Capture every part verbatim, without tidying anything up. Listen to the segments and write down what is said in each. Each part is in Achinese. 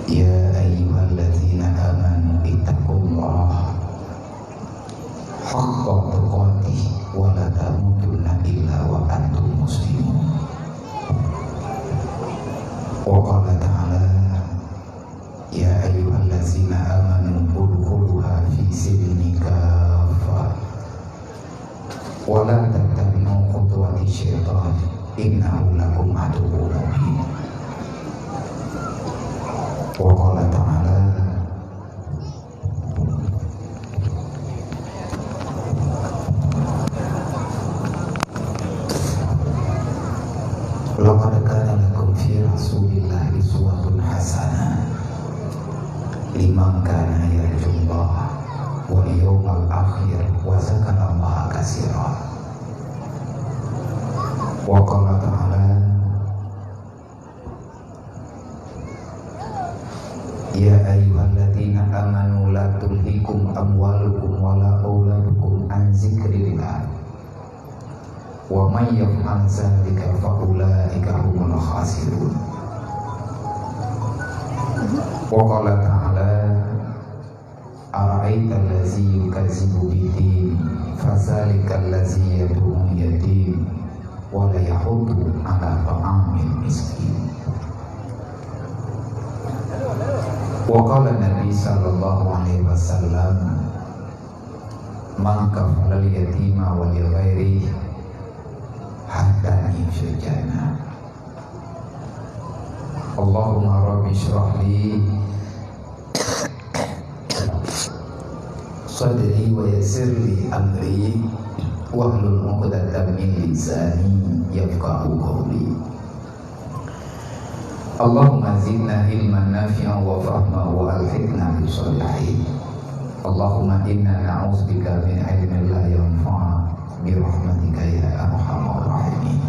يا أيها الذين آمنوا اتقوا الله حق تقاته ولا تموتن إلا وأنتم مسلمون. وقال تعالى: يا أيها الذين آمنوا ادخلوها في سلم كافة ولا تتبعوا خطوات الشيطان إنه لكم عدو مبين. وقال تعالى: لقد كان لكم في رسول الله أسوة حسنة لمن كان يرجو الله واليوم الآخر وذكر الله كثيرا. وقال تعالى: يا أيها الذين آمنوا لا تلهكم أموالكم ولا أولادكم عن ذكر الله ومن يفعل ذلك فأولئك هم الخاسرون. وقال تعالى: أرأيت الذي يكذب بالدين فذلك الذي يدع اليتيم ولا يحض على طعام المسكين. وقال النبي صلى الله عليه وسلم: من كفل اليتيم ولغيره هداني في الجنة. اللهم رب اشرح لي صدري ويسر لي أمري واحلل عقدة من لساني يفقهوا قولي. اللهم زدنا علما نافعا وفهما وألحقنا بالصالحين. اللهم إنا نعوذ بك من علم لا ينفع برحمتك يا أرحم الراحمين.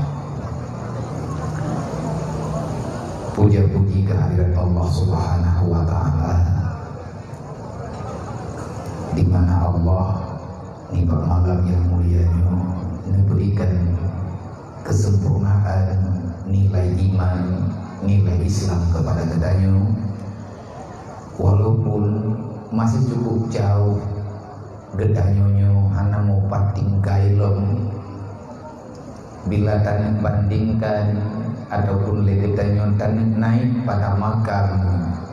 Puja-puji kehadirat Allah Subhanahu wa Ta'ala, di mana Allah nibak malam nyang mulia nyoe neuberikan kesempurnaan nilai iman, nilai Islam kepada geutanyoe, walaupun masih cukup jauh geutanyoe nyoe hana mupat tinggai lom. Bila taneuk bandingkan ataupun lé geutanyoe taneuk naik pada makam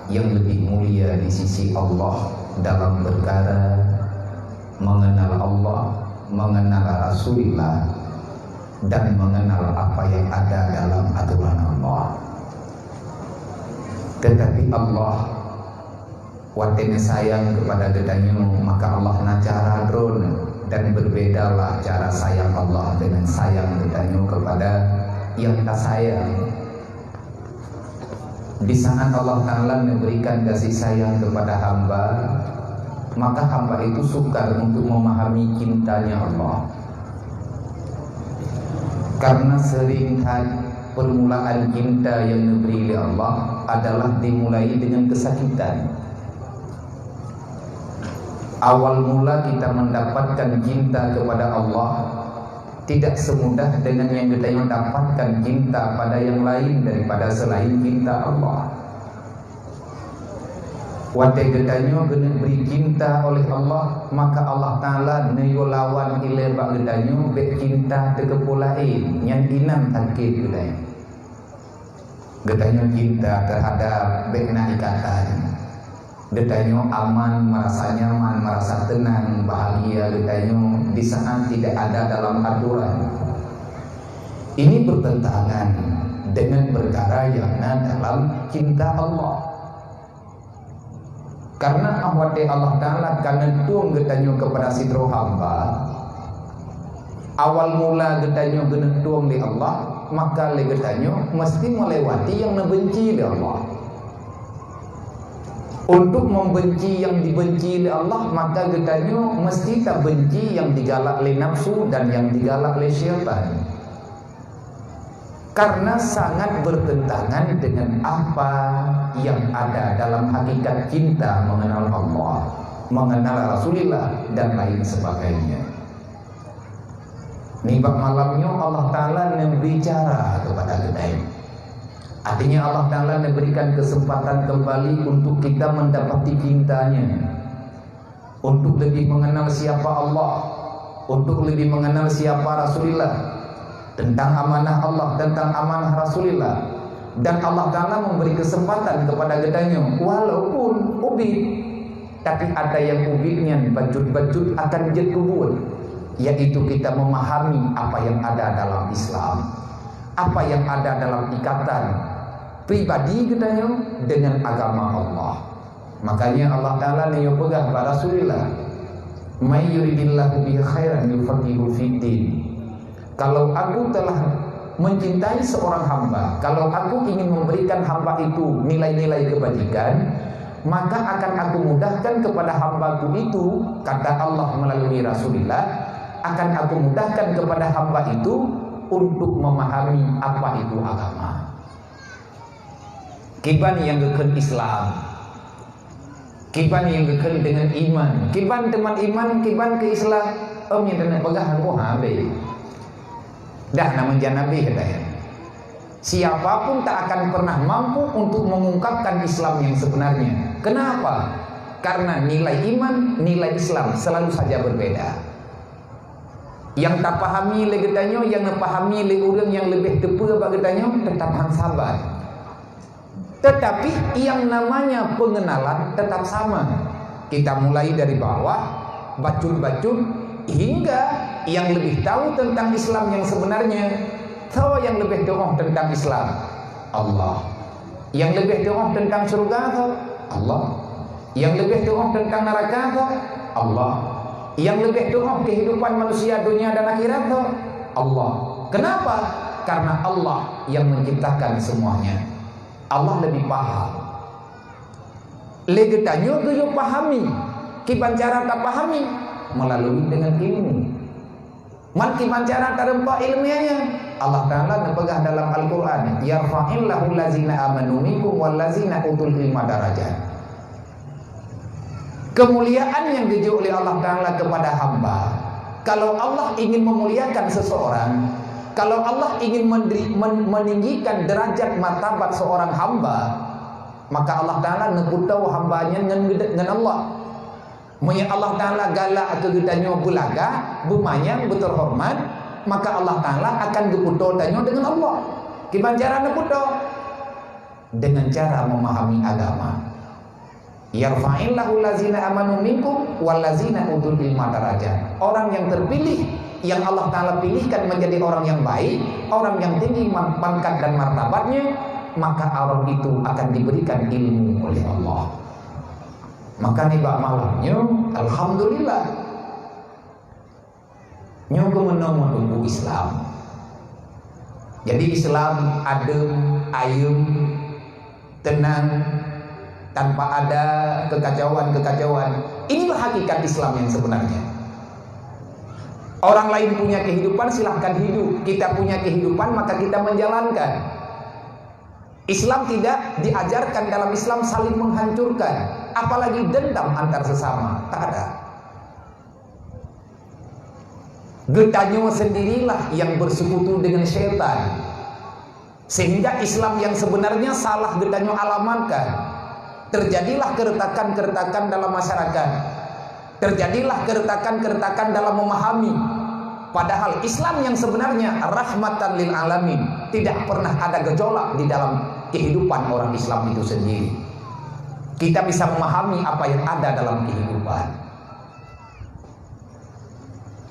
yang lebih mulia di sisi Allah dalam perkara mengenal Allah, mengenal Rasulullah, dan mengenal apa yang ada dalam aturan Allah. Tetapi Allah watée neusayang kepada geutanyoe, maka Allah na cara droe, dan berbedalah cara sayang Allah dengan sayang geutanyoe kepada yang tasayang. Di saat Allah Ta'ala memberikan kasih sayang kepada hamba, maka hamba itu sukar untuk memahami cintanya Allah. Karena sering that permulaan cinta yang diberi oleh Allah adalah dimulai dengan kesakitan. Awal mula kita mendapatkan cinta kepada Allah tidak semudah dengan yang kita dapatkan cinta pada yang lain daripada selain cinta Allah. Watée geutanyoe geuneuk bri cinta oleh Allah, maka Allah Ta'ala neuyue lawan ilée bak geutanyoe bék cinta teukeupue laén, nyan inan sakét geutanyoe. Geutanyoe cinta terhadap bék na ikatan. Geutanyoe aman, merasa nyaman, merasa tenang, bahagia geutanyoe di saat tidak ada dalam aturan. Ini bertentangan dengan perkara yang na dalam cinta Allah. Karena watée Allah Ta'ala ka neutueng geutanyoe kepada sidroe hamba, awal mula geutanyoe geuneuk tueng lé Allah, maka lé geutanyoe meusti melewati nyang neubenci lé Allah. Untuk membenci yang dibenci lé Allah, maka geutanyoe meusti tabenci nyang digalak lé nafsu dan nyang digalak lé syaitan. Karena sangat bertentangan dengan apa yang ada dalam hakikat cinta mengenal Allah, mengenal Rasulullah, dan lain sebagainya. Nibak malam nyoe Allah Ta'ala neubri cara kepada geutanyoe. Artinya Allah Ta'ala memberikan kesempatan kembali untuk kita mendapati cintanya, untuk lebih mengenal siapa Allah, untuk lebih mengenal siapa Rasulullah, tentang amanah Allah, tentang amanah Rasulullah. Dan Allah Ta'ala memberi kesempatan kepada geutanyoe, walaupun ubit, tapi ada yang ubit nyan bacut-bacut akan jeuet keubuet, yaitu kita memahami apa yang ada dalam Islam, apa yang ada dalam ikatan pribadi geutanyoe dengan agama Allah. Makanya Allah Ta'ala nyoe peugah bak Rasulullah, "May yuridillahu bihi khairan yufaqihu fiddin." Kalau aku telah mencintai seorang hamba, kalau aku ingin memberikan hamba itu nilai-nilai kebajikan, maka akan aku mudahkan kepada hambaku itu, kata Allah melalui Rasulullah, akan aku mudahkan kepada hamba itu untuk memahami apa itu agama. Kiban nyang geukheun Islam? Kiban nyang geukheun deungon iman? Kiban teuma iman, kiban keu Islam? Om nyang teungoh peugah hana habéh. Dah na meujan habéh dah ya. Siapa pun tak akan pernah mampu untuk mengungkapkan Islam yang sebenarnya. Kenapa? Karena nilai iman, nilai Islam selalu saja berbeda. Nyang tapahami lé geutanyoe, nyang neupahami lé ureuëng nyang leubeh teupeue bak geutanyoe, teutap han saban. Tetapi yang namanya pengenalan tetap sama. Kita mulai dari bawah, bacut-bacut, hingga yang lebih tahu tentang Islam yang sebenarnya. Soe nyang leubeh tuoh tentang Islam? Allah. Nyang leubeh tuoh tentang syurga soe? Allah. Nyang leubeh tuoh tentang neraka soe? Allah. Nyang leubeh tuoh kehidupan manusia dunia dan akhirat soe? Allah. Kenapa? Karena Allah yang menciptakan semuanya. Allah lebih paham. Lé geutanyoe geuyue pahami. Kiban cara tapahami? Melalui dengan ilmu. Man kiban cara tareumpok ilmiahnya? Allah Ta'ala neupeugah dalam Al-Quran, "Yarfa'illahu lazina amanu minkum wallazina utul ilma darajat." Kemuliaan yang geujok oleh Allah Ta'ala kepada hamba, kalau Allah ingin memuliakan seseorang, kalau Allah ingin menderi- men- meninggikan derajat martabat seorang hamba, maka Allah Ta'ala neuputoe hamba nyan ngon, ngon Allah. Meunyoe Allah Ta'ala galak keu geutanyoe beulagak, beumanyang, beuterhormat, maka Allah Ta'ala akan geuputoe tanyoe deungon Allah. Kiban cara neuputoe? Dengan cara memahami agama. "Yarfa'illahu lazina amanu minkum wallazina utul ilma darajat." Orang yang terpilih, yang Allah Ta'ala pilihkan menjadi orang yang baik, orang yang tinggi man- pangkat dan martabatnya, maka orang itu akan diberikan ilmu oleh Allah. Maka nibak malam nyoe, alhamdulillah, nyoe keuh meunoe meutubu Islam. Jadi Islam adem, ayem, tenang, tanpa ada kekacauan-kekacauan. Inilah hakikat Islam yang sebenarnya. Orang lain punya kehidupan, silahkan hidup. Kita punya kehidupan, maka kita menjalankan. Islam tidak diajarkan dalam Islam saling menghancurkan, apalagi dendam antar sesama. Tak ada. Geutanyoe sendirilah yang bersekutu dengan syaitan. Sehingga Islam yang sebenarnya salah geutanyoe alamatkan. Terjadilah keretakan-keretakan dalam masyarakat. Terjadilah keretakan-keretakan dalam memahami. Padahal Islam yang sebenarnya rahmatan lil alamin, tidak pernah ada gejolak di dalam kehidupan orang Islam itu sendiri. Kita bisa memahami apa yang ada dalam kehidupan.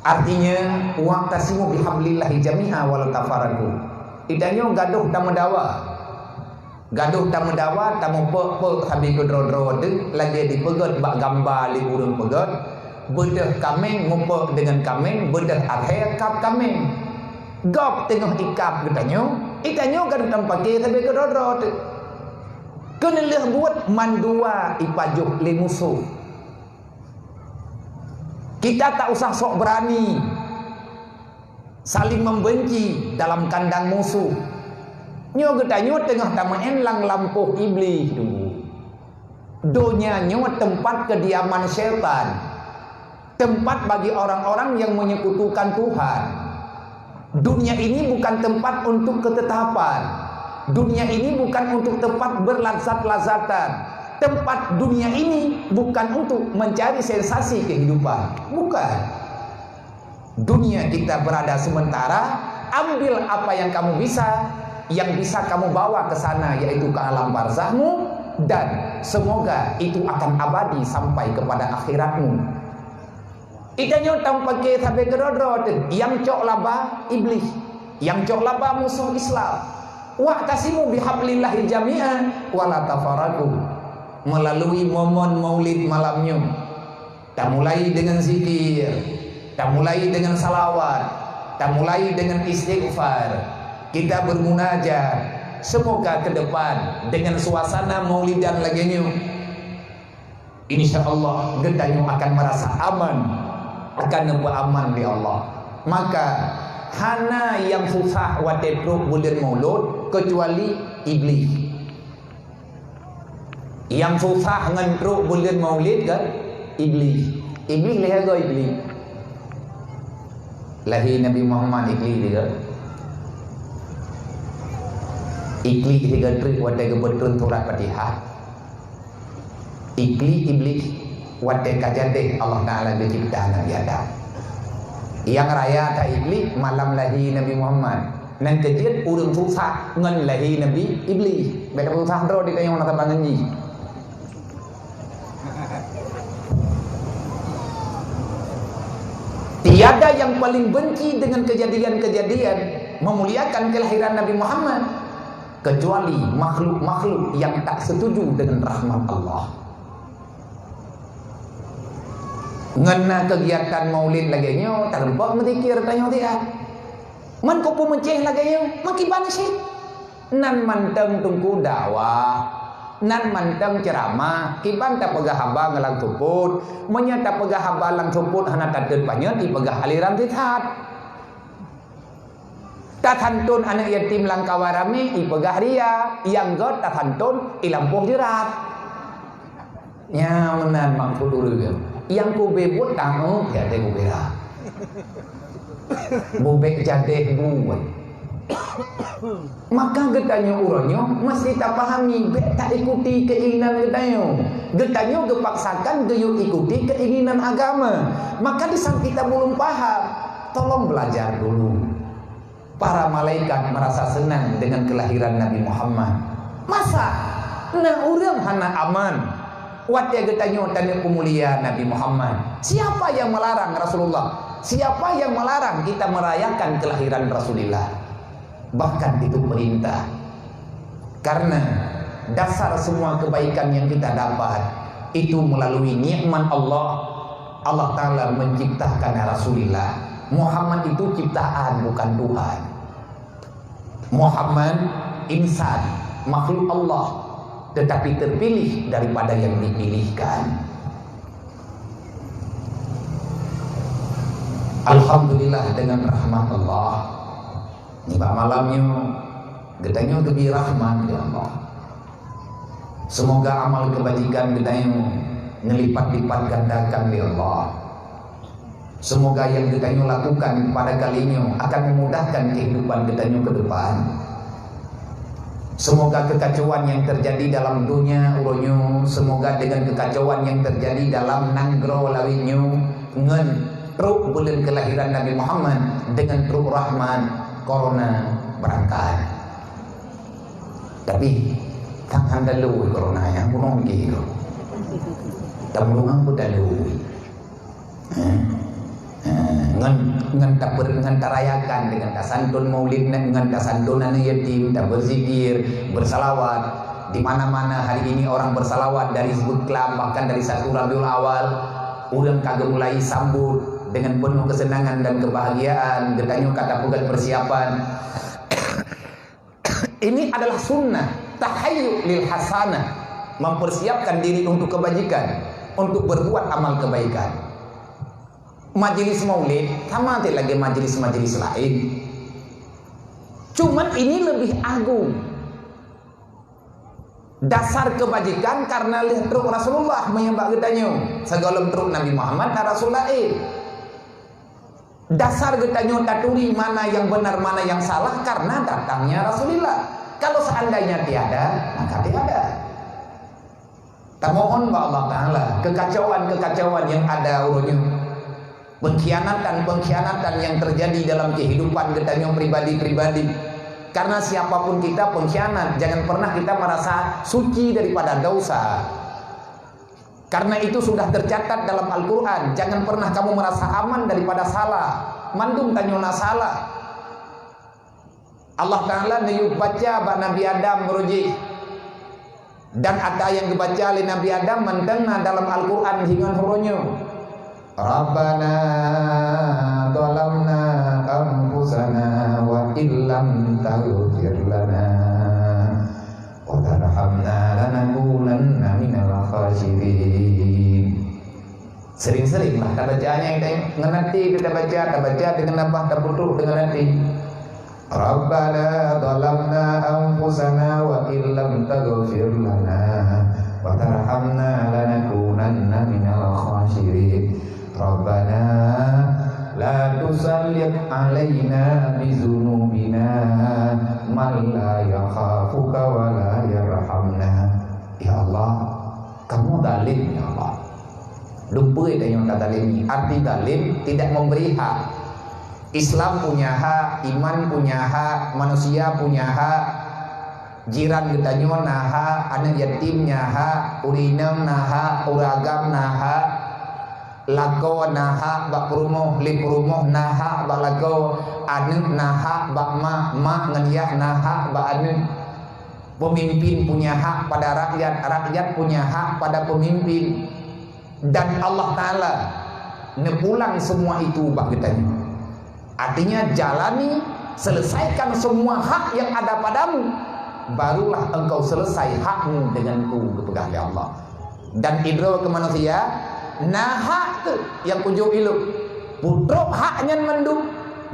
Artinya, "Wa'tasimu bihablillahi jami'a wa la tafarraqu." Geutanyoe gadoh tameudawa. Gadoh tameudawa, tameupok-pok sabe keudroe-droe teuh, lagée dipeugét bak gamba lé ureuëng peugét, beudeuh kaméng mupok deungon kaméng, beudeuh ahé kab kaméng. Gob teungoh ikab geutanyoe, geutanyoe gadoh tameupaké sabe keudroe-droe teuh. Keuneulheueh buet mandua ipajoh lé musoh. Kita tak usah sok beurani saling membenci dalam kandang musuh. Nyoe geutanyoe teungoh tameu'en lam lampôh Iblih dulu. Donya nyoe tempat kediaman syaitan, tempat bagi orang-orang yang menyekutukan Tuhan. Dunia ini bukan tempat untuk ketetapan. Dunia ini bukan untuk tempat berlazat-lazatan. Tempat dunia ini bukan untuk mencari sensasi kehidupan. Bukan. Dunia kita berada sementara, ambil apa yang kamu bisa, yang bisa kamu bawa ke sana, yaitu ke alam barzahmu, dan semoga itu akan abadi sampai kepada akhiratmu. Geutanyoe tameupaké sabe keudroe-droe teuh, nyang cok laba Iblih, nyang cok laba musoh Islam. "Wa'tasimu bihablillahi jami'an wa la tafarraqu." Melalui momen Maulid malam nyoe, tamulai dengan zikir, tamulai dengan salawat, tamulai dengan istighfar. Kita bermunajat. Semoga ke depan dengan suasana maulidan lagée nyoe, insya Allah geutanyoe akan merasa aman, akan neupeuaman lé Allah. Maka hana nyang susah watée trok buleuen Maulud keucuali Iblih. Nyang susah ngon trok buleuen Maulid kan Iblih. Iblih lhée goe Iblih. Lahé Nabi Muhammad Iblih juga. Iblih juga trok watée geupeutron surat Fatihah. Iblih, Iblih watée ka jadeh Allah Taala geucebta Nabi Adam. Nyang raya that Iblih malam lahé Nabi Muhammad. Nyang keujeuet ureuëng susah ngon lahé Nabi Iblih. Bék susah droe di kayong na saban ngon jih. Tiada yang paling benci dengan kejadian-kejadian memuliakan kelahiran Nabi Muhammad kecuali makhluk-makhluk yang tak setuju dengan rahmat Allah. Ngon na keugiatan Maulid lagée nyoe, tareumpok meuzikir tanyoe tiat. Man keupeue meucéh lagée nyoe, makiban cit. Nan mantong teungku dakwah, nan mantong ceuramah, kiban tapeugah haba ngon lam seupôt. Meunyoe tapeugah haba lam seupôt hana tatot panyöt, ipeugah aliran sisat. Tasantun aneuëk yatim lam kawan ramé, ipeugah ria, nyang göt tasantun ilampôh jeurat. Nyan meunan maksud ureuëng. Nyang kubé buet tanggong, ya teuh kubé rah. Bubek jadeh buet. Maka geutanyoe uroe nyoe meusti tapahami, bék taikuti keinginan geutanyoe. Geutanyoe geupaksakan geuyue ikuti keinginan agama. Maka di samping kita bulong paham, tolong belajar dulu. Para malaikat merasa senang dengan kelahiran Nabi Muhammad. Masa na ureuëng hana aman watée geutanyoe taneuk peumulia Nabi Muhammad? Siapa yang melarang Rasulullah? Siapa yang melarang kita merayakan kelahiran Rasulullah? Bahkan itu perintah. Karena dasar semua kebaikan yang kita dapat itu melalui nikmat Allah. Allah Taala menciptakan Rasulullah. Muhammad itu ciptaan, bukan Tuhan. Muhammad insan, makhluk Allah, tetapi terpilih daripada yang dipilihkan. Alhamdulillah, dengan rahmat Allah, nibak malam nyoe geutanyoe geubri rahmat lé Allah. Semoga amal kebajikan geutanyoe neulipat-lipat gandakan lé Allah. Semoga yang geutanyoe lakukan pada kali nyoe akan memudahkan kehidupan geutanyoe ke depan. Semoga kekacauan yang terjadi dalam dunia uroe nyoe, semoga dengan kekacauan yang terjadi dalam nanggroe lawét nyoe ngon trok buleuen kelahiran Nabi Muhammad dengan trok rahmat, corona berangkat. Tapi tangan dalu corona nyang bunoe geuh. Tamulung pun dalu. Eh, eh, ngon, ngon taper-, ngon tarayakan dengan tasantun maulid, ngon tasantun aneuk yatim, taberzikir, bersalawat. Di mana-mana hari ini orang bersalawat dari Sebut Klam, bahkan dari satu Rabiul Awal, ureuëng ka geumulai sambut dengan penuh kesenangan dan kebahagiaan. Geutanyoe ka tapeugét persiapan. Ini adalah sunnah, tahayyu lil hasanah, mempersiapkan diri untuk kebajikan, untuk berbuat amal kebaikan. Majelis maulid sama saja lagi majelis-majelis lain. Cuman ini lebih agung. Dasar kebajikan karena lheueh trok Rasulullah meunyoe bak geutanyoe, sigohlom trok Nabi Muhammad dan Rasul laén. Dasar geutanyoe taturi mana yang benar, mana yang salah karena datangnya Rasulullah. Kalau seandainya tiada, maka tiada. Tamohon bak Allah Ta'ala, kekacauan-kekacauan yang ada uroe nyoe, pengkhianatan-pengkhianatan yang terjadi dalam kehidupan geutanyoe pribadi-pribadi. Karena siapapun kita pengkhianat, jangan pernah kita merasa suci daripada dosa. Karena itu sudah tercatat dalam Al-Quran, jangan pernah kamu merasa aman daripada salah. Mandum tanyoe na salah. Allah Ta'ala neuyue baca bak Nabi Adam meurujih. Dan ata nyang geubaca lé Nabi Adam mantong na dalam Al-Quran hinan uroe nyoe. Rabbana zalamna anfusana wa illam taghfir lana wa tarhamna lanakunanna minal khasirin. Sering-seringlah tabaca nyan, ngon até tabaca, tabaca deungon abah, tapeutrok deungon até. Rabbana zalamna anfusana wa illam taghfir lana wa tarhamna lanakunanna minal khasirin. Rabbana la tusallit alaina bizunubina man la yakhafuka wa la yarhamna. Ya Allah, kamoe zalim, ya Allah. Lupa tanyoe tazalimi. Arti zalim, tidak memberi hak. Islam punya hak, iman punya hak, manusia punya hak, jiran geutanyoe na hak, aneuk yatim na hak, ureueng inong na hak, ureueng agam na hak, lakoe na hak bak peurumoh, lé peurumoh na hak bak lakoe, aneuk na hak bak mak, mak ngon yah na hak bak aneuk. Pemimpin punya hak pada rakyat, rakyat punya hak pada pemimpin. Dan Allah Ta'ala neupulang semua itu bak geutanyoe. Artinya, jalani, selesaikan semua hak yang ada padamu, barulah engkau selesai hakmu denganku, geupeugah lé Allah. Dan idroe keu manusia, na hak keuh nyang kujok ilok. Peutrok hak nyan mandum,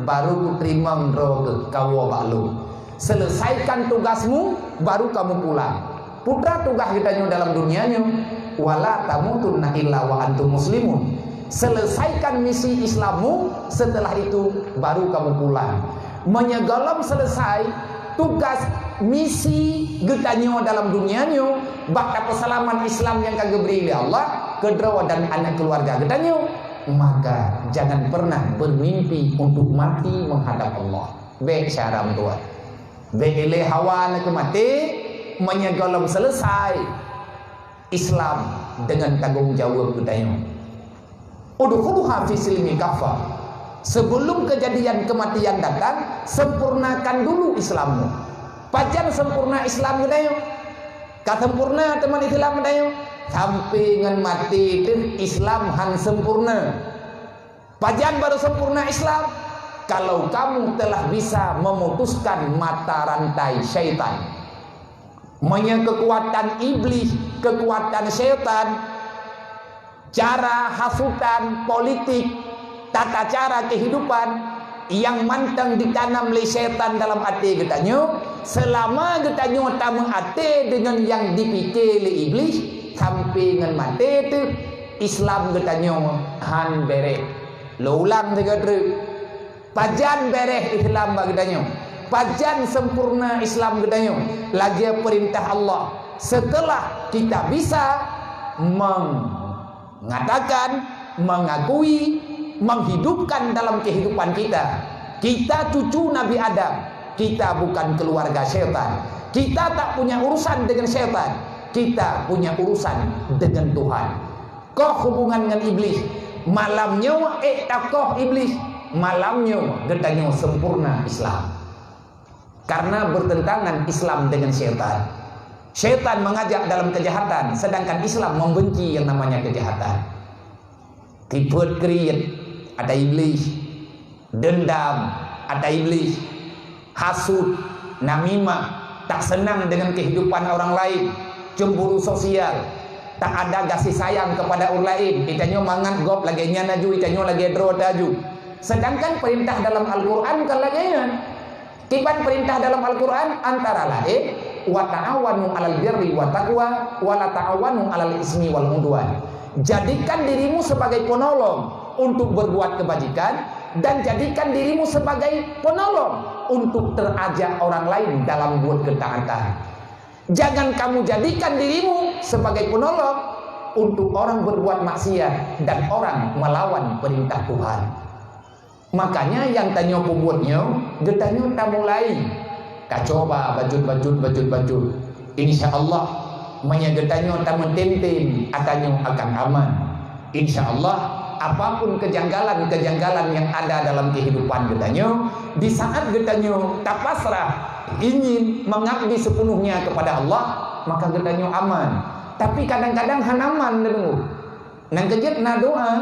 baru kuteurimong droe keuh kawoe bak lôn. Selesaikan tugasmu, baru kamu pulang. Peue teuma tugaih geutanyoe dalam dunia nyoe, wala tamutunna illa wa antum muslimun. Selesaikan misi Islammu, setelah itu baru kamu pulang. Meunyoe gohlom selesai tugas misi geutanyoe dalam dunia nyoe, bak tapeuseulamat Islam nyang ka geubri lé Allah keu droe dan aneuk keuluwarga geutanyoe, maka jangan pernah bermimpi untuk mati menghadap Allah. Bék syara meutuwah. Bék ilée hawa neuh keu maté, meunyoe gohlom selesai Islam deungon tanggong jaweueb geutanyoe. Udkhuluha fi silmi kaffah. Sebelum kejadian kematian datang, sempurnakan dulu Islammu. Pajan sempurna Islam geutanyoe? Ka sempurna teuma Islam geutanyoe? Sampai ngon maté teuh Islam han sempurna. Pajan baru sempurna Islam? Kalau kamu telah bisa memutuskan mata rantai syaitan. Meunyoe keukuatan iblih, keukuatan syaitan, cara hasutan, politik, tata cara kehidupan nyang mantong ditanam lé syaitan dalam até geutanyoe, seulama geutanyoe tameuaté deungon nyang dipike lé iblih, sampai ngon maté teuh Islam geutanyoe han béréh. Lôn ulang sigoe treuk. Pajan béréh Islam bak geutanyoe? Pajan sempurna Islam geutanyoe? Lagée peurintah Allah, setelah kita bisa mengatakan, mengakui, menghidupkan dalam kehidupan kita, kita cucu Nabi Adam, kita bukan keluarga syaitan. Kita tak punya urusan dengan syaitan. Kita punya urusan dengan Tuhan. Koh hubungan ngon iblih. Malam nyoe ék takoh iblih. Malam nyoe geutanyoe sempurna Islam. Karena bertentangan Islam dengan syaitan. Syaitan mengajak dalam kejahatan, sedangkan Islam membenci yang namanya kejahatan. Tipot kriet, ata iblih. Dendam, ata iblih. Hasut, namimah, tak senang dengan kehidupan orang lain, cemburu sosial, tak ada kasih sayang kepada orang lain. Itanyoe mangat gob lagée nyan laju, itanyoe lagée droe laju. Sedangkan perintah dalam Al-Quran bukan lagée nyan. Kiban perintah dalam Al-Quran antara lain, "Wa ta'awanu 'alal birri wa taqwa, wa la ta'awanu 'alal ismi wal 'udwan." Jadikan dirimu sebagai penolong untuk berbuat kebajikan, Dan jadikan dirimu sebagai penolong untuk terajak orang lain dalam buat ketaatan. Jangan kamu jadikan dirimu sebagai penolong untuk orang berbuat maksiat dan orang melawan perintah Tuhan. Makanya nyang tanyoe peubuet nyoe, geutanyoe tamulai. Tacoba bacut-bacut, bacut-bacut. Insya Allah, meunyoe geutanyoe tameutém-tém, geutanyoe akan aman. Insya Allah, apapun kejanggalan-kejanggalan yang ada dalam kehidupan geutanyoe, di saat geutanyoe tapasrah, ingin mengabdi sepenuhnya kepada Allah, maka geutanyoe aman. Tapi kadang-kadang hana aman, deungoe. Nyang keujeuet na doa,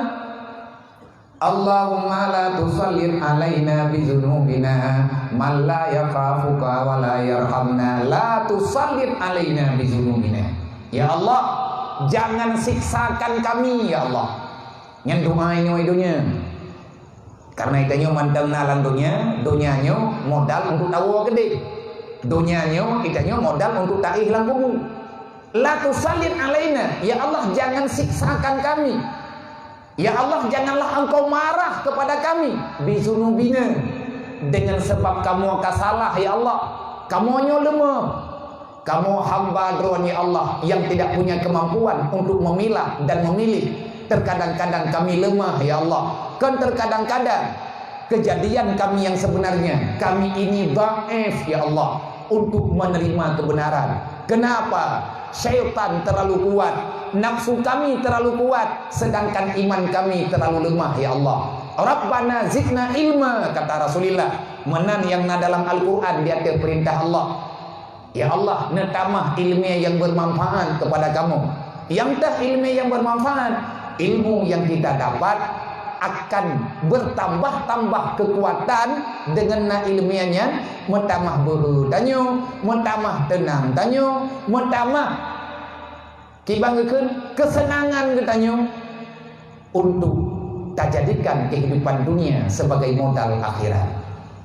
Allahumma la tusallit alaina bizunubina man la yakhafuka wa la yarhamna. La tusallit alaina bizunubina. Ya Allah, jangan siksakan kami, ya Allah. Nyan doa inoe donya. Karena geutanyoe mantong na lam donya, donya nyoe modal untuk tawoe keudeh. Donya nyoe geutanyoe modal untuk taéh lam kubu. La tusallit alaina, ya Allah, jangan siksakan kami. Ya Allah, janganlah Engkau marah kepada kami, bizunubina, dengan sebab kamoe ka salah, ya Allah. Kamoe nyoe leumah. Kamoe hamba Droe, ya Allah, yang tidak punya kemampuan untuk memilah dan memilih. Terkadang-kadang kami lemah, ya Allah. Kon terkadang-kadang, kejadian kami yang sebenarnya, kami ini dhaif, ya Allah, untuk menerima kebenaran. Kenapa? Syaitan terlalu kuat, nafsu kami terlalu kuat, sedangkan iman kami terlalu lemah, ya Allah. Rabbana zidna ilma, kata Rasulullah. Meunan nyang na dalam Al-Quran di ateueh peurintah Allah. Ya Allah, neutamah ilmu yang bermanfaat kepada kamoe. Nyang teuh ilmu yang bermanfaat, ilmu yang kita dapat akan bertambah-tambah kekuatan dengan na ilmu nyan, meutamah beuhe tanyoe, meutamah teunang tanyoe, meutamah kiban geukheun keuseunangan geutanyoe untuk tajadikan kehidupan dunia sebagai modal akhirat.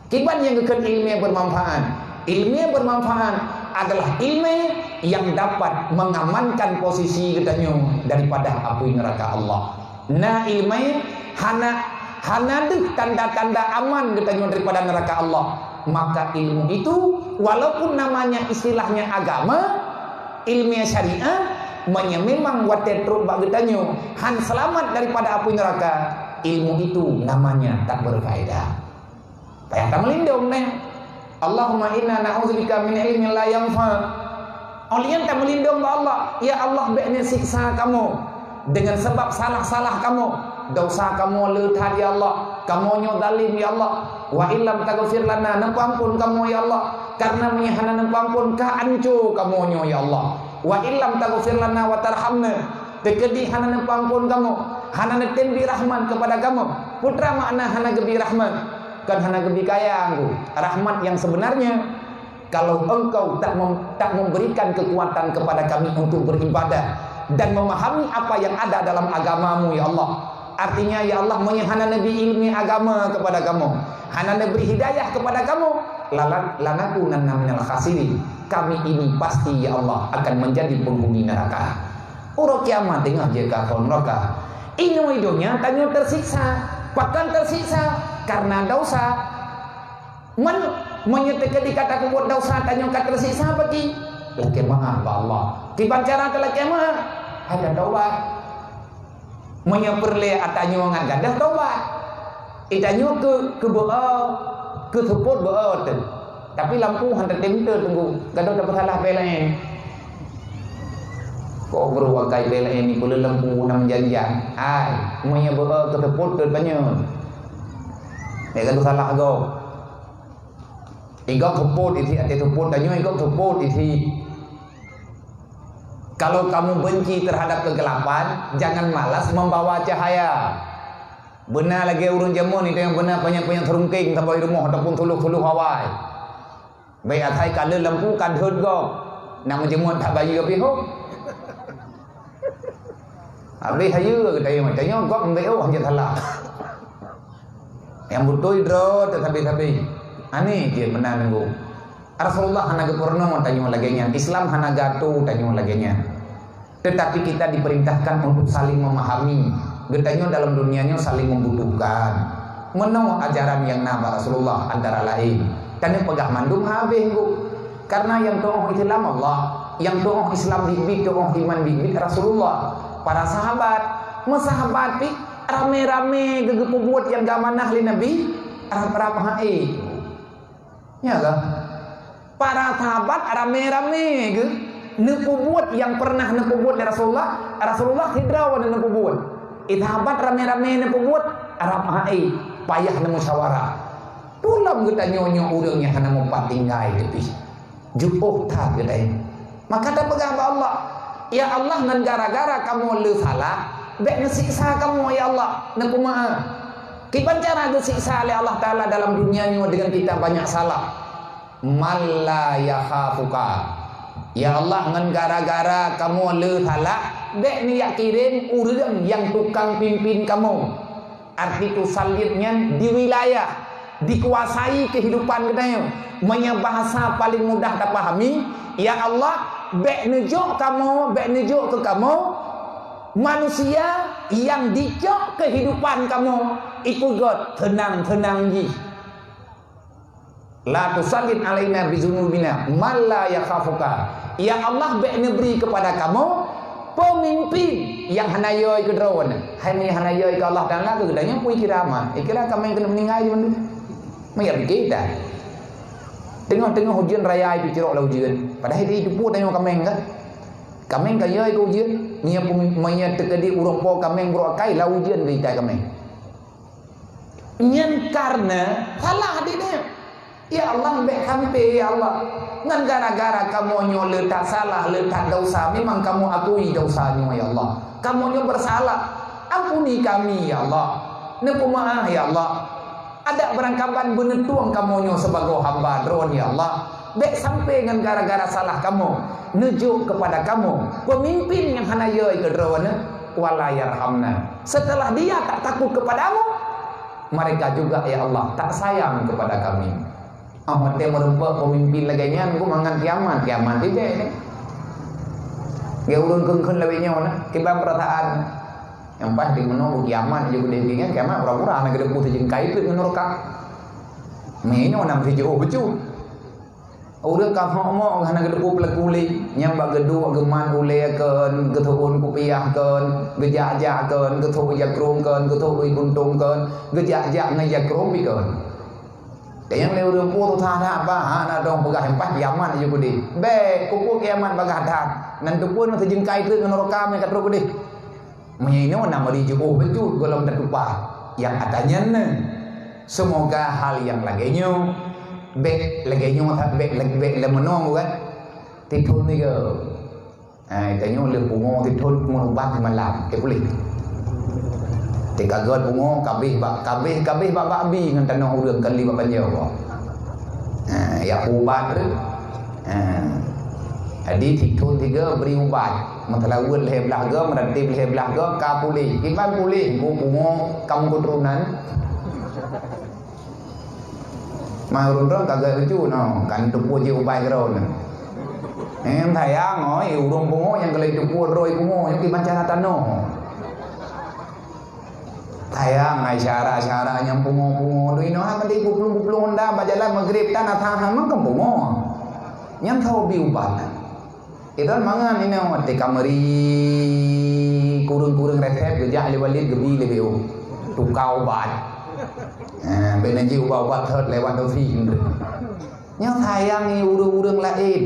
Kiban nyang geukheun ilmu bermanfaat. Ilmu bermanfaat adalah ilmu yang dapat mengamankan posisi geutanyoe daripada apui neraka Allah. Na ilmu hana, hana deuh tanda-tanda aman geutanyoe daripada neraka Allah, maka ilmu itu, walaupun namanya istilahnya agama, ilmu syariat, meunyoe memang watée trok bak geutanyoe han seulamat daripada apui neraka, ilmu itu namanya tak berfaedah. Payah tameulindong neh. Allahumma inna na'udzubika min ilmin la yanfa. Óh lheueh nyan tameulindong bak Allah, ya Allah, bék neusiksa kamoe dengan sabab salah-salah kamoe. Dosa kamoe le that, ya Allah. Kamoe nyoe zalim, ya Allah. Wa illam taghfir lana, neupeuampon kamoe, ya Allah. Karena meunyoe hana neupeuampon, ka anco kamoe nyoe, ya Allah. Wa illam taghfir lana wa tarhamna, teukeudi hana neupeuampon kamoe, hana neutem bri rahmat kepada kamoe. Peue treuk makna hana geubri rahmat? Kon hana geubri kaya, Teungku. Rahmat yang sebenarnya, kalau Engkau tak mem-, tak memberikan kekuatan kepada kami untuk beribadah dan memahami apa yang ada dalam agama-Mu, ya Allah. Artinya, ya Allah, meunyoe hana neubri ilmu agama kepada kamoe, hana neubri hidayah kepada kamoe, lala-, lanakunanna minal khasirin. Kami ini pasti, ya Allah, akan menjadi penghuni neraka. Uroe kiamat teungoh jeuet keu neraka. Inoe donya tanyoe teusiksa. Pakon teusiksa? Karena dosa. Meunyoe, meunyoe teukeudi ka tapeubuet dosa, tanyoe ka teusiksa bagi. Lakée meu'ah bak Allah. Kiban cara talakée meu'ah? Ada taubat. Meunyoe peureulée, tanyoe ngon gadoh taubat. Tanyoe keu, keu beu'oe, keu seupôt beu'oe teuh. Tapi lampu han tatem teuh, Teungku. Gadoh tapeusalah péng laén. Kok guru wakai péng laén ni peureulée lampu nam jan-jan. Hai, meunyoe beu'oe keu seupôt teuh tanyoe. Bék gadoh salah gob. Igop seupôt isi, até seupôt tanyoe igop seupôt isi. Kalau kamu benci terhadap kegelapan, jangan malas membawa cahaya. Beuna lagée ureuëng jameun itu nyang beuna panyang-panyang seurungkeng saboh rumoh ataupun suluh-suluh awai. Bék asai ka le lampu ka deuet gob. Nak meujeumeun that bayeue pih hom. Habéh hayeue geutanyoe, tanyoe gob mbeuoh hanjeuet salah. Nyang beutôi droe teuh sabe-sabe. Aneh jeuet meunan Teungku. Rasulullah hana geupeurunoe tanyoe lagée nyan, Islam hana geuatô tanyoe lagée nyan. Tetapi kita diperintahkan untuk saling memahami. Geutanyoe dalam dunia nyoe saling membutuhkan. Meunoe ajaran nyang na bak Rasulullah antara laén. Tanyoe peugah mandum habéh, Bu. Karena nyang tuoh Islam Allah, nyang tuoh Islam biet-biet, tuoh iman biet-biet Rasulullah. Para sahabat, meusahabat pih ramé-ramé geugeupeubuet nyang geuamanah lé Nabi, rab-rab hai. Nyan lah. Para sahabat ramé-ramé geuh neupeubuet nyang pernah neupeubuet lé Rasulullah, Rasulullah sidroe neupeubuet. Sahabat ramé-ramé neupeubuet, rab hai, payah neumusyawarah. Peue lom geutanyoe nyoe ureuëng nyang hana meupat tinggai teupih. Jiôh that geutanyoe. Maka tapeugah bak Allah, "Ya Allah, ngon gara-gara kamoe le salah, bék neusiksa kamoe, ya Allah, neupeumeu'ah." Kiban cara geusiksa lé Allah Taala dalam dunia nyoe deungon kita banyak salah. "Man la yakhafuka." Ya Allah, ngon gara-gara kamoe le salah, bék neujak kirém ureuëng nyang tukang pimpin kamoe. Arti tusallit nyan di wilayah, dikuasai kehidupan geutanyoe. Meunyoe bahasa paling mudah tapahami, ya Allah, bék neujok kamoe, bék neujok keu kamoe manusia nyang jicok kehidupan kamoe ipeugét seunang-seunang jih. "La tusallit alaina bizunubina man la yakhafuka." Ya Allah, bék neubri kepada kamoe peumimpin nyang hana yö keu Droeneuh. Hai nyang hana yö keu Allah Taala, keu geutanyoe peue kira aman. Ikira kaméng keuneuk meuninggai di mandum. Meunyo pike dah. Teungoh-teungoh ujeuen raya itu cirok lah ujeuen. Padahai di itu pun tanyoe kaméng kan. Kaméng ka yö keu ujeuen. Meunyo pumi-, meunyo teukeudi ureuëng po kaméng brok akai, lah ujeuen geuitai kaméng. Nyan karena salah di nyan. Ya Allah, bék sampai, ya Allah. Ngon gara-gara kamoe nyoe le that salah, le that dosa, memang kamoe akui dosa nyoe, ya Allah. Kamoe nyoe bersalah. Ampuni kami, ya Allah. Neupeumeu'ah, ya Allah. Adak beurangkaban beuneutueng kamoe nyoe sibagoe hamba Droeneuh, ya Allah. Bék sampai ngon gara-gara salah kamoe neujok kepada kamoe peumimpin nyang hana yö keu Droeneuh, wa la yarhamna. Setelah dia tak takut kepadamu, mereka juga, ya Allah, tak sayang kepada kami. Ah, watée meurumpok peumimpin lagée nyan, ku mangat kiamat, kiamat tibée. Geu ureuëng kheun-kheun lawét nyoe na, kiban peurasaan. Nyang paih di meunoe kiamat jih udeb nyan, kiamat pura-pura na geudeungoe teujeukai teuk ngon nuraka. Meunoe nam sijoh beujeuet. Ureuëng ka hok-mok hana geuteupeue peulaku lé, nyang bak geuduek geuman ulée kheun, geuteuun kupiah kheun, geujak-jak kheun, geutôk jakrong kheun, geutôk lui kuntong kheun, geujak-jak ngon jakrong pih kheun. Nyang lé ureuëng po tuha that bah, hana dong peugah empah kiamat jih keudeh. Bék, kukuk kiamat bagaih that. Nan teupeue ngon teujeukai treuk ngon nuraka meuka trok keudeh. Meunyoe inoe na meuri jiôh beujeuet gohlom tatupa. Nyang ata nyan na. Seumoga hal nyang lagée nyoe bék lagée nyoe that bék bék lé meunoe kan. Tithon tiga. Ha, tanyoe le pungo tithon meurubat malam. Eh, puléh. Teuka gét pungo kabeh bak kabeh kabeh bak bak bi ngon tanoh ureuëng kali bak panjau. Ha, ya ubat tu. Ha. Jadi, tithon tiga beri ubat. Meuteulaweuet lhée blaih goe, meuratéb lhée blaih goe, ka puléh. Kiban puléh, ku pungo, kamu keturunan. Mah ureuëng droe ka gét lucu no, kan teupeue jih ubat keudroe nyoe. Em sayang oi, ureuëng pungo nyang keuleue teupeue droe pungo, nyoe kiban cara tanoh. Sayang ai syara-syara nyang pungo-pungo. Doi noh hana dipeuplong-peuplong honda bak jalan Maghrib tan asa hana kan pungo. Nyang ka hobi ubat. Idon mangan inoe teuka meuri kureueng-kureueng resep geujak lé Walid geubi lé B O. Tuka ubat. Ha, bèk na jih ubat-ubat thot lewat dosi. Nyang sayang ni ureueng-ureueng laén.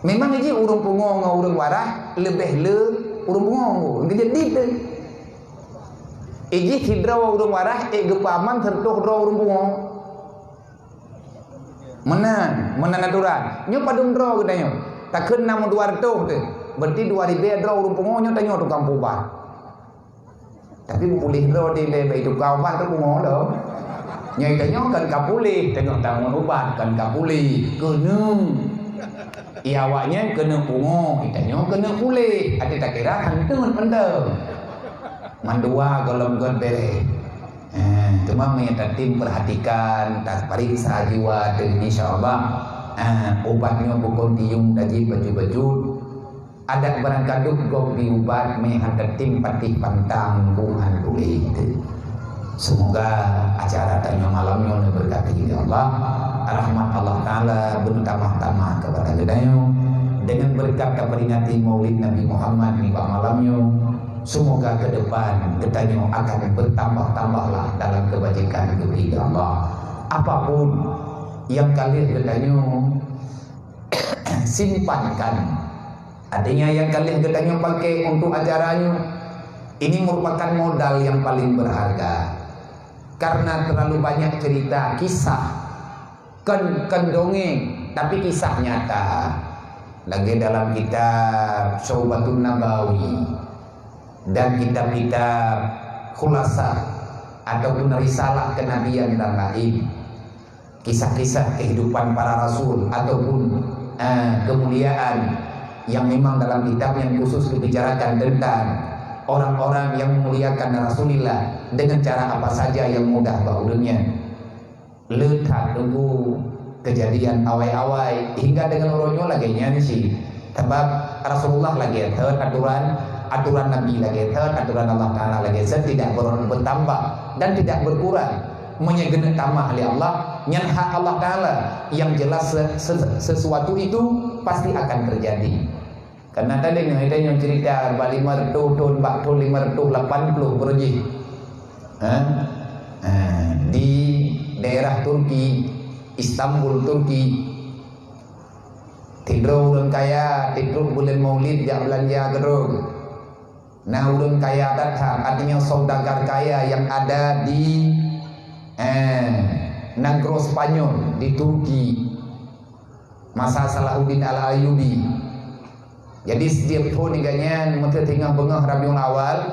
Memang jih ureueng pungo ngon ureueng waras leubeh le ureueng pungo. Geujadi teuh. Ijih sidroe ureueng waras ék geupeuaman siratoh droe ureueng pungo. Meunan, meunan aturan. Nyoe padum droe geutanyoe. Takheun nam dua reutôh teuh. Berarti dua ribèe droe ureueng pungo nyoe tanyoe tukang peuubat. Tapi beupuléh droe di lé bak tukang ubat tu pungo lom. Nyoe tanyoe kan ka puléh, tanyoe tamong ubat kan ka puléh. Keuneuk. Iya awaknyan keuneuk pungo, tanyoe keuneuk puléh. Até takira hanteut mantong. Mandua gohlom göt bèrèh. Eh, teuma meunyoe tatem perhatikan, taperiksa jiwa teuh, insya Allah, eh, ubat nyoe bukon tiung taji bacut-bacut. Adak barangkaduek gob di ubat meuhan tatem patéh pantang buhan tuléh teuh. Semoga acara tanyoe malam nyoe neubeurkati lé Allah. Rahmat Allah Taala beuneutamah-tamah keupada geutanyoe. Deungon beureukat taperingati Maulid Nabi Muhammad nibak malam nyoe, semoga keudepan geutanyoe akan beurtambah-tambahlah dalam keubajikan geubri lé Allah. Apapun nyang ka lheueh geutanyoe simpankan. Artinya, nyang ka lheueh geutanyoe pakai untuk acara nyoe, ini merupakan modal yang paling berharga. Karena terlalu banyak cerita, kisah, kon, kon dongeng, tapi kisah nyata. Lagée dalam kitab Syu'batun Nabawi dan kitab-kitab khulasah ataupun risalah kenabian dan lain. Kisah-kisah kehidupan para rasul ataupun, eh, kemuliaan yang memang dalam kitab nyan khusus dibicarakan tentang orang-orang yang memuliakan Rasulullah dengan cara apa saja yang mudah bak ureuëng nyan. Le that teungku kejadian awai-awai hingga deungon uroe nyoe lagée nyan cit. Sabab Rasulullah lagée that aturan, aturan Nabi lagée that, aturan Allah Taala lagée that, tidak ber-, bertambah dan tidak berkurang. Meunyoe geuneuk tamah lé Allah, nyan hak Allah Taala. Yang jelas se-, se-, sesuatu itu pasti akan terjadi. Karena tadi nyoe, tadi nyoe cerita bak lima ratus thon, bak thon lima ratus lapan puluh beureuji. Ha? Ha, di daerah Turki, Istanbul, Turki. Sidroe ureuëng kaya, titrok buleuen Maulid jak beulanja keudroe. Na ureuëng kaya that-that, artinya saudagar kaya yang ada di, eh, nanggroe Spanyol, di Turki. Masa Salahuddin Al-Ayyubi. Jadi, setiap thon gobnyan meuseuti teungoh beungoh Rabiul Awal,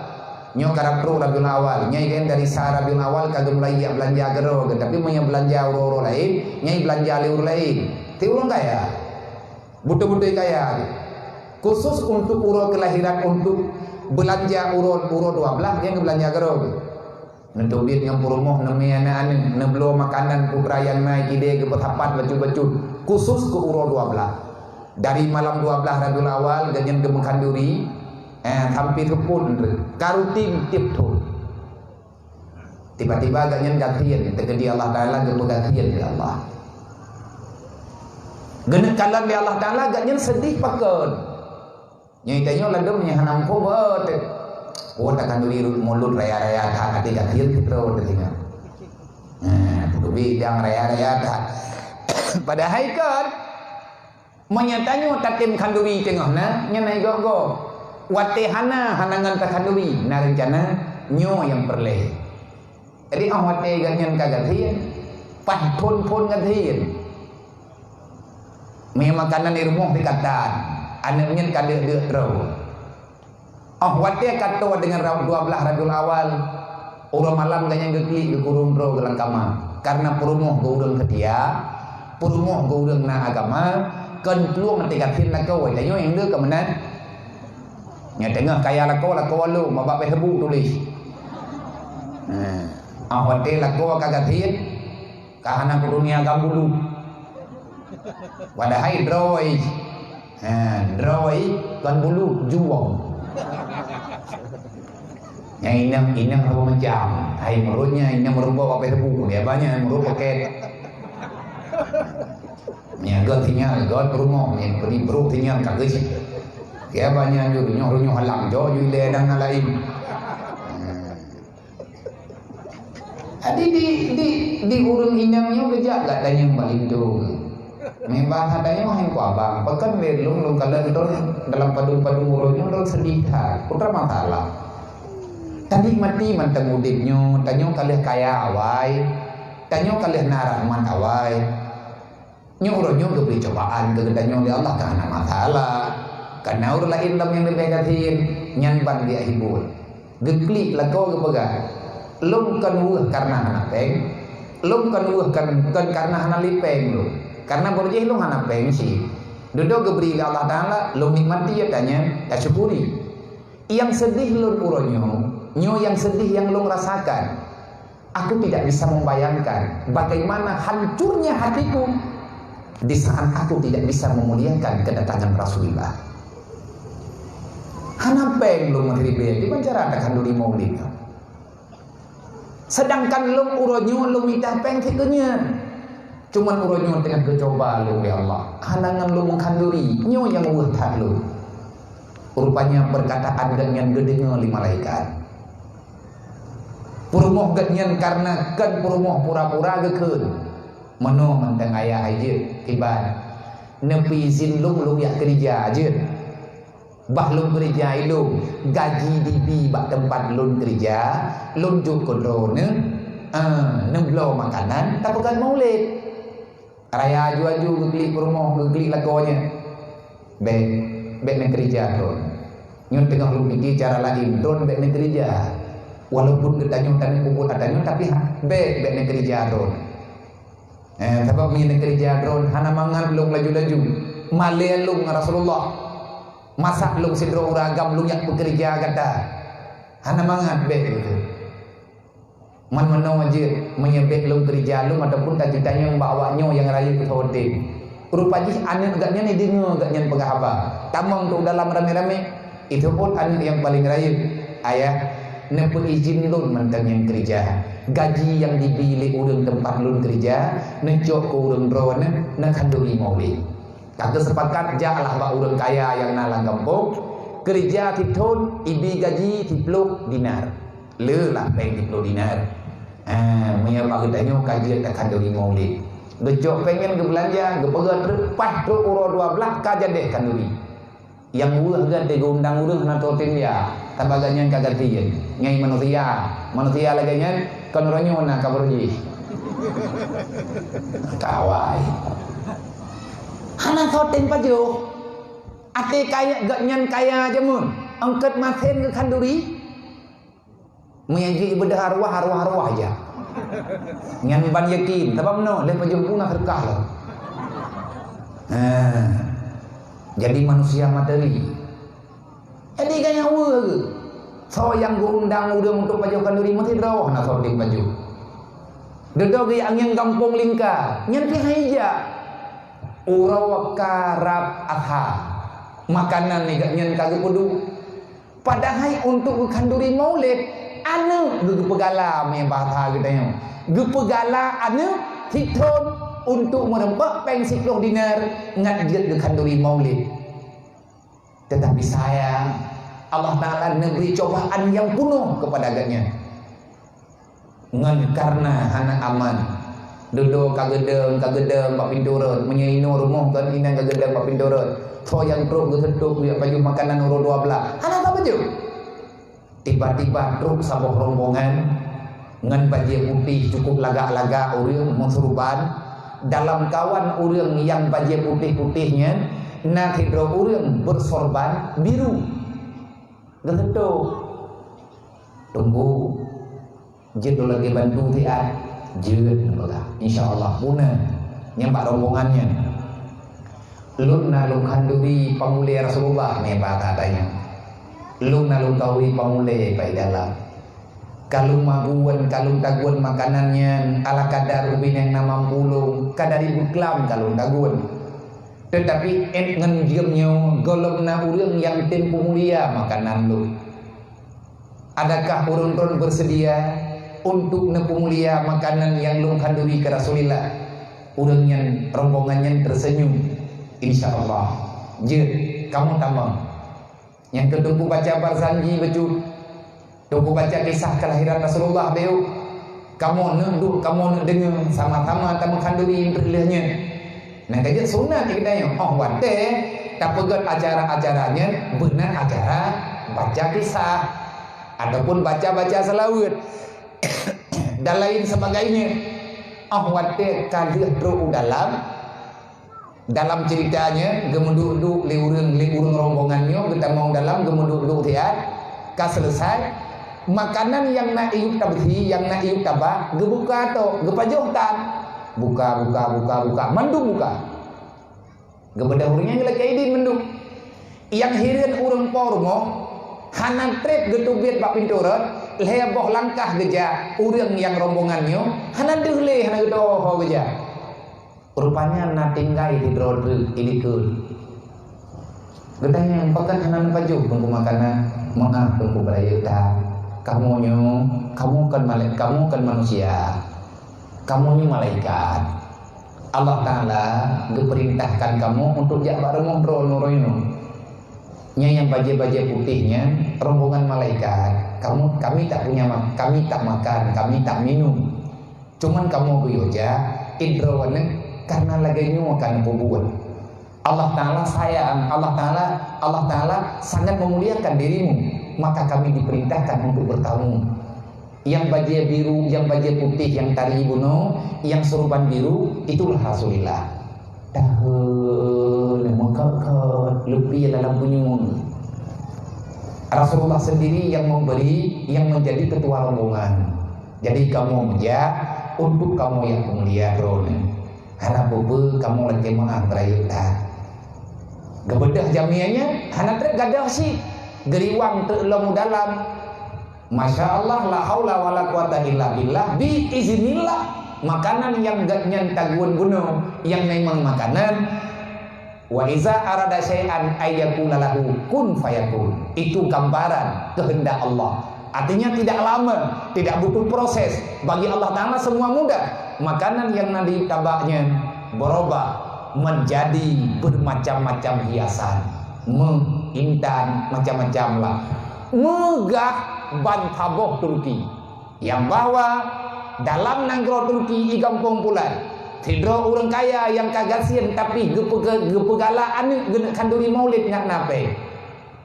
nyoe karab trok Rabiul Awal. Nyan gobnyan dari sa Rabiul Awal ka geumulai jak beulanja keudroe, tapi meunyoe beulanja uroe-uroe laén, nyan beulanja lé ureuëng laén. Ti ureuëng kaya. Beutôi-beutôi kaya. Khusus untuk uroe kelahiran, untuk beulanja uroe, uroe dua belas, nyan beulanja keudroe. Neuteubiet ngon peurumoh, neumé aneuëk-aneuëk, neubloe makanan putra nyang na, kidée geupeusapat bacut-bacut, khusus keu uroe dua belas. Dari malam dua belas Rabiul Awal, gobnyan geumeukhanduri, eh, sampai seupôt, ka rutin tiep thon. Tiba-tiba gobnyan gasien, teukeudi Allah Taala geupeugasien lé Allah. Geuneuk kalon lé Allah Taala, gobnyan seudeh pakon. Nyoe tanyoe ladôm nyang hana muphom, oh, teuh. Oh, takhanduri mulod raya-raya that, até gasien sidroe teuh ingat. Nah, beudang raya-raya that. Padahai kon, meunyoe tanyoe tatem khanduri teungoh na, nyan hai gob-gob. Watée hana, hana ngon takhanduri, na reuncana nyoe nyang peureulée. Jadi, óh watée gobnyan ka gasien, paih phon-phon gasien. Mie makanan di rumoh dikatan, aneuëk nyan ka deuk-deuk droe. Óh watée ka toe deungon ra-, dua belas Rabiul Awal, uroe malam gobnyan geuklik geukurong droe lam kama. Karena peurumoh geu ureuëng seutia, peurumoh geu ureuëng na agama, kon plueng até gasien lakoe, tanyoe nyang deuk ka meunan. Nyang teungoh kaya lakoe, lakoe lom, babah peuheubu tuléh. Nah, óh watée lakoe ka gasien, ka hana keu dunia gam bulu. Padahai droe, ha, droe kon bulu, juong. Nyang inong, inong haba macam. Hai meurot nyan, inong meurot babah peuheubu, dia banyak meurot paket. Nyan göt sinyal, göt peurumoh, nyan peurumoh sinyal ka geuh. Kiban nyan ju runyuh-runyuh halang, jo ju ilée dan laén. Hmm. Jadi di, di, di ureuëng inong nyoe geujak gata nyang paléng tu. Memang gata nyoe hai ku abang, pakon lé lôn, lôn kalon lôn dalam padum-padum ureuëng nyoe lôn seudeh that. Peue masalah? Tanikmati mantong udeb nyoe, tanyoe ka lheueh kaya awai, tanyoe ka lheueh na rahmat awai. Nyoe uroe nyoe geubri cobaan keu geutanyoe lé Allah ka hana masalah. Kana ureuëng laén lom nyang leubeh gasien, nyan ban geujak hibur. Geuklik lakoe geupeugah, "Lôn kon weueh kareuna hana péng, lôn kon weueh kon, kon kareuna hana lé péng lôn. Kareuna beureuh jih lôn hana péng cit. Dudoe geubri lé Allah Taala, lôn nikmati, ya tanyan, tasyukuri." Nyang seudeh lôn uroe nyoe, nyoe nyang seudeh nyang lôn rasakan. Aku tidak bisa membayangkan bagaimana hancurnya hatiku di saat aku tidak bisa memuliakan kedatangan Rasulullah. Hana péng lôn meuribée, kiban cara takhanduri Maulid. Seudangkan lôn uroe nyoe lôn mita péng sigeunyan. Cuman uroe nyoe teungoh geucoba lôn lé Allah. Hana ngon lôn meukhanduri, nyoe nyang weueh that lôn. Rupanya peurkataan geuhnyan geudeungoe lé malaikat. Peurumoh geuhnyan kareuna kon peurumoh pura-pura geukheun. Meunoe mantong ayah hai jeuet, kiban. Neupeuizin lôn, lôn jak keurija jeuet. Bah lôn keurija ilôn, gaji dibi bak teumpat lôn keurija, lôn jok keu droeneuh, ah, neubloe makanan, tapeugöt maulid. Raya aju-aju geuklik peurumoh, geuklik lakoe nyan. Bék, bék neukeurija droen. Nyoe teungoh lôn pike cara laén, droen bék neukeurija. Walaupun geutanyoe taneuk peubuet ata nyoe, tapi ha, bék, bék neukeurija droen. Eh, sabab meunyoe neukeurija droen, hana mangat lôn laju-laju. Malée lôn ngon Rasulullah. Masak lôn sidroe ureuëng agam lôn jak peukeurija gata. Hana mangat bék lôn. Man meunoe jeuet, meunyoe bék lôn keurija lôn ataupun ka jitanyong bak awak nyoe nyang rayeuk keu saboh tem. Rupa jih aneuëk geuhnyan jideungoe geuhnyan peugah haba. Tamong keu dalam ramé-ramé, jiteupeue aneuëk nyang paleng rayeuk, "Ayah, neupeuizin lôn mantong nyang keurija. Gaji nyang jibi lé ureuëng teumpat lôn keurija, neucok keu ureuëng droeneuh, neukhanduri maulid." Ka geuseupakat, jaklah bak ureuëng kaya nyang na lam gampông, keurija sithon, ibi gaji siploh dinar. Le lah péng siploh dinar. Ha, meunyoe bak geutanyoe ka jeuet takhanduri maulid. Geucok péng nyan geubeulanja, geupeugöt treuk, paih trok uroe dua blaih ka jadeh khanduri. Nyang weueh geuh geuundang ureuëng hana troh tem ya, sabab geuhnyan ka ganti jih. Ngai manusia, manusia lagée nyan kon uroe nyoe na kabar jih. Kawai. Hana troh tem pajoh. Até kaya geuhnyan kaya jameun, eungkot masen geukhanduri. Meunyoe jih ibeudôh arwah, arwah, arwah aja. Nyan ban yakin, sabab meunoe lheueh pajoh pun na seudeukah lom. Ha. Jadi manusia materi. Jadi gaya weueh. Soe nyang geuundang ureuëng untuk pajoh khanduri meusidroe hana soe tem pajoh. Dudoe geuh angén gampông lingka, nyan pih hai jak. Uroe karab Adha. Makanan nigak nyan ka geupeuduek. Padahai untuk geukhanduri maulid, aneuëk geupeugala mé bahasa geutanyoe. Geupeugala aneuëk sithon untuk meureumpok péng siploh dinar ngat jeuet geukhanduri maulid. Tetapi sayang, Allah Ta'ala neubri cobaan nyang punoh keupada geuhnyan. Ngon kareuna hana aman. Dudoe ka geudong, ka geudong bak pintoe rot. Meunyoe inoe rumoh kon inan ka geudong bak pintoe rot. Soe nyang trok geuseutôt geujak pajoh makanan uroe dua blaih. Hana sapeue jeuet. Tiba-tiba trok saboh rombongan ngon bajée putéh cukup lagak-lagak ureuëng meusurban. Dalam kawan ureuëng nyang bajée putéh-putéh nyan na sidroe ureuëng beusorban biru. Geuseutôt. Teungku, jeuet lôn lagée bantu siat. Jeuet, neupeugah. Insya Allah, puna. Nyang bak rombongan nyan. Lôn na lôn khanduri pamulée Rasulullah, mé bak gata nyan. Lôn na lôn kawé pamulée bak dalam. Ka lôn magun, ka lôn tagun makanan nyan, ala kadar ubé nyang na mampu lôn, kadar ibu klam ka lôn tagun. Tetapi ét ngon jeuem nyoe gohlom na ureuëng nyang tem peumulia makanan lôn. Adakah ureuëng droen beuseudia untuk neupeumulia makanan nyang lôn khanduri keu Rasulullah? Ureuëng nyan, rombongan nyan teuseunyum. Insya Allah. Jeuet, kamoe tamong. Nyang keu Teungku baca Barzanji bacut. Teungku baca kisah keulahiran Rasulullah bacut. Kamoe neuk duek, kamoe neuk deungoe, sama-sama tameukhanduri lheueh nyan. Nah, ka jeuet sunat di geutanyoe. Oh, watée tapeugét acara-acara nyan, beuna acara baca kisah ataupun baca-baca seulaweuet dan lain sebagainya. Oh, watée ka lheueh trok u dalam, dalam ceritanya, geumeuduek-duek lé ureuëng, lé ureuëng rombongan nyoe geutamong dalam, geumeuduek-duek siat, ka selesai. Makanan nyang na iyup tabeusi, nyang na iyup taba, geubuka tok, geupajoh tan. Buka, buka, buka, buka, mandum buka. Geubeudôh ureuëng nyang lakée idin mandum. Nyang hireuen ureuëng po rumoh, hana treb geuteubiet bak pintoe rot, lhée boh langkah geujak ureuëng nyang rombongan nyoe, hana deuh lé, hana geuteu'oh ho geujak. Rupanya na tinggai sidroe treuk i dikeue. Geutanyong, "Pakon hana neupajoh Teungku makanan?" "Meu'ah Teungku, beurayeuk that." Kamoe nyoe, kamoe kon malai-, kamoe kon manusia. Kamoe nyoe malaikat. Allah Taala geupeurintahkan kamoe untuk jak bak rumoh droeneuh uroe nyoe. Nyan nyang bajée-bajée putéh nyan rombongan malaikat. Kamoe, kami tak punya mak-, kami tak makan, kami tak minum. Cuman kamoe geuyue jak, idroe nyoe karena lagée nyoe akan peubuet. Allah Taala sayang, Allah Taala, Allah Taala sangat memuliakan dirimu, maka kami diperintahkan untuk bertamu. Yang bajée biru, yang bajée putih, yang tari bunoe, yang serban biru, itulah Rasulullah. Tahe, meukat-kat, leupie lam punyueng. Rasulullah sendiri yang memberi, yang menjadi ketua rombongan. Jadi kamoe meujak untuk kamoe nyang mulia droeneuh. Hana peue-peue kamoe lakée meu'ah beurayeuk that. Geubeudôh jamé nyan hana treb gadôh cit, geuriwang teuk lom u dalam. Masya Allah, la haula wala quwata illa billah, bi iznillah. Makanan nyang geuhnyan taguen bunoe, nyang memang makanan. Wa iza arada syai'an ayyakuna lahu kun fayakun. Itu gambaran kehendak Allah. Artinya tidak lama, tidak butuh proses. Bagi Allah Taala semua mudah. Makanan nyang na di tabak nyan berubah menjadi bermacam-macam hiasan. Meuh, intan, macam-macam lah. Meugah ban saboh Turki. Nyang bahwa dalam nanggroe Turki i gampông Pulan, sidroe ureuëng kaya nyang ka gasien tapi geupeuge-, geupeugala aneuëk geuneuk khanduri Maulid ngat na péng.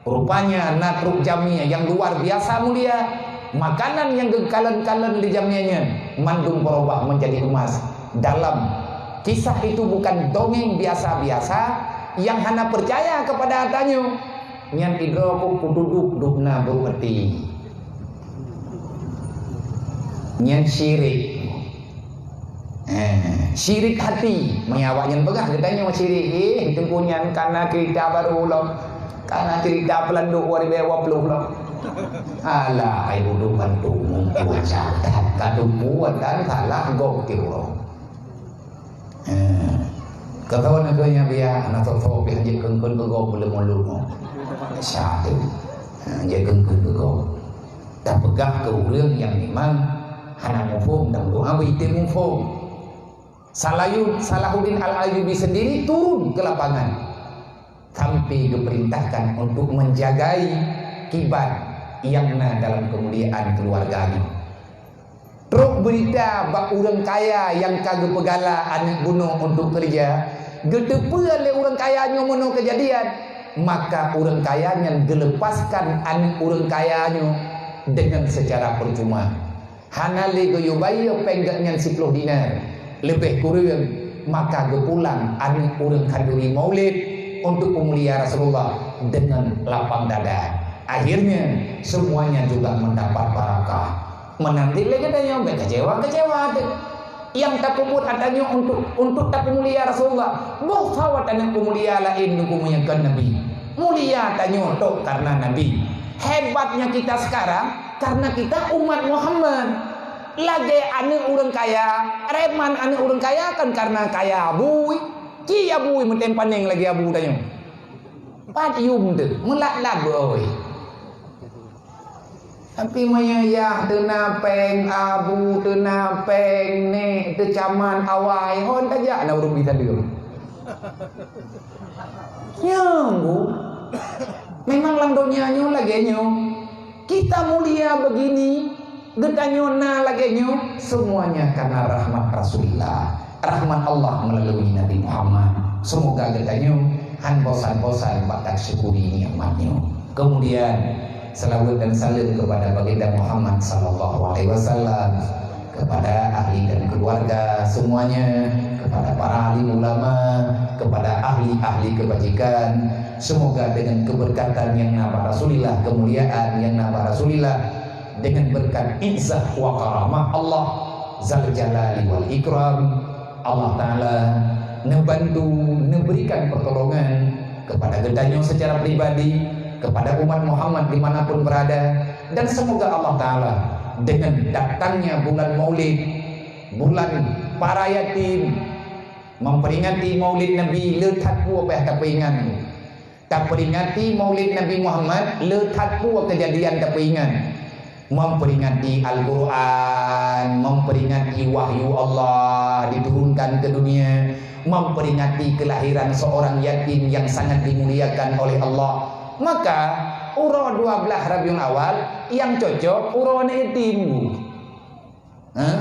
Rupanya na trok jamé nyang luar biasa mulia. Makanan nyang geukalon-kalon di jamé nyan mandum beurubah menjadi emas. Dalam kisah itu bukan dongeng biasa-biasa nyang hana percaya kepada tanyoe. Nyan idroe ku kutuduk dubna beuruti. Nyan syirik. Eh, syirik hati. Meunyoe awak nyan peugah geutanyoe syirik, eh, teungku nyan kana cerita baru lom. Kana cerita pelanduk dua ribu dua puluh lom. Alah, hai bodoh bantu mumpung salah. Ka tumpuk dan salah gok tiuroe. Eh, kata orang tu yang biar anak toto biar je kengkeng ke gok boleh mulut. Satu. Eh, je kengkeng ke gok. Tapeugah keu ureuëng nyang memang hana muphom dan doa beuitem muphom. Salayu-, Salahuddin Al-Ayyubi sendiri turun ke lapangan sampai diperintahkan untuk menjagai kiban yang na dalam kemuliaan keluarga nyoe. Trok beurita bak ureuëng kaya nyang ka geupeugala aneuëk bunoe untuk keureuja, geuteupeue lé ureuëng kaya nyoe meunoe keujadian, maka ureuëng kaya nyan geuleupaskan aneuëk ureuëng kaya nyoe deungon seucara peucuma. Hana lé geuyue bayeue péng geuh nyan siploh dinar, leubeh kureueng, maka geupulang aneuëk ureuëng khanduri Maulid untuk peumulia Rasulullah deungon lapang dada. Akhirnya, semuanya juga mendapat barakah. Meunan cit lé geutanyoe bék keucewa-keucewa teuh. Nyang tapeubuet atra nyoe untuk, untuk tapeumulia Rasulullah. Boh sawa tanyoe peumulia laén nungku meunyoe kon Nabi. Mulia tanyoe tok karena Nabi. Hebatnya kita sekarang karena kita umat Muhammad. Lagée aneuëk ureuëng kaya, reman aneuëk ureuëng kaya kan karena kaya bui. Ci ya bui meutem paneng lagée abu tanyoe. Pat yum teuh, meulat-lat beu oi. Tapi meunyoe yah teuna péng, abu teuna péng, nék teucaman awai, hon tajak na ureuëng bisa deueng. Nyang bu, memang lam donya nyoe lagée nyoe. Kita mulia begini, geutanyoe na lagée nyoe, semuanya karena rahmat Rasulullah, rahmat Allah melalui Nabi Muhammad. Semoga geutanyoe han bosan-bosan bak syukuri nikmat nyoe. Kemudian, selawat dan salam kepada Baginda Muhammad sallallahu alaihi wasallam, kepada ahli dan keluarga semuanya, kepada para alim ulama, kepada ahli-ahli kebajikan. Semoga dengan keberkatan yang na bak Rasulillah, kemuliaan yang na bak Rasulillah, dengan berkat izzah wa karamah Allah Zal Jalali wal Ikram, Allah Ta'ala neubantu, neuberikan pertolongan kepada geutanyoe secara pribadi, kepada umat Muhammad di mana pun berada, dan semoga Allah Ta'ala dengan datangnya bulan Maulid, bulan para yatim, memperingati Maulid Nabi le that peue payah tapeuingat. Taperingati Maulid Nabi Muhammad le that peue keujadian tapeuingat. Memperingati Al-Quran, memperingati wahyu Allah diturunkan ke dunia, memperingati kelahiran seorang yatim yang sangat dimuliakan oleh Allah. Maka, uroe dua belas Rabiul Awal yang cocok uroe aneuk yatim. Hah?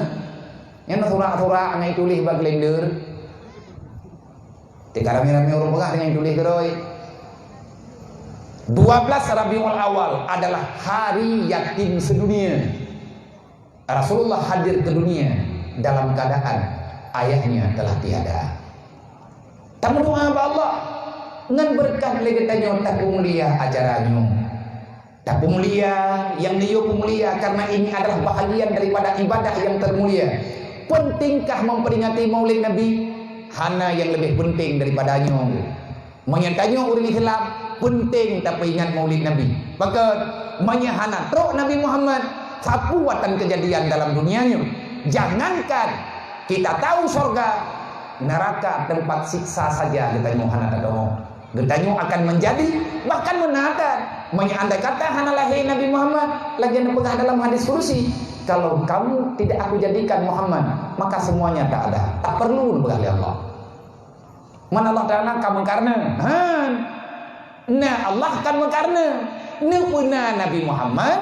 Nyan surak-surak ngai tuléh bak kalender. Teuka ramé-ramé ureuëng peugah ngai tuléh keudroe. Dua belas Rabiul Awal adalah hari yatim sedunia. Rasulullah hadir ke dunia dalam keadaan ayahnya telah tiada. Tameudoa bak Allah ngon beureukat lé geutanyoe tapeumulia acara nyoe. Tapeumulia, nyang neuyue peumulia karena ini adalah bahagian daripada ibadah yang termulia. Pentingkah memperingati Maulid Nabi? Hana nyang lebih penting daripada nyoe. Meunyoe tanyoe ureuëng Islam, penting tapeuingat Maulid Nabi. Pakon? Meunyoe hana trok Nabi Muhammad, sapeue tan keujadian dalam dunia nyoe? Jangankan kita tahu sorga, neraka tempat siksa saja geutanyoe hana tadeungoe. Geutanyoe akan menjadi, bahkan meunatan. Meunyoe andai kata hana lahé Nabi Muhammad, lagée neupeugah dalam hadis kudusi, "Kalau kamu tidak aku jadikan Muhammad, maka semuanya tak ada." Tak perlu neupeugah lé Allah. Man Allah Ta'ala ka meukareuna. Han. Na Allah kan meukareuna. Neupeuna Nabi Muhammad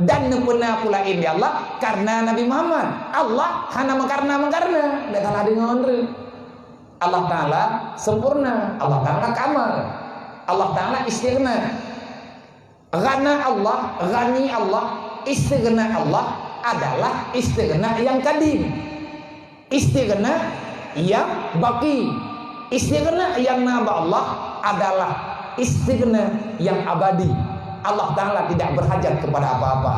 dan neupeuna pula lé Allah karena Nabi Muhammad. Allah hana meukareuna-meukareuna. Dak salah deungoe. Allah Ta'ala sempurna, Allah Ta'ala kamal, Allah Ta'ala istighna. Ghana Allah, ghani Allah, istighna Allah adalah istighna yang kadim. Istighna yang baki. Istighna yang na bak Allah adalah istighna yang abadi. Allah Ta'ala tidak berhajat kepada apa-apa.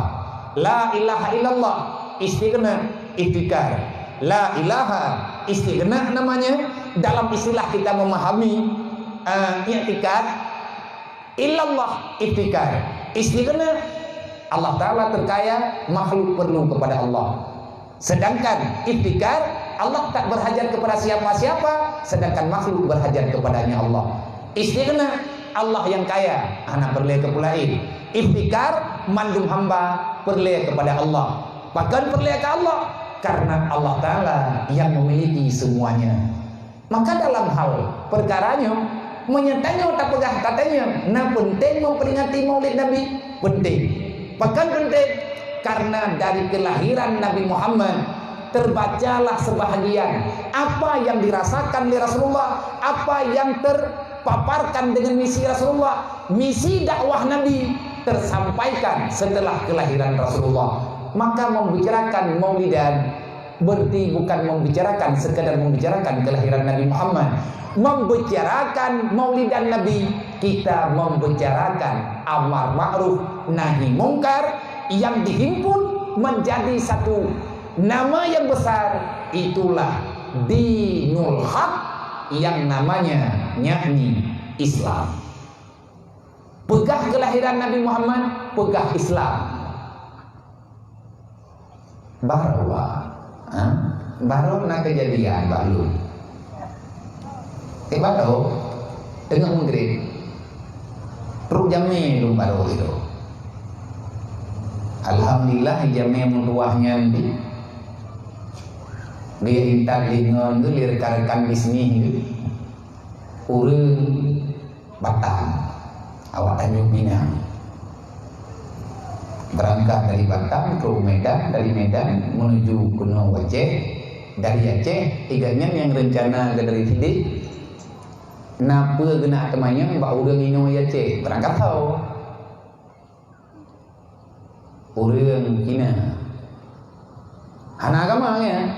La ilaha illallah, istighna, ihtikar. La ilaha, istighna namanya dalam istilah kita memahami, eh, i'tikad, illallah, ihtikar. Istighna, Allah Ta'ala terkaya, makhluk perlu kepada Allah. Sedangkan ihtikar, Allah tak berhajat kepada siapa-siapa, sedangkan makhluk berhajat kepadanya Allah. Istighna, Allah yang kaya, hana peureulée keu peue laén. Ihtikar, mandum hamba peureulée kepada Allah. Pakon peureulée keu Allah? Karena Allah Ta'ala yang memiliki semuanya. Maka dalam hal peukara nyoe, meunyoe tanyoe tapeugah tatanyong, na peunteng memperingati Maulid Nabi? Peunteng. Pakon peunteng? Karena dari kelahiran Nabi Muhammad, terbacalah sebahagian apa yang dirasakan oleh Rasulullah, apa yang terpaparkan dengan misi Rasulullah, misi dakwah Nabi tersampaikan setelah kelahiran Rasulullah. Maka membicarakan maulidan berarti bukan membicarakan, sekadar membicarakan kelahiran Nabi Muhammad. Membicarakan maulidan Nabi, kita membicarakan amar ma'ruf nahi mungkar yang dihimpun menjadi satu nama yang besar, itulah dinul haq yang namanya yakni Islam. Peugah kelahiran Nabi Muhammad, peugah Islam. Baroe, ha? Baroe na keujadian bak lôn. Eh, baroe, teungoh meugreb. Trok jamé lôn baroe itu. Alhamdulillah, jamé meutuwah nyan di, diintat lé ngon tu, lé rekan-rekan bisnis tu. Ureuëng Batam, awak Tanjung Pinang. Berangkat dari Batam ke Medan, dari Medan menuju keunoe Aceh, dari Aceh, tiga nyan nyang rencana ke dari sideh, na peue geunak teumanyong bak ureuëng inoe Aceh, berangkat tho. Ureuëng Cina. Hana agama, ya.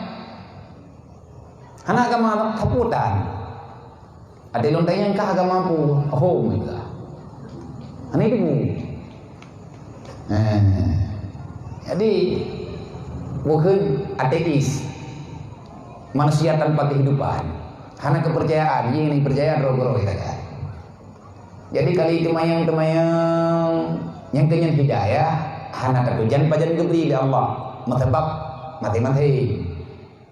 Hana agama, sapeue tan. Ada lôn tanyong kah agama peue? Hom, ya. Hana itu. Eh. Jadi, bukan ateis. Manusia tanpa kehidupan. Hana kepercayaan, yang percaya droe-droe kita kan. Jadi kali teumanyong-teumanyong nyang keu nyan hidayah hana tatujan pajan geubri lé Allah, meusabab maté-maté.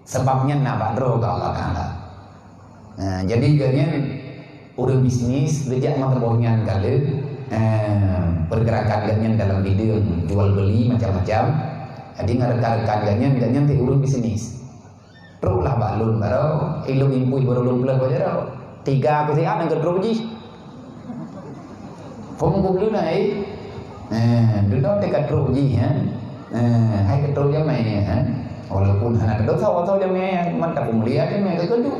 Sabab nyan na bak droe keu Allah Taala. Nah, jadi geuh nyan ureuëng bisnis geujak meusaboh nyan kali, eh, Rakan geuh nyan dalam bideueng jual beuli macam-macam. Jadi ngon rekan-rekan geuh nyan, geuh nyan ti ureueng bisnis. Troklah bak lôn baroe, ilôn impuih baroe lôn peuleueh bak jaroe. Tiga ku siat nyang keutrok jih. Phôn ku lôn ai. Eh, dudoe teuka trok jih, eh. Eh, hai keutrok jamé, eh. Walaupun hana teudosa, atau jamé, eh, mantap peumulia jamé keu keudu.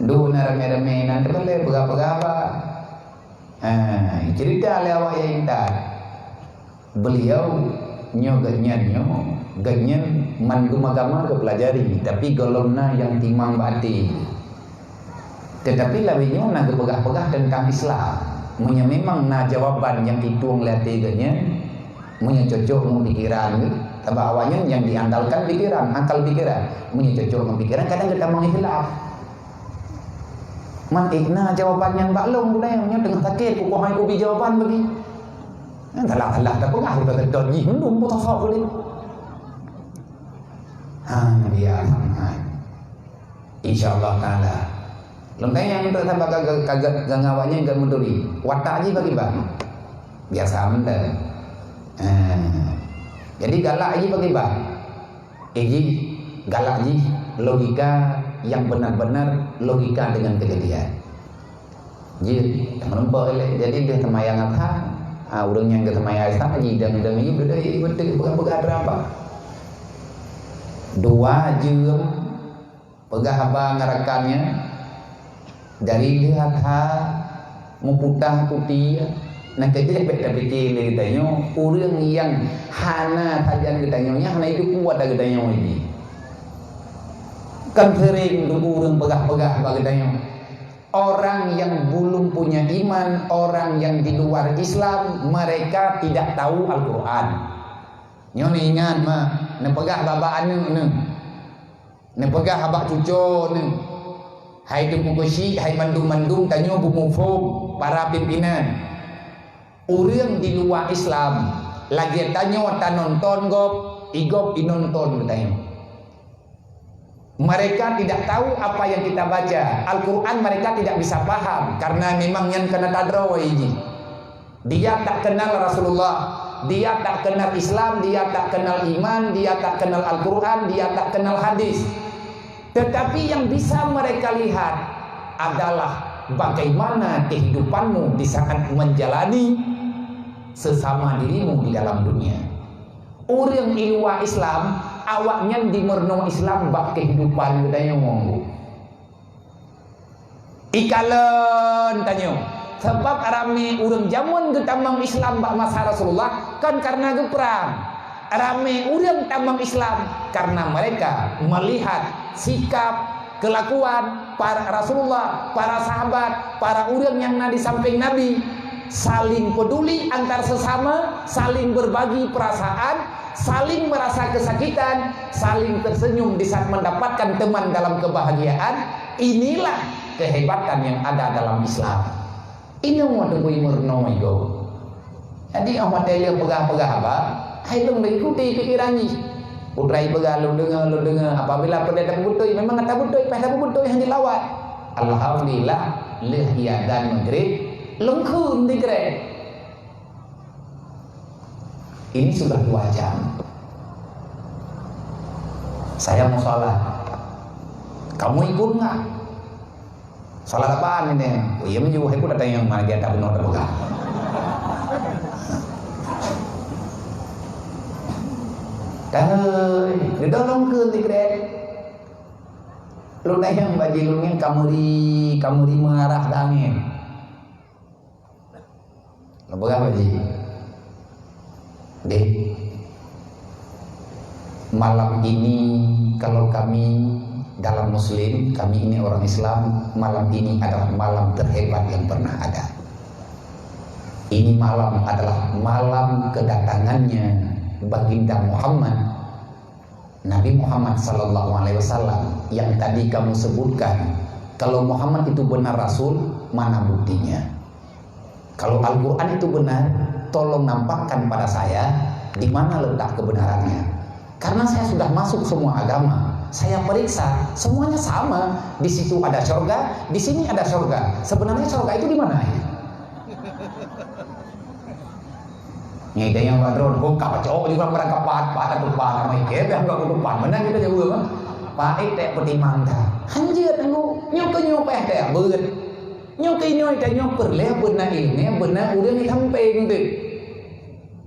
Duna ramé-ramé nan teuka lé peugah-peugah ba. Eh, cerita lé awak Yai Intan. Beliau nyoe geuhnyan nyoe, geuhnyan man geumagama geupeulajari, tapi gohlom na nyang timang bak até. Teutapi lawét nyoe na geupeugah-peugah teuntang Islam. Meunyoe memang na jawaban nyang itueng lé até geuhnyan, meunyoe cocok ngon pikeran geuh, sabab awaknyan nyang diandalkan pikeran, akal pikeran. Meunyoe cocok ngon pikeran, kadang geutamong ikhtilaf. Man, eh, na jawaban nyang bak lôn guna nyang teungoh sakét, kukoh hai kubi jawaban bagi. Nyan salah-salah tapeugah, udah keudot jih, mendung putus asa boleh. Ha, biar sangat. Insya Allah Taala. Lôn tanyong untuk sahabat ka, ka, ka, ka ngawaknya enggak menturi. Watak jih bagi bang. Biasa mantap. Ha. Jadi galak jih bagi bang. Eh, jih, galak jih, logika yang benar-benar logika dengan kejadian. Jih, meureumpok ilée, jadi lheueh teumayang asar, ah, ureuëng nyang geuteumayang asar, jidong-dong, jih, beutôi, beutôi, peugah-peugah teurapa. Dua jeuem, peugah haba ngon rakan nyan, dari lheueh that muputah kuti, na keujeuet bék tapike lé geutanyoe, ureuëng nyang hana sajan geutanyoe nyan hana idup kuat lam geutanyoe nyoe. Kan seuring teungku ureuëng peugah-peugah bak geutanyoe, orang yang belum punya iman, orang yang di luar Islam, mereka tidak tahu Al-Quran. Nyoe neuingat ma, neupeugah bak-bak aneuëk neuh. Neupeugah bak cucoe neuh, hai Teungku Keuchik, hai mandum-mandum tanyoe beumuphom para pimpinan. Ureuëng di luwa Islam, lagée tanyoe tanonton gob, i gob inonton geutanyoe. Mereka tidak tahu apa yang kita baca. Al-Quran mereka tidak bisa paham karena memang nyan kana tadroe jih. Dia tak kenal Rasulullah, dia tak kenal Islam, dia tak kenal iman, dia tak kenal Al-Quran, dia tak kenal hadis. Tetapi yang bisa mereka lihat adalah bagaimana kehidupanmu di saat menjalani sesama dirimu di dalam dunia. Ureuëng i luwa Islam, awaknyan jimeurunoe Islam bak kehidupan geutanyoe. Ikalon tanyoe, sabab ramé ureuëng jameun geutamong Islam bak masa Rasulullah kon kareuna geuprang. Ramé ureuëng tamong Islam kareuna mereka melihat sikap, kelakuan para Rasulullah, para sahabat, para ureuëng nyang na di sampéng Nabi, saling peduli antar sesama, saling berbagi perasaan, saling merasa kesakitan, saling tersenyum di saat mendapatkan teman dalam kebahagiaan. Inilah kehebatan yang ada dalam Islam. Inong watée bui meurunoe gob. Jadi, óh watée lheueh peugah-peugah haba, hai lôn meuikuti pikeran jih. Putra jipeugah, "Lôn deungoe, lôn deungoe." Apabila peudeh tapeubutôi, memang tapeubutôi, paih tapeubutôi hana jilawat. Alhamdulillah, lheueh iazan Maghrib, lôn kheun sikrek. Ini sudah dua jam. Saya mau sholat. Kamu ikut nggak? Salah kapan ini? Oh, iya, meunyoe hai ku datang nyang mana dia tak benar tak pegang. Dahai, didorong ke sikrek. Lôn nyan bak jih lôn nyan kamuri, kamuri mengarah ke angin. Peugah bak jih, "Dek, malam ini kalau kami dalam Muslim, kami ini orang Islam, malam ini adalah malam terhebat yang pernah ada. Ini malam adalah malam kedatangannya Baginda Muhammad." Nabi Muhammad sallallahu alaihi wasallam yang tadi kamu sebutkan, kalau Muhammad itu benar Rasul, mana buktinya? Kalau Al-Quran itu benar, tolong nampakkan pada saya di mana letak kebenarannya. Karena saya sudah masuk semua agama, saya periksa, semuanya sama. Di situ ada surga, di sini ada surga. Sebenarnya surga itu di mana? Ngai tanyong bak droe, "Ho ka pacok juga barang kapat, pat atau pat, ramai ke, biar enggak kutupat." Meunan kita jaweueb, "Pak, eh, tak peutimang dah." Hanjeuet nyoe, nyoe ke nyoe peh tak beuet. Nyoe ke nyoe tanyong peureulèe beuna ilmu, beuna ureueng di sampéng tu.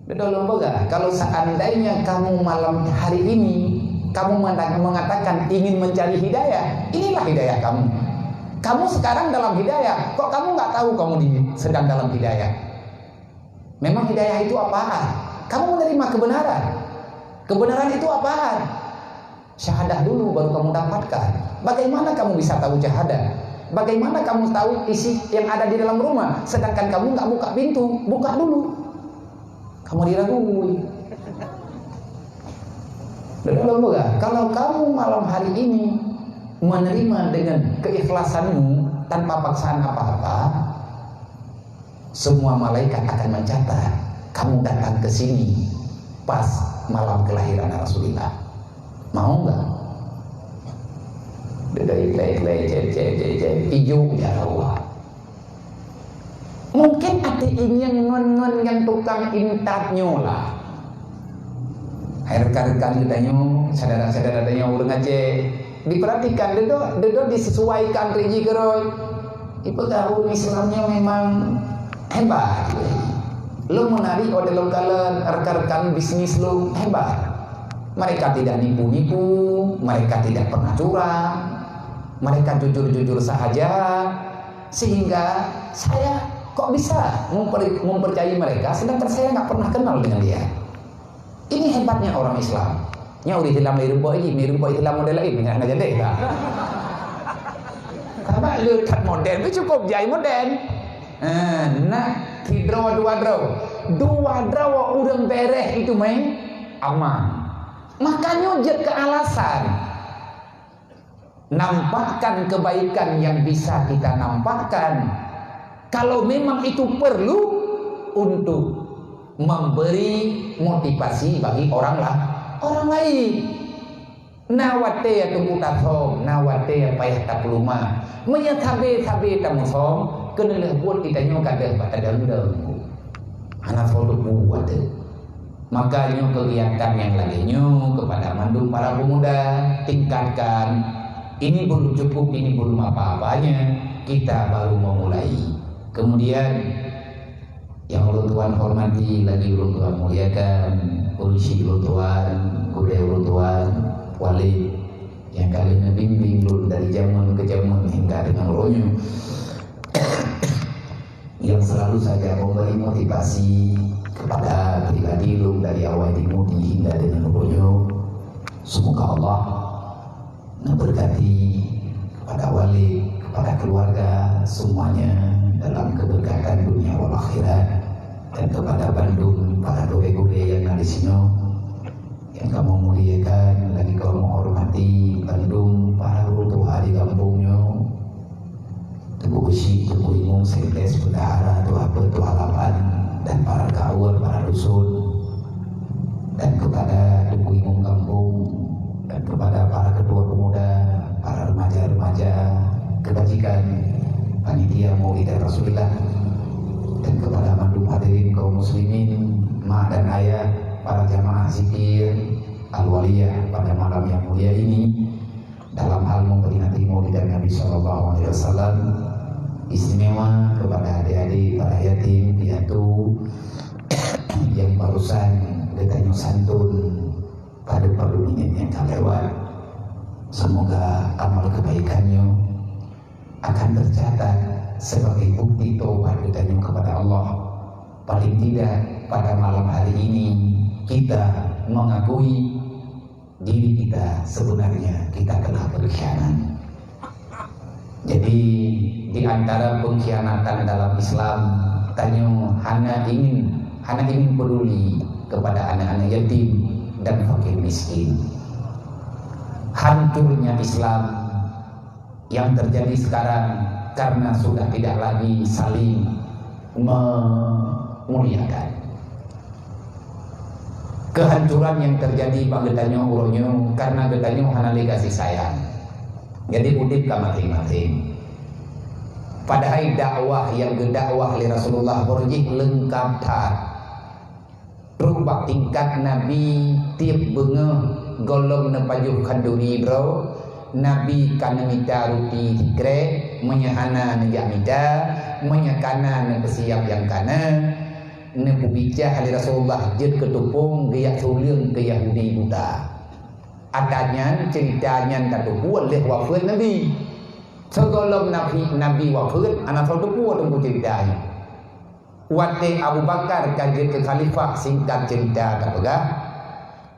Beutôi lôn peugah, kalau seandainya kamu malam hari ini, kamu mengatakan ingin mencari hidayah, inilah hidayah kamu. Kamu sekarang dalam hidayah, kok kamu nggak tahu kamu di, sedang dalam hidayah? Memang hidayah itu apaan? Kamu menerima kebenaran. Kebenaran itu apaan? Syahadah dulu baru kamu dapatkan. Bagaimana kamu bisa tahu syahadah? Bagaimana kamu tahu isi yang ada di dalam rumah, sedangkan kamu nggak buka pintu? Buka dulu. Kamu diragui. Dalam bola, kalau kamu malam hari ini menerima dengan keikhlasanmu tanpa paksaan apa-apa, semua malaikat akan mencatat kamu datang ke sini pas malam kelahiran Rasulullah. Mau nggak? Dedai klai-klai, cek, cek, cek, cek. Ijuk ya Allah. Mungkin até ingieng ngon-ngon nyang tukang intat nyoe lah. Hai rekan-rekan geutanyoe, syedara-syedara tanyoe ureueng Aceh, diperhatikan, deudok, deudok disesuaikan riji keurôi. Ipeugah ureueng Islam nyoe memang hebat. Lôn meunari watèe lôn kalon rekan-rekan bisnis lôn hebat. Mereka tidak nipu-nipu, mereka tidak pernah curang, mereka jujur-jujur sahaja, sehingga saya kok bisa memper-, mempercayai mereka, sedangkan saya nggak pernah kenal dengan dia. Ini hebatnya orang Islam. Nyoe ureueng Islam lé rumpok ini, lé rumpok Islam model lain, nggak ada jadi lah. Karena lu tak model, lu cukup jai model. Eh, nah, sidroe dua droe. Dua droe ureueng beres itu main aman. Makanya jeuet ke alasan. Nampakkan kebaikan yang bisa kita nampakkan, kalau memang itu perlu untuk memberi motivasi bagi orang la-, orang lain. Na watèe teungku tasöm, na watèe payah tapeuleumah. Meunyoe sabe-sabe tamusöm, keuneulheueh buet geutanyoe ka deuh bak tadong-dong. Hana soe teupeu watèe. Maka nyoe kegiatan nyang lagèe nyoe kepada mandum para pemuda, tingkatkan. Ini belum cukup, ini belum apa-apanya, kita baru memulai. Kemudian, nyang ulôn tuan hormati, lagi ulôn tuan muliakan, ureueng syik ulôn tuan, gurèe ulôn tuan, Walid, nyang ka lheueh neubimbing lôn dari jameun ke jameun hingga deungon uroe nyoe. Yang selalu saja memberi motivasi kepada pribadi lôn dari awai dimudi hingga deungon uroe nyoe. Semoga Allah memberkati kepada Walid, kepada keluarga semuanya dalam keberkatan dunia wal akhirat, dan kepada bandum para gurèe-gurèe nyang na di sinoe. Nyang kamoe muliakan, lagi kamoe hormati bandum para ureueng tuha di gampông nyoe, Teungku Beusyik, Teungku Imum, Sekdes, Bendahara, Tuha Peuet, Tuha Lapan, dan para kaul, para dusun, dan kepada Teungku Imum gampông, dan kepada para ketua pemuda, para remaja-remaja kebajikan, panitia Maulidan Rasulillah, dan kepada mandum hadirin kaum muslimin, mak dan ayah, para jamaah zikir, Al-Waliyah pada malam yang mulia ini, dalam hal memperingati Maulidan Nabi sallallahu alaihi wasallam, istimewa kepada adik-adik, para yatim piatu yang barusan geutanyoe santun pada palu minit nyang ka lewat. Semoga amal kebaikannya akan tercatat sebagai bukti taubat geutanyoe kepada Allah. Paling tidak pada malam hari ini kita mengakui diri kita sebenarnya kita telah berkhianat. Jadi, di antara pengkhianatan dalam Islam, tanyoe hana ingin, hana ingin peduli kepada anak-anak yatim dan fakir miskin. Hancurnya Islam yang terjadi sekarang karena sudah tidak lagi saling memuliakan. Kehancuran yang terjadi bak geutanyoe uroe nyoe karena geutanyoe hana lé gaséh sayang. Jadi udép ka maséng-maséng. Padahai dakwah nyang geudakwah lé Rasulullah baroe jih leungkap that. Trok bak tingkat Nabi tieb beungoh gohlom neupajoh khanduri droe, Nabi ka neumita ruti sikrek, meunyoe hana neujak mita, meunyoe kana neupeusiab nyang kana, neupeubicah lé Rasulullah jeuet keu tupông geujak suleung keu Yahudi buta. Ata nyan ceurita nyan ka teubuet lheueh wafeuet Nabi. Sigohlom Nabi, Nabi wafeuet, hana soe teupeue teungku ceurita nyan. Watée Abu Bakar ka jeuet keu khalifah, singkat ceurita tapeugah,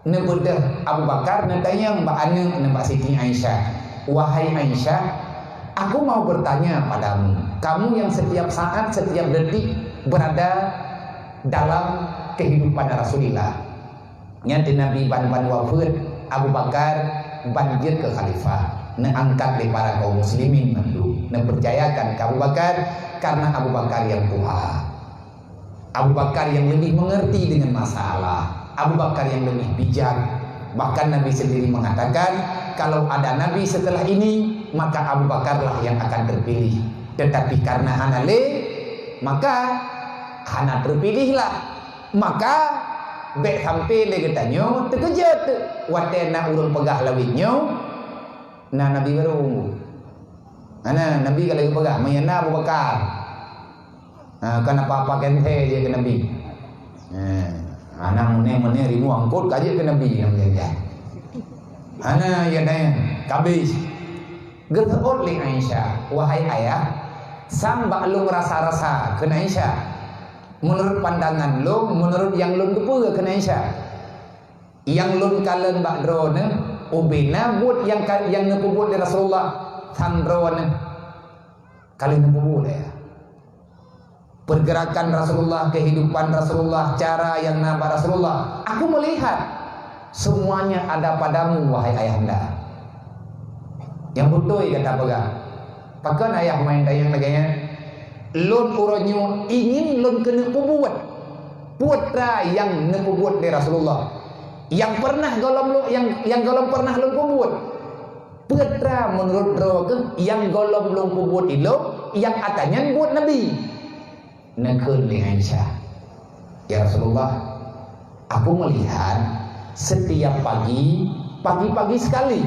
neubeudôh Abu Bakar neutanyong bak aneuëk nyan, bak Siti Aisyah, "Wahai Aisyah, aku mau bertanya padamu, kamu yang setiap saat, setiap detik berada dalam kehidupan Rasulullah." Nyan di Nabi ban-ban wafeuet, Abu Bakar ban jeuet keu khalifah, neuangkat lé para kaum muslimin mandum, neupeucayakan keu Abu Bakar, karena Abu Bakar nyang tuha. Abu Bakar nyang leubeh mengerti dengan masalah, Abu Bakar nyang leubeh bijak. Bahkan Nabi sendiri mengatakan, "Kalau ada nabi setelah ini, maka Abu Bakarlah yang akan terpilih. Tetapi karena hana lé, maka hana terpilihlah." Maka, bék sampai lé geutanyoe teukeujot watée na ureuëng peugah lawét nyoe, na nabi barô. Hana, nabi ka lheueh geupeugah, meunyoe na Abu Bakar. Ha, kan apa-apa keuntée jeuet keu nabi. Ha, hana meuné-meuné rimueng angkot ka jeuet keu nabi nyang janjan. Hana, ya dayah, kabéh. Geuseuôt lé Aisyah, "Wahai ayah, sam bak lôn rasa-rasa," kheun Aisyah. "Meunurot pandangan lôn, meunurot nyang lôn teupeue," kheun Aisyah, "nyang lôn kalon bak droeneuh, ubé na buet nyang ka, nyang neupeubuet lé Rasulullah, sam droeneuh ka lheueh neupeubuet, ya. Pergerakan Rasulullah, kehidupan Rasulullah, cara nyang na bak Rasulullah. Aku melihat semuanya ada padamu, wahai ayahanda." Nyang beutôi gata peugah. Pakon ayah main tanyong lagée nyan? Lôn uroe nyoe ingin lôn keuneuk peubuet peue nyang neupeubuet lé Rasulullah. Nyang pernah gohlom lôn, nyang, nyang gohlom pernah lôn peubuet. Peue meunurot droe keuh nyang gohlom lôn peubuet ilôn, nyang ata nyan buet Nabi. Neukheun lé Aisyah, "Ya Rasulullah, aku melihat setiap pagi, pagi-pagi sekali,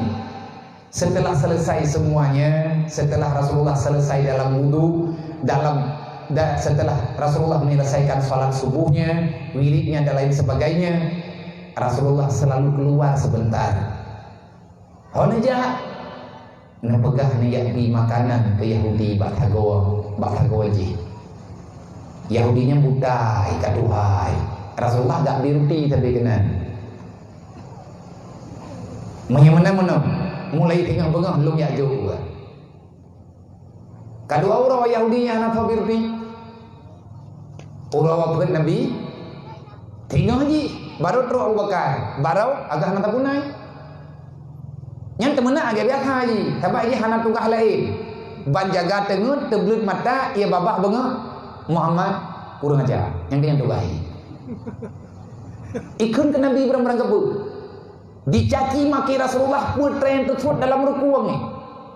setelah selesai semuanya, setelah Rasulullah selesai dalam wudu, dalam, da-, setelah Rasulullah menyelesaikan salat subuhnya, wiridnya dan lain sebagainya, Rasulullah selalu keluar sebentar." Ho neujak, neupeugah neujak bri makanan keu Yahudi bak sagoe, bak sagoe jih. Yahudi nyan buta, ka tuha. Rasulullah gak bri ruti sabe keunan. Meunyoe meunan-meunan, mulai singoh beungoh lôn jak jok. Ka dua uroe Yahudi nyang hana soe bri ruti. Uroe wafeuet Nabi, singoh jih, barô trok Abu Bakar, barô agak hana tapunai. Nyan teumeunak agak biasa jih, sabab jih hana tugaih laén. Ban jaga teungeut, teubleuet mata, ie babah beungoh, Muhammad kurang ajar. Nyan keuh nyan tugaih jih. Ikheun keu Nabi barang-barang kapeue. Dicaci maki Rasulullah peue nyang teupeubuet dalam rukueng nyan,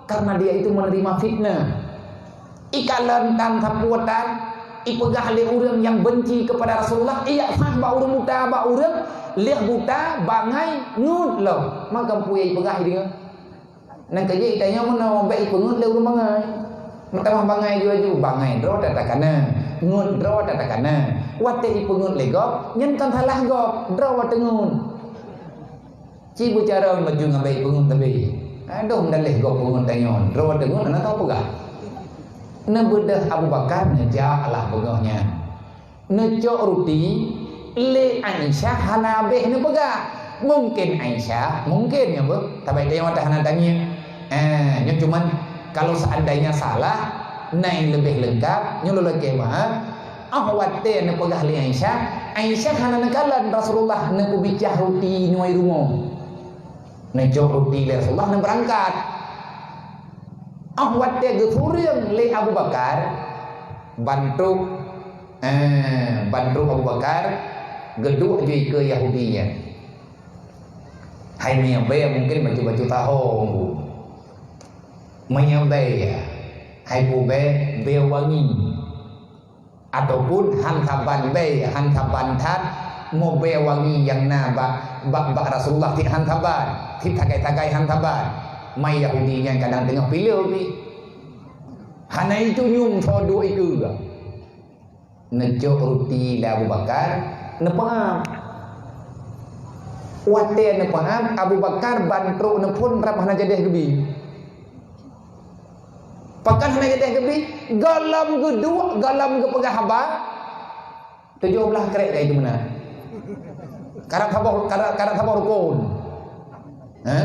karena dia itu menerima fitnah. Ikalon tan sapeue tan, ipeugah lé ureuëng nyang benci kepada Rasulullah, ijak sah bak ureuëng buta, bak ureuëng lheueh buta, bangai, ngeut lom. Maka peue nyang ipeugah ideungoe. Nyan keuh jih tanyoe meunoe bék ipeungeut lé ureuëng bangai. Meutamah bangai aju-aju, bangai droe tatakana, ngeut droe tatakana. Watée ipeungeut lé gob, nyan kon salah gob, droe teungeut. Ci beucarông laju ngon bék ipeungeut teubi. Adoh meudaléh gob peungeut tanyoe, droe teungeut hana teupeugah. Neubeudôh Abu Bakar neujak lah beungoh nyan. Neucok ruti, lé Aisyah hana habéh neupeugah. Mungken Aisyah, mungken nyoe beuh, tabai teurimong hana tangieng. Eh, nyoe cuman kalau seandainya salah, na nyang leubeh leungkap, nyoe lôn lakée meu'ah. Óh watée neupeugah lé Aisyah, Aisyah hana neukalon Rasulullah neupeubicah ruti inoe rumoh. Neucok ruti lé Rasulullah neubeurangkat. Óh watée geusureueng lé Abu Bakar, ban trok, eh, ban trok Abu Bakar geuduek ju ikeue Yahudi nyan. Hai meunyoe bée mungken bacut-bacut taho. Meunyoe bée, hai peue bée, bée wangi. Ataupun han saban bée, han saban that, Mubèe wangi nyang na bak, bak, bak Rasulullah cit han saban, cit sagai-sagai han saban. Mai Yahudi nyan kadang teungoh pileue pih. Hana itunyum soe duek ikeue. Neucok ruti lé Abu Bakar, neupeuam. Watèe neupeuam, Abu Bakar ban trok neuphon rab hana jadèh geubi. Pakon hana jadèh geubi? Gohlom geuduek, gohlom geupeugah haba. Tujoh blaih krek ka itu meunan. Karab saboh, karab, karab saboh rukon. Ha?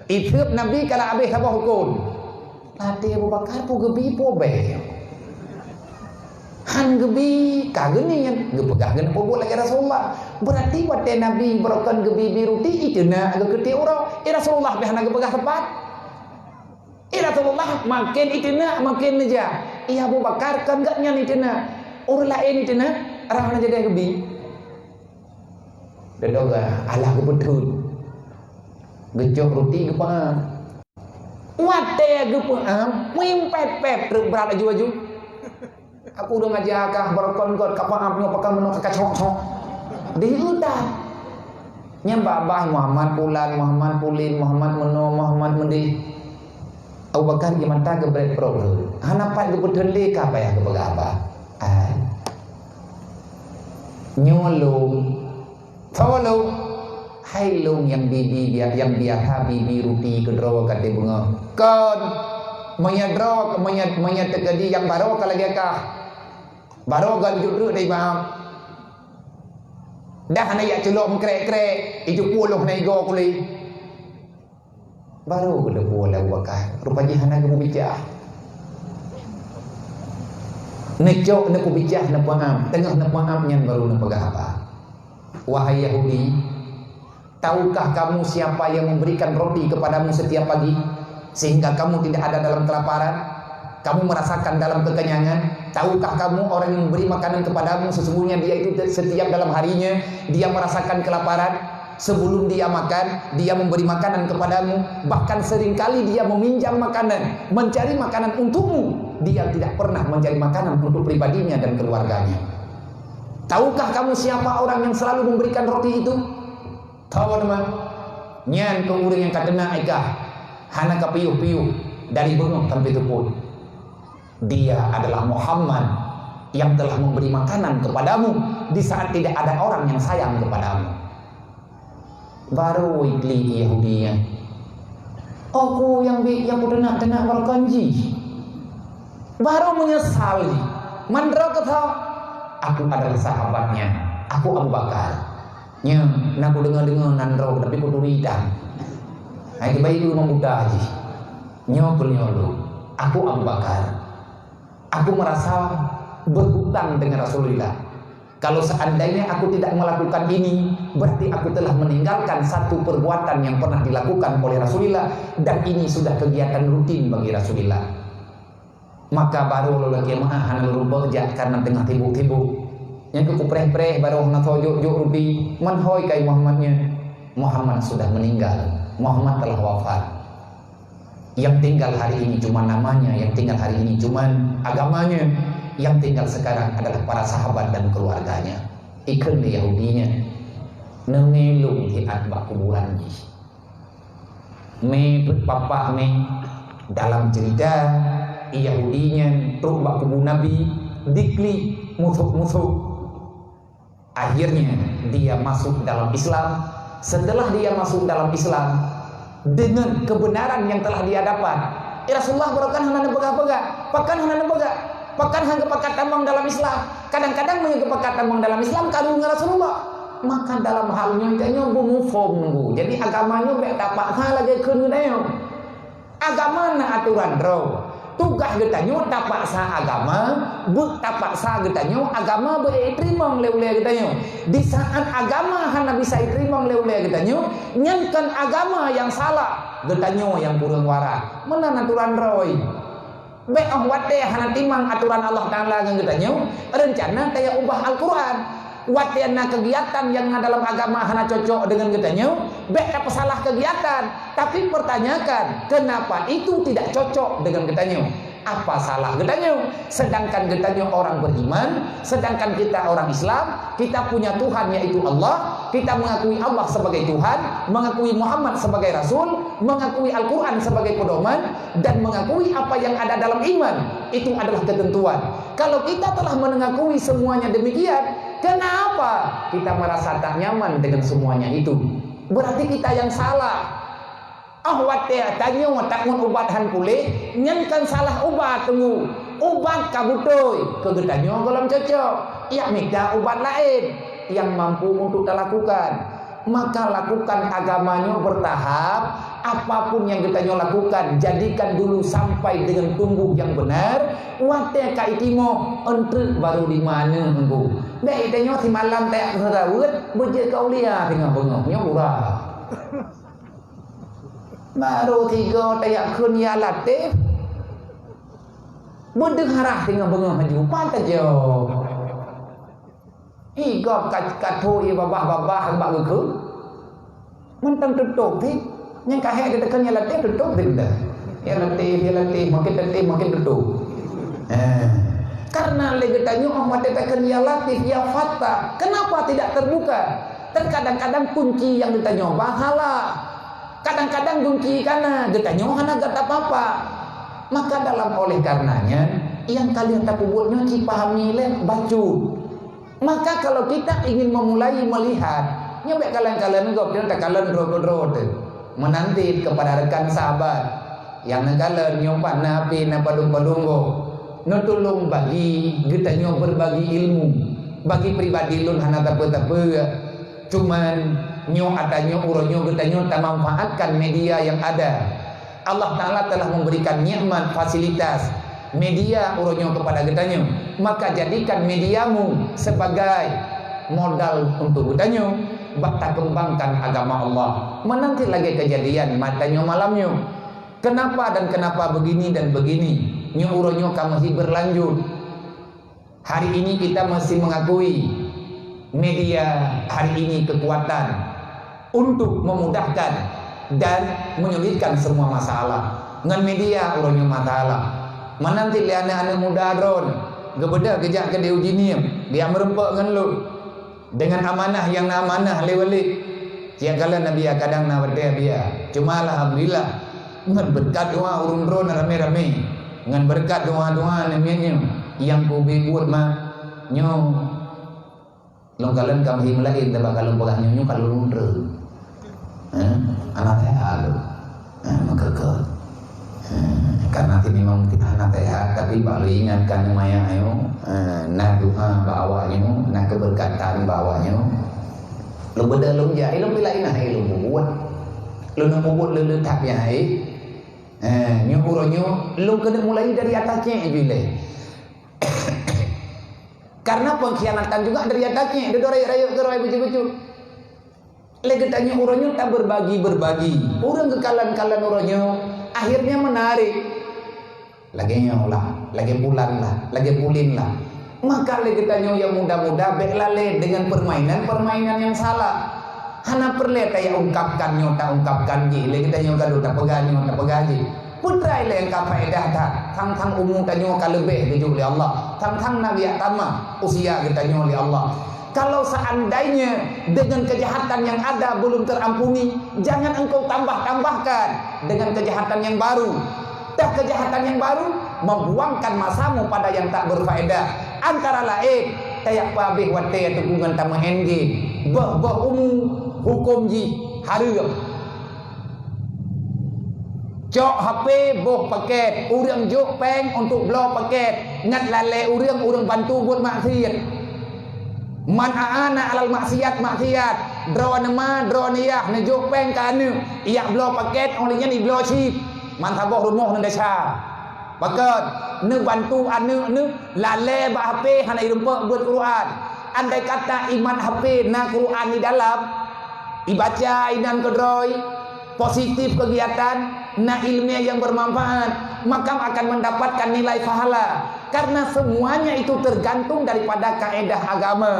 Itheup Nabi karab habéh saboh rukon. Latèe Abu Bakar peue geubi peue bèe. Han geubi ka geuniet, geupeugah keuneuk peubuet lagèe Rasulullah. Beurati watèe Nabi beurokon geubi-bi ruti, iteunak geukeutiek uroe. Eh, Rasulullah pih hana geupeugah teumpat. Eh, Rasulullah maken iteunak, maken neujak. Eh, Abu Bakar kon gobnyan iteunak. Ureueng laén iteunak, rab hana jadèh geubi. Deudong, alah geupeutheun. Geucok ruti geupeuam. Watèe geupeuam, meuimpèt-pèt treuk brat laju-laju. Aku dong aja kah beurokon got ka peuam nyoe pakon meunoe ka cok-cok. Di udah. Nyan babah Muhammad Pulan, Muhammad Pulin, Muhammad meunoe, Muhammad meudeh. Abu Bakar di mata geubrek prok lé. Hana pat geupeutheun lé ka payah geupeugah haba. Ai. Nyoe lôn. Soe lôn? Hai lôn nyang bi-bi bia-, nyang biasa bi-bi ruti keudroe ka teubeungoh. Kon. Meunyoe droe, meunyoe, meunyoe teukeudi nyang baroe ka lagèe kah. Baroe geuh jeuet reuek dari maaf. Dah hana jak culok meukrek-krek, ijeuet puloh na igoe kulét. Baru geuteupeue lé Abu Bakar, rupa jih hana geupeubicah. Neucok neupeubicah neupeuam, teungoh neupeuam nyan baru neupeugah haba. Wahai Yahudi, tahukah kamu siapa yang memberikan roti kepadamu setiap pagi, sehingga kamu tidak ada dalam kelaparan? Kamu merasakan dalam kekenyangan? Tahukah kamu orang yang memberi makanan kepadamu, sesungguhnya dia itu setiap dalam harinya, dia merasakan kelaparan? Sebelum dia makan, dia memberi makanan kepadamu. Bahkan seringkali dia meminjam makanan, mencari makanan untukmu. Dia tidak pernah mencari makanan untuk pribadinya dan keluarganya. Tahukah kamu siapa orang yang selalu memberikan roti itu? Tho teuma, nyan keuh ureueng nyang ka teunak i kah, hana ka piôh-piôh dari beungoh sampai teupot. Dia adalah Muhammad yang telah memberi makanan kepadamu di saat tidak ada orang yang sayang kepadamu. Baru iklik Yahudi nyan. Oh, ku nyang bi-, nyang kuteunak-teunak barokon jih. Baru meunyeusal jih. Mandro keutho, aku adalah sahabatnya. Aku Abu Bakar. Nyoe, na kudeungoe-deungoe nan droe, tapi kuturi tan. Hai, tiba-tiba membuta jih. Nyoe keuh nyoe lôn. Aku Abu Bakar. Aku merasa berhutang dengan Rasulullah. Kalau seandainya aku tidak melakukan ini, berarti aku telah meninggalkan satu perbuatan yang pernah dilakukan oleh Rasulullah, dan ini sudah kegiatan rutin bagi Rasulullah. Maka baru lôn lakèe meu'ah hana lôn beujak karena teungoh sibuk-sibuk. Nyang keu kupreh-preh baru hana soe jok-jok ruti, man hôi kai Muhammad nyan. Muhammad sudah meninggal. Muhammad telah wafat. Yang tinggal hari ini cuma namanya, yang tinggal hari ini cuma agamanya, yang tinggal sekarang adalah para sahabat dan keluarganya. Ikheun lé Yahudi nyan, neungelung siat bak kuburan jih. Mé peuet papak mé, dalam cerita, Yahudi nyan trok bak kubu Nabi, diklik musuh-musuh. Akhirnya, dia masuk dalam Islam. Setelah dia masuk dalam Islam, dengan kebenaran yang telah dia dapat, eh, Rasulullah barokan hana neupeugah-peugah. Pakon hana neupeugah? Pakon hana geupakat tamong dalam Islam? Kadang-kadang meunyoe geupakat tamong dalam Islam, karu ngon Rasulullah. Maka dalam hal nyoe, tanyoe beumuphom nunggu. Jadi, agama nyoe bèk tapaksa lagèe kheun geutanyoe. Agama na atoran droe. Tugaih geutanyoe tapaksa agama, bèk tapaksa geutanyoe agama beu iteurimong lé ulèe geutanyoe. Di saat agama hana bisa iteurimong lé ulèe geutanyoe, nyan kon agama nyang salah, geutanyoe nyang kureueng waras. Meunan atoran droe. Bèk 'oh watèe hana timang atoran Allah Taala ngon geutanyoe, reuncana tajak ubah Al-Quran. Watèe na keugiatan nyang na dalam agama hana cocok deungon geutanyoe, bèk tapeusalah keugiatan, tapi pertanyakan, kenapa itu tidak cocok deungon geutanyoe? Apa salah geutanyoe? Sedangkan geutanyoe orang beriman, sedangkan kita orang Islam, kita punya Tuhan yaitu Allah, kita mengakui Allah sebagai Tuhan, mengakui Muhammad sebagai Rasul, mengakui Al-Quran sebagai pedoman, dan mengakui apa yang ada dalam iman. Itu adalah ketentuan. Kalau kita telah mengakui semuanya demikian, kenapa kita merasa tak nyaman dengan semuanya itu? Berarti kita yang salah. Oh watée tanyoe takot ubat hán puléh, nyan kan salah ubat teunggu. Ubat ka beutôi, keu geutanyoe gohlom cocok. Yak mita ubat laén nyang mampu untuk talakukan. Maka lakukan agama nyoe bertahap, apapun yang geutanyoe lakukan, jadikan dulu sampai dengan tumbuh yang benar, watée ka itimoh, eunteuk baru dimana teunggu. Bék tanyoe simalam tajak keu seuraweut, beujeuet keu aulia teungoh beungoh, nyoe gura. Baru tiga tajak kheun ya Latif. Beudeuh harah teungoh beungoh laju. Pat tajak. Igob ka, ka tho ie babah-babah bak geukheun. Mantong tutôp pih. Nyang ka hék geutakheun ya Latif tutôp pih dah. Ya Latif, ya Latif, makin Latif, makin tutôp. Eh. Karena lé geutanyoe oh watée takheun ya Latif, ya Fattah. Kenapa tidak terbuka? Terkadang-kadang kunci yang geutanyoe bah salah. Kadang-kadang gunci kana geutanyoe hana gata papa. Maka dalam oleh karenanya, nyang ka lheueh tapeubuet nyoe cipahami lé bacut. Maka kalau kita ingin memulai melihat, nyoe bék kalon-kalon gob, nyoe takalon droe keu droe teuh. Meunanti kepada rekan sahabat nyang neukalon nyoe pat na api na padum-padum gob. Neutulông bagi geutanyoe berbagi ilmu bagi pribadi lôn hana tapeue-tapeue. Cuman, nyoe ata nyoe uroe nyoe geutanyoe tamanfaatkan media yang ada. Allah Ta'ala telah memberikan nikmat fasilitas media uroe nyoe kepada geutanyoe. Maka jadikan mediamu sebagai modal untuk geutanyoe bak takeumbangkan agama Allah. Meunanti lagée kejadian mata nyoe malam nyoe. Kenapa dan kenapa begini dan begini? Nyoe uroe nyoe ka masih berlanjut. Hari ini kita masih mengakui media hari ini kekuatan untuk memudahkan dan menyulitkan semua masalah. Ngon media uroe nyoe masalah. Meunanti lé aneuk-aneuk muda droen geubeudôh geujak keudeh uji niem, geujak meureumpok ngon lôn. Dengan amanah nyang na amanah lé Walid. Siat kalon Nabi kadang na watée Nabi. Cuma alhamdulillah, ngon beureukat doa ureuëng droen ramé-ramé. Ngon beureukat doa-doa namiet nyoe nyang kubi buet ma nyoe. Lôn kalon ka meuhi meulaén, tabak kalon peugah nyoe nyoe ka lôn lôn treun. Eh, anak saya tu. Eh, meukeukeu. Eh, karena ti memang kita hana sehat, tapi bak lôn ingatkan maya nyoe, eh, na doa bak awak nyoe, na keberkatan bak awak nyoe. Lôn beudôh lôn jak, eh, lôn pilai nah, eh, lôn peubuet. Lôn peubuet lôn letak ya, eh. Eh, nyoe uroe nyoe, lôn keuneuk mulai dari atas cek jih lé. Karena pengkhianatan juga dari atas cek, duduk rayeuk-rayeuk ke roh beujeuet-beujeuet. Lé geutanyoe uroe nyoe taberbagi-berbagi. Ureuëng geukalon-kalon uroe nyoe, akhirnya menarik. Lagée nyoe lah, lagée pulan lah, lagée pulin lah. Maka lé geutanyoe nyang muda-muda bék lalée dengan permainan-permainan yang salah. Hana peureulée tajak ungkapkan nyoe, taungkapkan jih. Lé geutanyoe ka lheueh tapeugah nyoe, tapeugah jih. Peutrai lé nyang ka faedah that, thang-thang umu tanyoe ka leubeh geujok lé Allah, thang-thang na biak tamah usia geutanyoe lé Allah. Kalau seandainya dengan kejahatan yang ada belum terampuni, jangan engkau tambah-tambahkan dengan kejahatan yang baru. Dah kejahatan yang baru membuangkan masamu pada yang tak berfaedah. Antara lain, tajak peuhabéh watée teungku ngon tameu'en game. Boh-boh umu, huköm jih hareuem. Cok H P boh paket, ureuëng jok péng untuk bloe paket, ngat lalée ureuëng, ureuëng bantu buet maksiet. Man aana alal maksiat, maksiat. Droeneuh ma, droeneuh yah, neujok péng keu aneuk, ijak bloe paket, óh lheueh nyan ibloe cit. Man saboh rumoh neudesya. Pakon, neubantu aneuk neuh lalée bak H P hana irumpok buet Quran. Andai kata iman H P na Quran di dalam, ibaca inan keudroe, positif kegiatan, na ilmiah yang bermanfaat, maka akan mendapatkan nilai pahala. Karena semuanya itu tergantung daripada kaedah agama,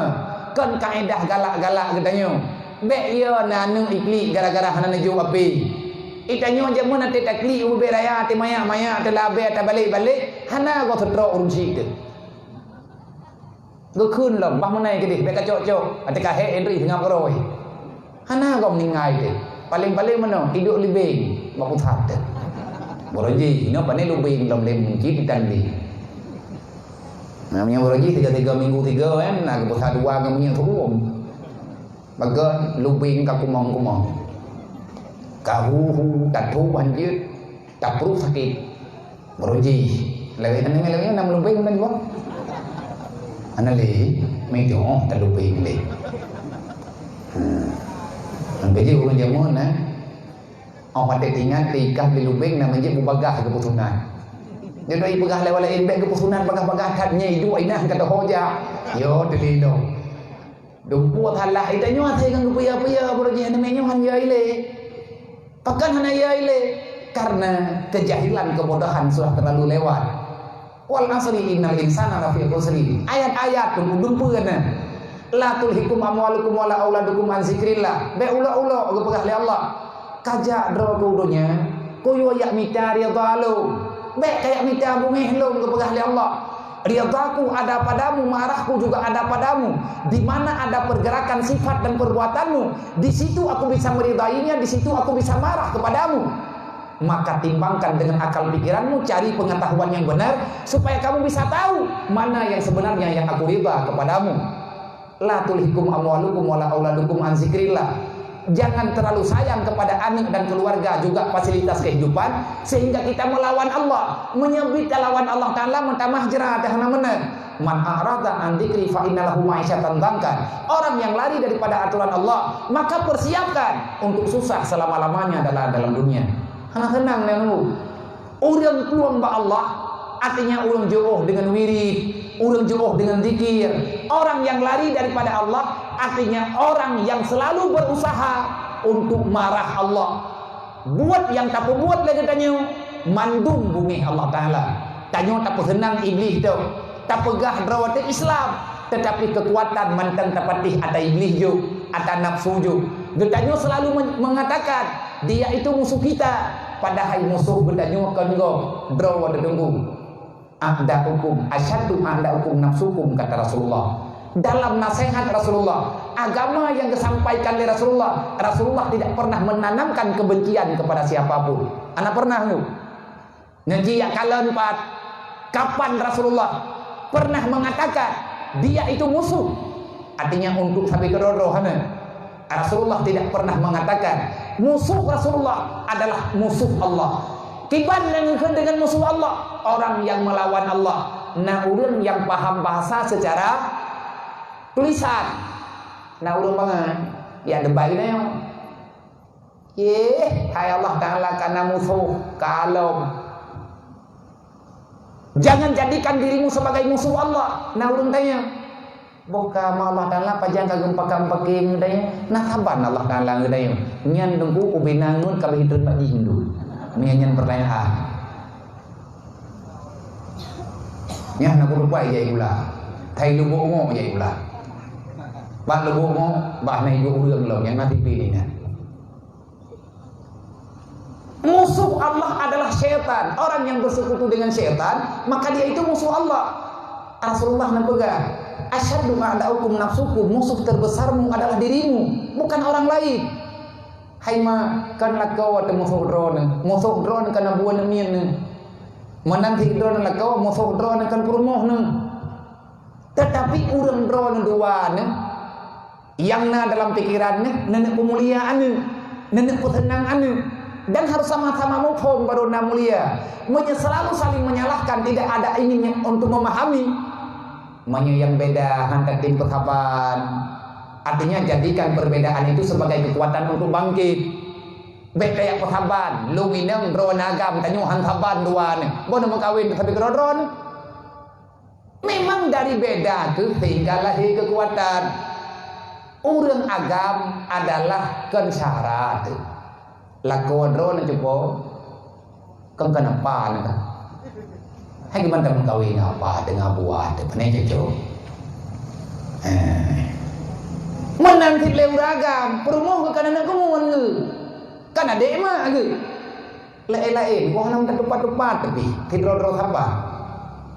kon kaedah galak-galak geutanyoe. Bék yo na aneuk iklik gara-gara hana neujok H P. Itanyoe jameun até taklik ubé raya até mayak-mayak até labé até balek-balek, Hana gob seutrok ureueng chik teuh. Geukheun lom, bah meunai keudeh, bèk kacok-cok, até kahé Henry teungoh keurôi. Hana gob meuninggai teuh. Paléng-paléng meunoe, iduek leubeng bak pusat teuh. Barô jih, inoe pané leubeng lom lé meucit itan lé. Nah, meunyoe barô jih tiga-tiga minggu tiga kan, nah, geupusat dua ngon minyeuk teuuem. Bagon leubeng ka kumong-kumong. Ka hu-hu, tatôh ban jeuet, tapruh sakét. Barô jih. Lagèe nyan, lagèe nyan, na meulubeng meunan jua. Hana lé, meudoh talubeng lé. Hmm. Sampai jih ureueng jameun, eh. Oh, watèe teuingat, teuikah di lubeng, na meujeuet beubagah geupeusunat. Jadi, ipeugah lé ureueng laén, "Bèk geupeusunat bagah-bagah that nyan, iduek inah ka teuho jak." Yo, teulilong. Dumpeue salah, ita nyoe asai ngon geupeue-peue, barô jih aneuk miet nyoe han yö ilée. Pakon hana yö ilée? Karena kejahilan, kebodohan sudah terlalu lewat. "Wal asri innal insana lafi khusri." Ayat-ayat tu dumpeue na. "La tulhikum amwalukum wala auladukum an zikrillah." Bèk ulok-ulok geupeugah lé Allah. Kajak droe keu donya, kuyue jak mita ridha lôn. Bèk kajak mita beungéh lôn geupeugah lé Allah. Ridhaku ada padamu, marahku juga ada padamu. Di mana ada pergerakan sifat dan perbuatanmu, di situ aku bisa meridainya, di situ aku bisa marah kepadamu. Maka timbangkan dengan akal pikiranmu, cari pengetahuan yang benar, supaya kamu bisa tahu mana yang sebenarnya yang aku ridha kepadamu. "La tulhikum amwalukum wala auladukum an zikrillah." Jangan terlalu sayang kepada aneuk dan keluarga, juga fasilitas kehidupan, sehingga kita melawan Allah. Meunyoe bit talawan Allah Taala, meutamah jrat hana meunan. "Man a'rada an dzikri fa inna lahu ma'isyatan dhanka." Orang yang lari daripada aturan Allah, maka persiapkan untuk susah selama-lamanya dalam, dalam dunia. Hana seunang nyan. Ureueng plueng bak Allah, artinya ureueng jiôh deungon wirid, ureueng jiôh deungon zikir. Orang yang lari daripada Allah, artinya orang yang selalu berusaha untuk marah Allah. Buet nyang tapeubuet lé geutanyoe, mandum beungéh Allah Taala. Tanyoe tapeuseunang Iblih teuh, tapeugah droe teuh Islam, teutapi keukuatan mantong tapatéh ata Iblih jôk, ata nafsu jôk. Geutanyoe selalu men-, mengatakan, "Dia itu musuh kita," padahai musoh geutanyoe kon gob, droe teuh teungku. "A'da'ukum asyaddu a'da'ukum nafsukum," kata Rasulullah. Dalam nasihat Rasulullah, agama yang disampaikan oleh Rasulullah, Rasulullah tidak pernah menanamkan kebencian kepada siapapun. Hana pernah tu. Nyoe jih jak kalon pat, kapan Rasulullah pernah mengatakan dia itu musuh? Artinya untuk sabe keudroe-droe hana. Rasulullah tidak pernah mengatakan musuh Rasulullah adalah musuh Allah. Kiban nyang geukheun deungon musuh Allah, orang yang melawan Allah. Na ureueng nyang paham bahasa secara tulisan. Na ureueng bangai, ya debai na nyoe. Yeh, hai Allah Taala ka na musoh, kalon. Jangan jadikan dirimu sebagai musuh Allah. Na ureueng tanya, "Boh ka ma Allah Taala pajan ka geumpa-geumpa keu ngeudayeueng?" Na saban Allah Taala ngeudayeueng. Nyan teungku ubena ngon ka lheueh treun bak jih ndu. Nyan, nyan pertanyaan. Nyan na kurupai jai gula. Thai lubok ngok jai gula. Bak lubok ngok, bah na ibu ureueng lom nyang na tipi ni nyan. Musuh Allah adalah syaitan. Orang yang bersekutu dengan syaitan, maka dia itu musuh Allah. Rasulullah neupeugah, "Asyaddu a'da'ukum nafsukum," musuh terbesarmu adalah dirimu, bukan orang lain. Hai ma, kon lakoe teuh musoh droeneuh, musoh droeneuh kana buet neumiet neuh. Meunan cit droeneuh lakoe, musoh droeneuh kon peurumoh neuh. Tetapi ureueng droeneuh dua neuh, nyang na dalam pikeran neuh, neuneuk peumulia aneuk, neuneuk peuseunang aneuk, dan harus sama-sama muphom baru na mulia. Meunyoe selalu saling menyalahkan, tidak ada ingin untuk memahami, meunyoe nyang beda han tatem peusaban, artinya jadikan perbedaan itu sebagai kekuatan untuk bangkit. Bèk tajak peusaban, lôn inong droeneuh agam, tanyoe han saban dua neuh. Boh neumeukawen sabe keudroe-droe neuh. Memang dari beda kheueh sehingga lahé keukuatan. Ureueng agam adalah kon syarat. Lakoe droeneuh cupo, kon keuneuk pa neuh ka. Hai gimana teumeukawen apa teungoh buah teuh, pane cocok. Eh. Meunan cit lé ureueng agam, peurumoh geuh kana neuk keumuen geuh. Kana dek mak geuh. Laén-laén, boh hana meutupat-tupat tapi, sidroe-droe saban.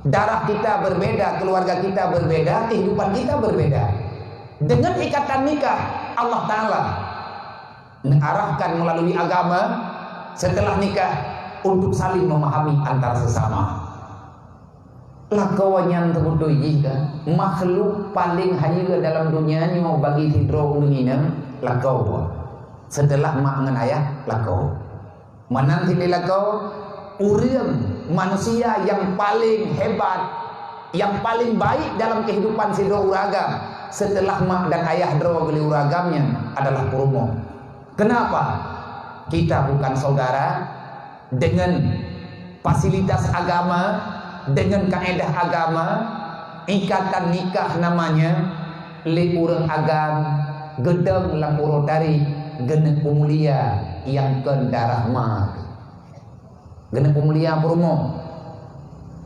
Darah kita berbeda, keluarga kita berbeda, kehidupan kita berbeda. Dengan ikatan nikah, Allah Ta'ala mengarahkan melalui agama setelah nikah untuk saling memahami antar sesama. Lakoe nyan teubeutôi jih ka, makhluk paleng hayeue dalam donya nyoe bagi sidroe ureuëng inong, lakoe. Seuteulah mak ngon ayah, lakoe. Meunan cit lé lakoe, ureuëng manusia nyang paleng hebat, nyang paleng baik dalam keuhidupan sidroe ureuëng agam, seuteulah mak dan ayah droe geulée ureuëng agam nyan adalah peurumoh. Kenapa? Kita bukan saudara dengan fasilitas agama, dengan kaedah agama, ikatan nikah namanya, lé ureuëng agam geudong lam uroe taréh geuneuk peumulia nyang kon darah ma. Geuneuk peumulia peurumoh.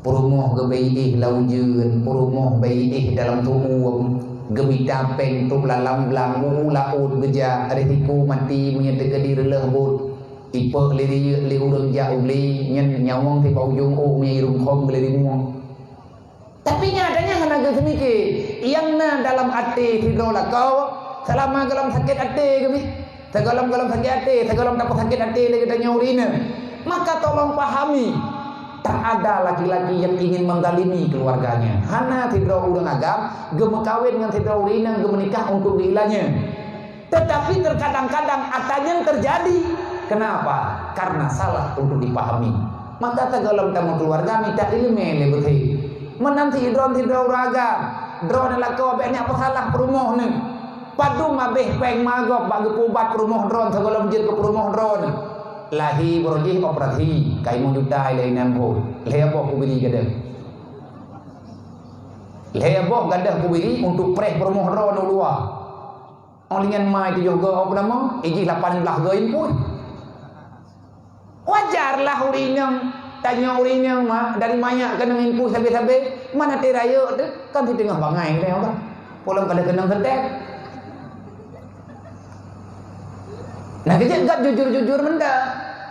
Peurumoh geubri éh lam ujeuen, peurumoh bri éh dalam tuuem, geumita péng trok lam blang, u laôt geujak, risiko maté meunyoe teukeudi reuleuh buet. Ipeuek lé riyeuk lé ureuëng jak u glé, nyan nyawöng tibak ujong ôk meunyoe irumkhom geulirimueng. Tapi nyatanya hana geuseumike, nyang na dalam até sidroe lakoe, seulama gohlom sakét até keubiet. Sigohlom-gohlom sakét até, sigohlom tapeusakét até lé geutanyoe ureuëng inong. Maka tolong pahami, tak ada laki-laki yang ingin menzalimi keluarganya. Hana sidroe ureuëng agam geumeukawen ngon sidroe ureuëng inong geumeunikah untuk diilanya. Tetapi terkadang-kadang ata nyan terjadi. Kenapa? Karena salah untuk dipahami. Maka sigohlom tameukeuluwarga mita iéleumé lé beutôi. Meunan cit droeneuh sidroe ureuëng agam, droeneuh lakoe bék nyak peusalah peurumoh neuh. Padum abéh péng ma gob bak geupeuubat peurumoh droeneuh sigohlom jeuet keu peurumoh droeneuh. Lahé baroe jih operasi, ka limong juta ilée inong boh, lhée boh kubri gadôh. Lhée boh gadôh kubri untuk preh peurumoh droeneuh u luwa. Óh lheueh nyan ma tujoh goe, peue nama? Ijih lapan blaih goe impui. Wajarlah ureuëng inong, tanyoe ureuëng inong ma, dari manyak keunong impui sabe-sabe, mana teuh rayeuk teuh, kan siteungoh bangai teuh, kan? Polom kada keunong seutek. Nah, keujeut gab jujur-jujur meunan.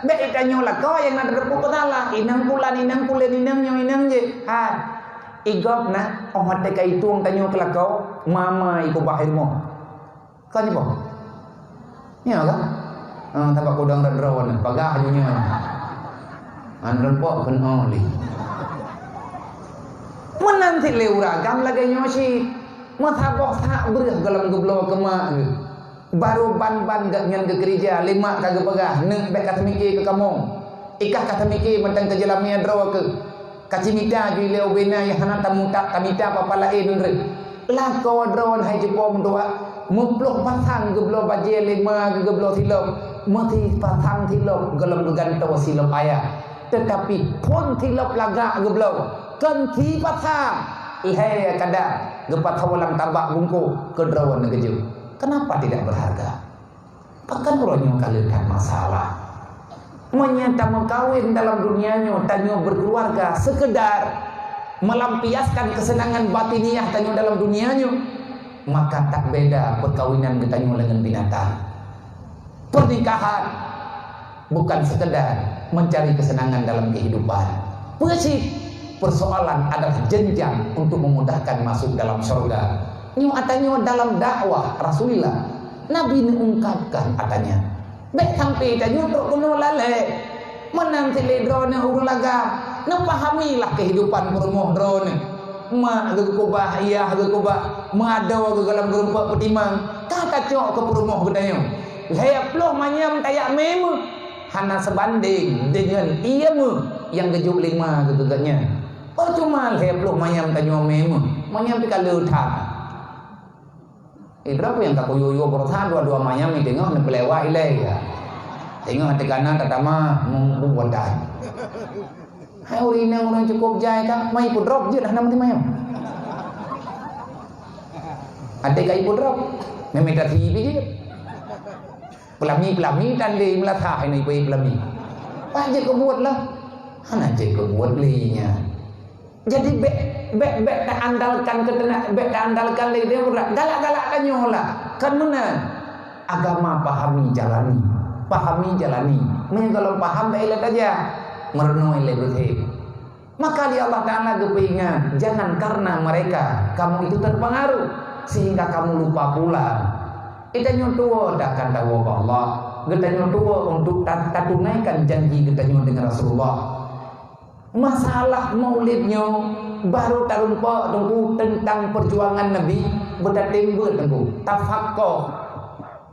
Bék tanyoe lakoe nyang na teupeu peusalah. Inong pulan, inong pulen, inong nyoe, inong jih. Hai. Igob na, óh watée ka itueng tanyoe keu lakoe, mama ikubah ilmu. Kan iboh? Nyoe kan? Ah, tabak kudang rat droe nyan, bagah ju nyoe. An rempok keunoe lé. Meunan cit lé ureuëng agam lagée nyoe cit. Meusaboh sak breueh gohlom geubloe keu mak geuh. Barô ban-ban gobnyan geukeurija, lé mak ka geupeugah, "Neuk bék ka teumike keu kamoe. Ikah ka teumike mantong keu jeulamé droe keuh." Ka cimita ju ilée ubena nyang hana tamutak tamita papa laén ngon reueh. Lakoe droe hai cupo meutuah, meuploh pasang geubloe bajée lé ma geuh geubloe silop, meusipasang silop gohlom geugantoe silop ayah. Teutapi phon silop lagak geubloe, kon sipasang, lhée kada geupasoe lam tabak bungkôh keu droeneuh geujoh. Kenapa tidak berharga? Pakon uroe nyoe ka lheueh that masalah. Meunyoe tameukawen dalam dunia nyoe, tanyoe berkeluarga sekedar melampiaskan kesenangan batiniah tanyoe dalam dunia nyoe, maka tak beda perkawinan geutanyoe dengan binatang. Pernikahan bukan sekedar mencari kesenangan dalam kehidupan. Peue cit? Persoalan adalah jenjang untuk memudahkan masuk dalam syurga. Nyoe ata nyoe dalam dakwah Rasulullah, Nabi neuungkapkan ata nyan. Bék sampai tanyoe trok keunoe lalée. Meunan cit lé droeneuh ureuëng lagak, neupahamilah kehidupan peurumoh droeneuh. Mak geukeubah, yah geukeubah, meuadoe geugohlom geurumpok peutimang, ka tacok keu peurumoh geutanyoe. Lhée ploh manyam tajak mé meuh, hana seubandéng deungon ié meuh nyang geujok lé ma geuh keu gobnyan. Peue teuma lhée ploh manyam tanyoe mé meuh, manyam pih ka le that. Idroe peue nyang ka kuyue-yue beurosa dua-dua manyam i teungoh neupeulewat ilée ya. Teungoh teuka na tatama meubuet dai. Hai ureuëng inong ureuëng cukôp jai ka, mai peudrop jeuet hana meuteumanyam. Até ka ipeudrop, memeta sibi jeuet. Peulami-peulami tandé meulasah ini pui peulami. Pak jeuet keu buet lah. Hana jeuet keu buet lé nyan. Jadi bék, bék, bék taandalkan keuteuna-, bék taandalkan lé dia pula. Galak-galak tanyoe lah. Kan meunan. Agama pahami jalani. Pahami jalani. Meunyoe gohlom paham bék ilée tajak. Meurunoe ilée beutôi. Maka lé Allah Ta'ala geupeuingat, jangan karena mereka kamu itu terpengaruh sehingga kamu lupa pulang. Geutanyoe tuwoe dak akan tawoe bak Allah. Geutanyoe tuwoe untuk ta-, tatunaikan janji geutanyoe dengan Rasulullah. Masalah Maulid nyoe baru tarumpok Teungku tentang perjuangan Nabi beutatem beuet Teungku. Tafaqquh.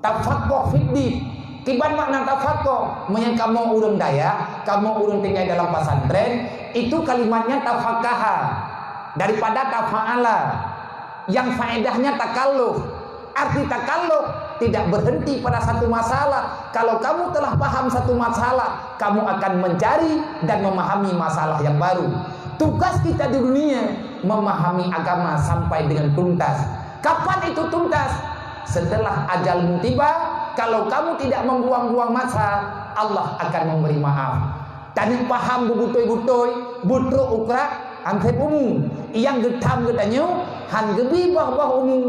Tafaqquh fid din. Kiban makna tafaqquh? Meunyoe kamoe ureuëng dayah, kamoe ureuëng tinggai dalam pesantren, itu kalimatnya tafaqaha daripada tafa'ala yang faedahnya takalluf. Arti takalluf tidak berhenti pada satu masalah. Kalau kamu telah paham satu masalah, kamu akan mencari dan memahami masalah yang baru. Tugas kita di dunia memahami agama sampai dengan tuntas. Kapan itu tuntas? Setelah ajalmu tiba, kalau kamu tidak membuang-buang masa, Allah akan memberi maaf. Tanyoe paham beubutôi-butôi, butrok ukrak, anseb umu. Nyang geutham geutanyoe, han geubi boh-boh umu.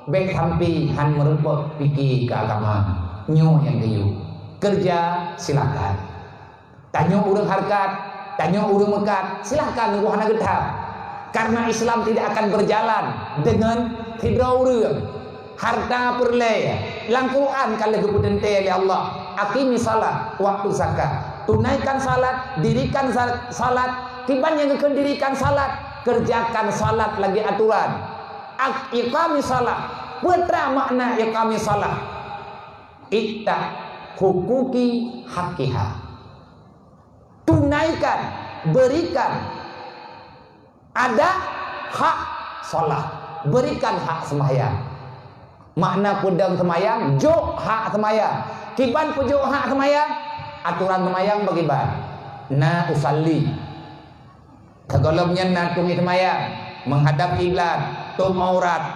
Bék sampai han meurumpok pike keu agama. Nyoe nyang geuyue. Keureuja, silakan. Tanyoe ureuëng hareukat, tanyoe ureuëng meukat, silahkan, Teungku, hana geutham. Karena Islam tidak akan berjalan dengan sidroe ureuëng. Harta peureulée, lam Quran ka lheueh geupeuteuntée lé Allah, "Aqimis shalah, waktu zakat." Tunaikan salat, dirikan sa-, salat, kiban nyang geukheun dirikan salat, kerjakan salat lagée aturan. Ak-, iqamis shalah, peue treuk makna iqamis shalah? I'ta huquqi haqqiha. Tunaikan, berikan, ada hak salat, berikan hak sembahyang. Makna peudong sembahyang, jok hak sembahyang. Kiban peujok hak sembahyang? Aturan sembahyang bagaimana? Na usalli. Sigohlom nyan na tueng seumayang, meuhadab kiblat, tutup aurat,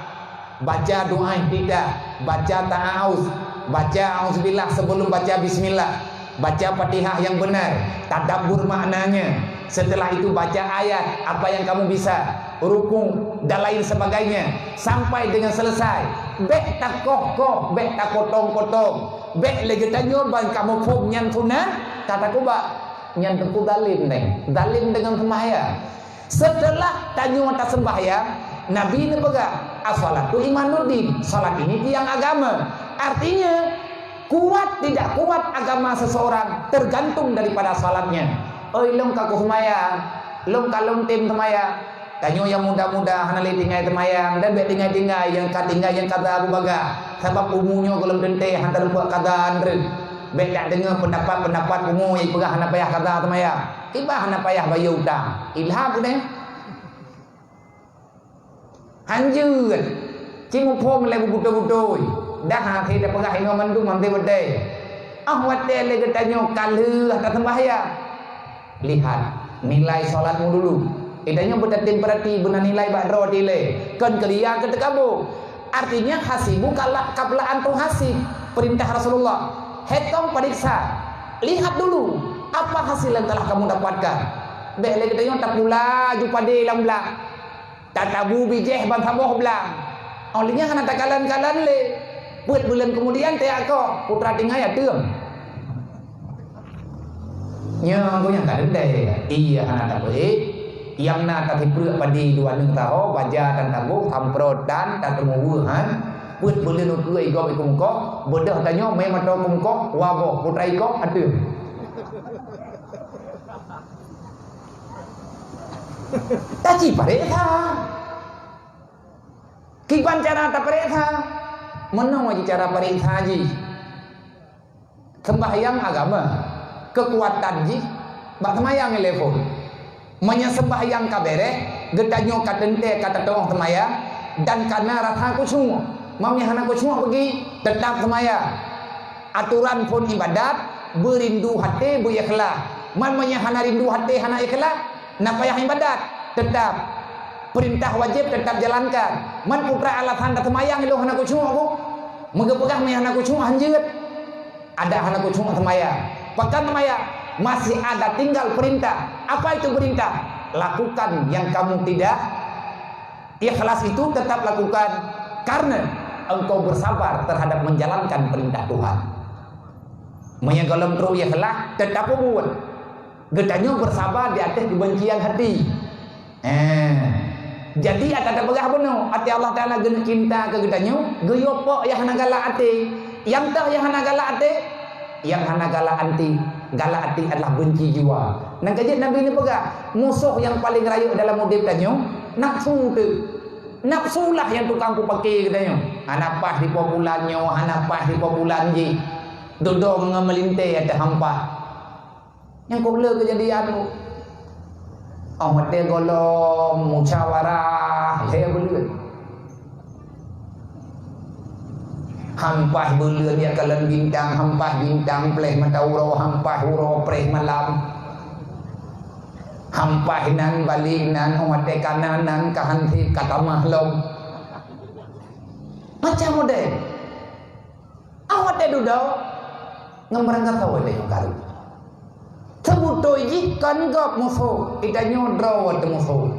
baca doa iftitah, baca ta'awuz, baca auzubillah sebelum baca bismillah, baca Fatihah yang benar, tadabbur maknanya. Setelah itu baca ayat apa yang kamu bisa, ruku dan lain sebagainya, sampai dengan selesai. Bék takoh-koh, bék takotong-kotong, bék lé geutanyoe ban kamoe phom nyan sunat, ka takubah. Nyan teungku zalim nyan. Zalim deungon seumayang. Seuteulah tanyoe taseumbahyang, Nabi neupeugah, "As-shalatu imaduddin." Salat ini tiang agama. Artinya, kuat tidak kuat agama seseorang tergantung daripada salatnya. Oi, lôn ka kuseumayang, lôn ka lôn tem seumayang. Tanyoe nyang muda-muda hana lé tinggai seumayang dan bék tinggai-tinggai nyang ka tinggai nyang kaza bubagah. Sabab umu nyoe gohlom teuntée hana teureumpok kaza andreuk. Bék tadeungoe peundapat-peundapat umu nyang peugah hana payah kaza seumayang. Kiban hana payah bayeue utang. Ilham udeh. Hanjeuet. Ci muphom lé beutôi-beutôi. Dah hase tapeugah inoe mandum hase beutôi. Ah watée lé geutanyoe ka lheueh taseumbahyang. Lihat, nilai salatmu dulu. Geutanyoe beutatem peurati beuna nilai bak droe dilée. Kon keuliya keu teukabô. Artinya hasibu kala-, qabla an tuhasib, perintah Rasulullah. Hetong, periksa. Lihat dulu apa hasil yang telah kamu dapatkan. Bék lé geutanyoe tapula aju padé lam blang. Tatabu bijéh ban saboh blang. Óh lheueh nyan hana takalon-kalon lé. Peuet buleuen keumudian teuyak koh, putra tinggai ateueng. Nyoe geuh nyang ka teuntée, ié hana tapeuék, nyang na tasipreuk padi dua neueng saho, baja tan taboh, samprot tan, tateumeuweuh han, peuet buleuen ukeue gob i keumeukoh, beudôh tanyoe mé meutoe keumeukoh, waboh putra ikoh ateueng. Taci pareksa. Kiban cara tapareksa? Meunoe ji cara pareksa jih. Seumbahyang agama, keukuatan jih bak seumayang lé phon. Meunyoe seumbahyang ka béréh, geutanyoe ka teuntée ka tateuôh seumayang dan ka na rasa khusyuk. Meunyoe hana khusyuk bagi, teutap seumayang. Atoran phon iébadat, beurindu até, beuikhlas. Man meunyoe hana rindu até, hana ikhlas, na payah iébadat, teutap. Peurintah wajéb teutap jalankan. Man peue alasan taseumayang ilôn hana khusyuk ku? Meugeupeugah meunyoe hana khusyuk hanjeuet. Adak hana khusyuk seumayang. Pakon seumayang? Masih ada tinggal perintah. Apa itu perintah? Lakukan yang kamu tidak ikhlas itu tetap lakukan karena engkau bersabar terhadap menjalankan perintah Tuhan. Meunyoe gohlom trok ikhlas, teutap peubuet. Geutanyoe beusaba di ateueh keubencian hati. Eh. Jadi, ata tapeugah bunoe, até Allah Taala geuneuk cinta keu geutanyoe, geuyue pok nyang hana galak até. Nyang toh nyang hana galak até? Nyang hana galak até, galak até adalah beunci jiwa. Nyang ka jeuet Nabi neupeugah, musoh nyang paleng rayeuk dalam udeb tanyoe, nafsu teuh. Nafsu lah nyang tukang peupaké geutanyoe. Hana paih di po bulan nyoe, hana paih di po bulan jih. Dudoe ngon meulintée ateueh hampa. Nyang kok le keujadian tu. Oh, watée gohlom musyawarah, lhée buleuen. Hampah buleuen ya kalon bintang, hampah bintang pleh mata uroe, hampah uroe preh malam. Hampah nan balik nan, oh, watée kana nan ka hansip ka tamah lom. Macam model. Awak teuh dudoe ngon barangkasoe teuh nyang karu. Seubutôi jih kon gob musoh, geutanyoe droe teuh musoh.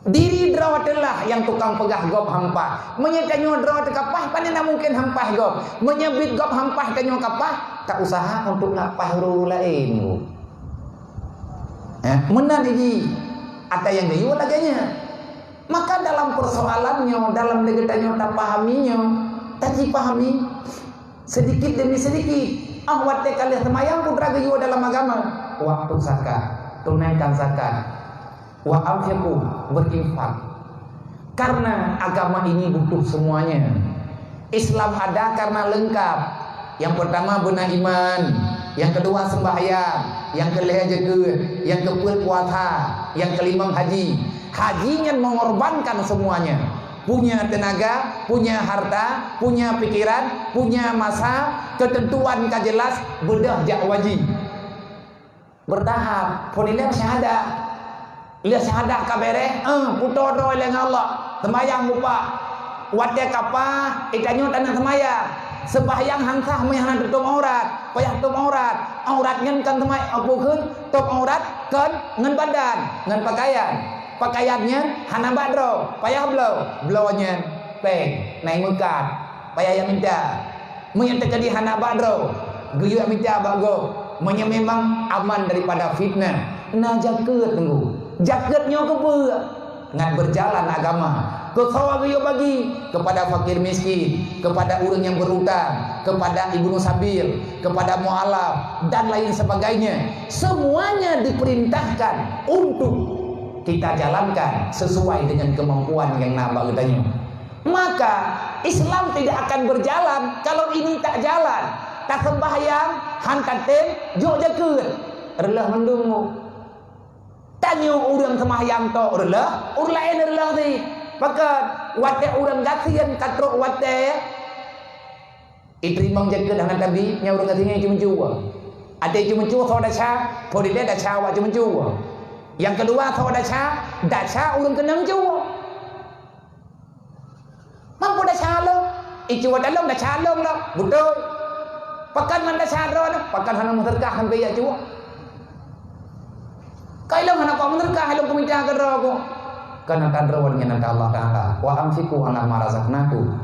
Diri droe teuh lah nyang tukang peugah gob hampa. Meunyoe tanyoe droe teuh kapah, pane na mungken hampah gob. Meunyoe biet gob hampah tanyoe kapah, ta useuha untuk ngapah ureuëng laén. Eh, meunan jih, ata nyang geuyue lagée nyan. Maka dalam persoalan nyoe, dalam lagée tanyoe tapahami nyoe, tajipahami sedikit demi sedikit. Ah, watée ka lheueh seumayang peue geuyue dalam agama, waktu zakat, tunaikan zakat, wa anfiqu, berinfak. Karena agama ini butuh semuanya. Islam ada karena lengkap. Yang pertama beuna iman, yang kedua sembahyang, yang kelhée jakeuet, yang keupeuet puasa, yang kelimong haji. Haji nyan mengorbankan semuanya. Punya tenaga, punya harta, punya pikiran, punya masa, ketentuan ka jelas, beudôh jak haji. Bertahap, phon ilée syahadah. Lheueh syahadah ka beres, eh, putôh droe lé ngon Allah. Seumayang mupak. Watée kapah, geutanyoe taneuk seumayang. Seumayang han sah meunyo hana tutôp aurat. Payah tutôp aurat. Aurat nyan kon seumay-, apa kheun? Tôp aurat kon ngon badan, ngon pakaian. Pakaian nyan hana bak droe, payah bloe. Bloe nyan péng, na nyang meukat. Payah jak mita. Meunyoe teukeudi hana bak droe, geuyue mita bak gob. Meunyoe memang aman daripada fitnah, na jakeuet teungku. Jakeuet nyoe keupeue? Ngat berjalan agama. Keu soe geuyue bagi? Kepada fakir miskin, kepada ureuëng nyang berutang, kepada ibnu sabil, kepada mualaf, dan lain sebagainya. Semuanya diperintahkan untuk kita jalankan sesuai dengan kemampuan nyang na bak geutanyoe. Maka Islam tidak akan berjalan kalau ini tak jalan. Taseumbahyang han tatem, jok jakeuet. Reuloh mandum. Tanyoe ureuëng seumbahyang tok reuloh, ureuëng laén reuloh sit. Pakon watée ureuëng gasien ka trok watée, iteurimong jakeuet hana tabi, nyan ureuëng gasien nyan ceumeucue. Até ceumeucue soe desya, po dilée desya awak ceumeucue. Nyang keudua soe desya, desya ureuëng keunong cue. Mampu desya lom, icu watée lom desya lom lom, beutôi. Pakon ngon desya droe nyoe, pakon hana meuseudeukah sampoe jak cue. Kai lôn hana kuat meuseudeukah, lôn kumita keu droe ku. Keunan ka droe nyan ata Allah Taala, "Wa anfiqu ala ma razaqnakum."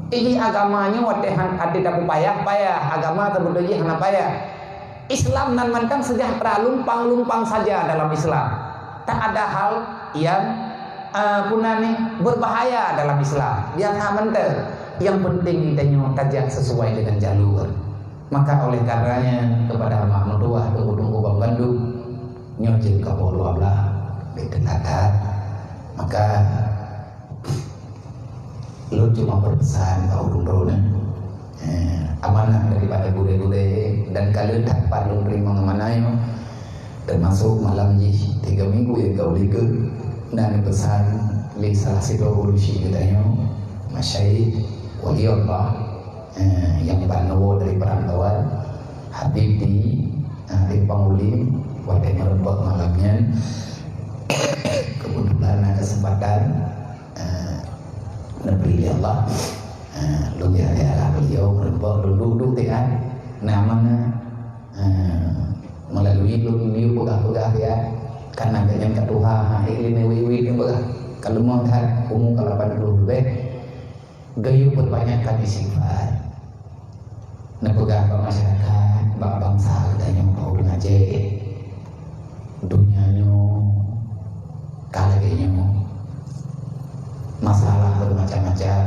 Ini agama nyoe watée han até tapeubayah-bayah, agama teubeutôi jih hana payah. Islam nan mantong seujahteura lumpang-lumpang saja dalam Islam. Tak ada hal yang, eh, punani berbahaya dalam Islam. Biasa mantong. Yang penting kita nyoe tajak sesuai dengan jalur. Maka oleh karenanya kepada mak mertua, tunggu-tunggu bang bandum, nyoe jeuet kamoe dua belah, beten adat. Maka lôn cuma berpesan bak ureuëng droeneuh, eh, amanah daripada gurée-gurée dan ka lheueh that pat lôn teurimong amanah nyoe. Termasuk malam jih tiga minggu yang kau lika, dan pesan lé salah satu guru syik geutanyoe, Masyaikh Wali Allah, eh, yang ban neuwoe dari perantauan, Habib di, eh, Simpang Ulim, watée meureumpok malam nyan. Kebetulan ada kesempatan, eh, neubri lé Allah. Eh, lôn yah-yah beliau meureumpok duduk-duduk teuka. Nama na? Eh, melalui lôn liu peugah-peugah ya, karena gobnyan ka tuha, ha, ilée wiet-wiet nyang peugah. Ka leumoh that, umu ka lapan puluh leubeh. Geuyue peubanyakkan istighfar. Neupeugah bak masyarakat, Bak bansa geutanyoe, bak ureueng Aceh, donya nyoe ka lagèe nyoe. Masalah bermacam-macam.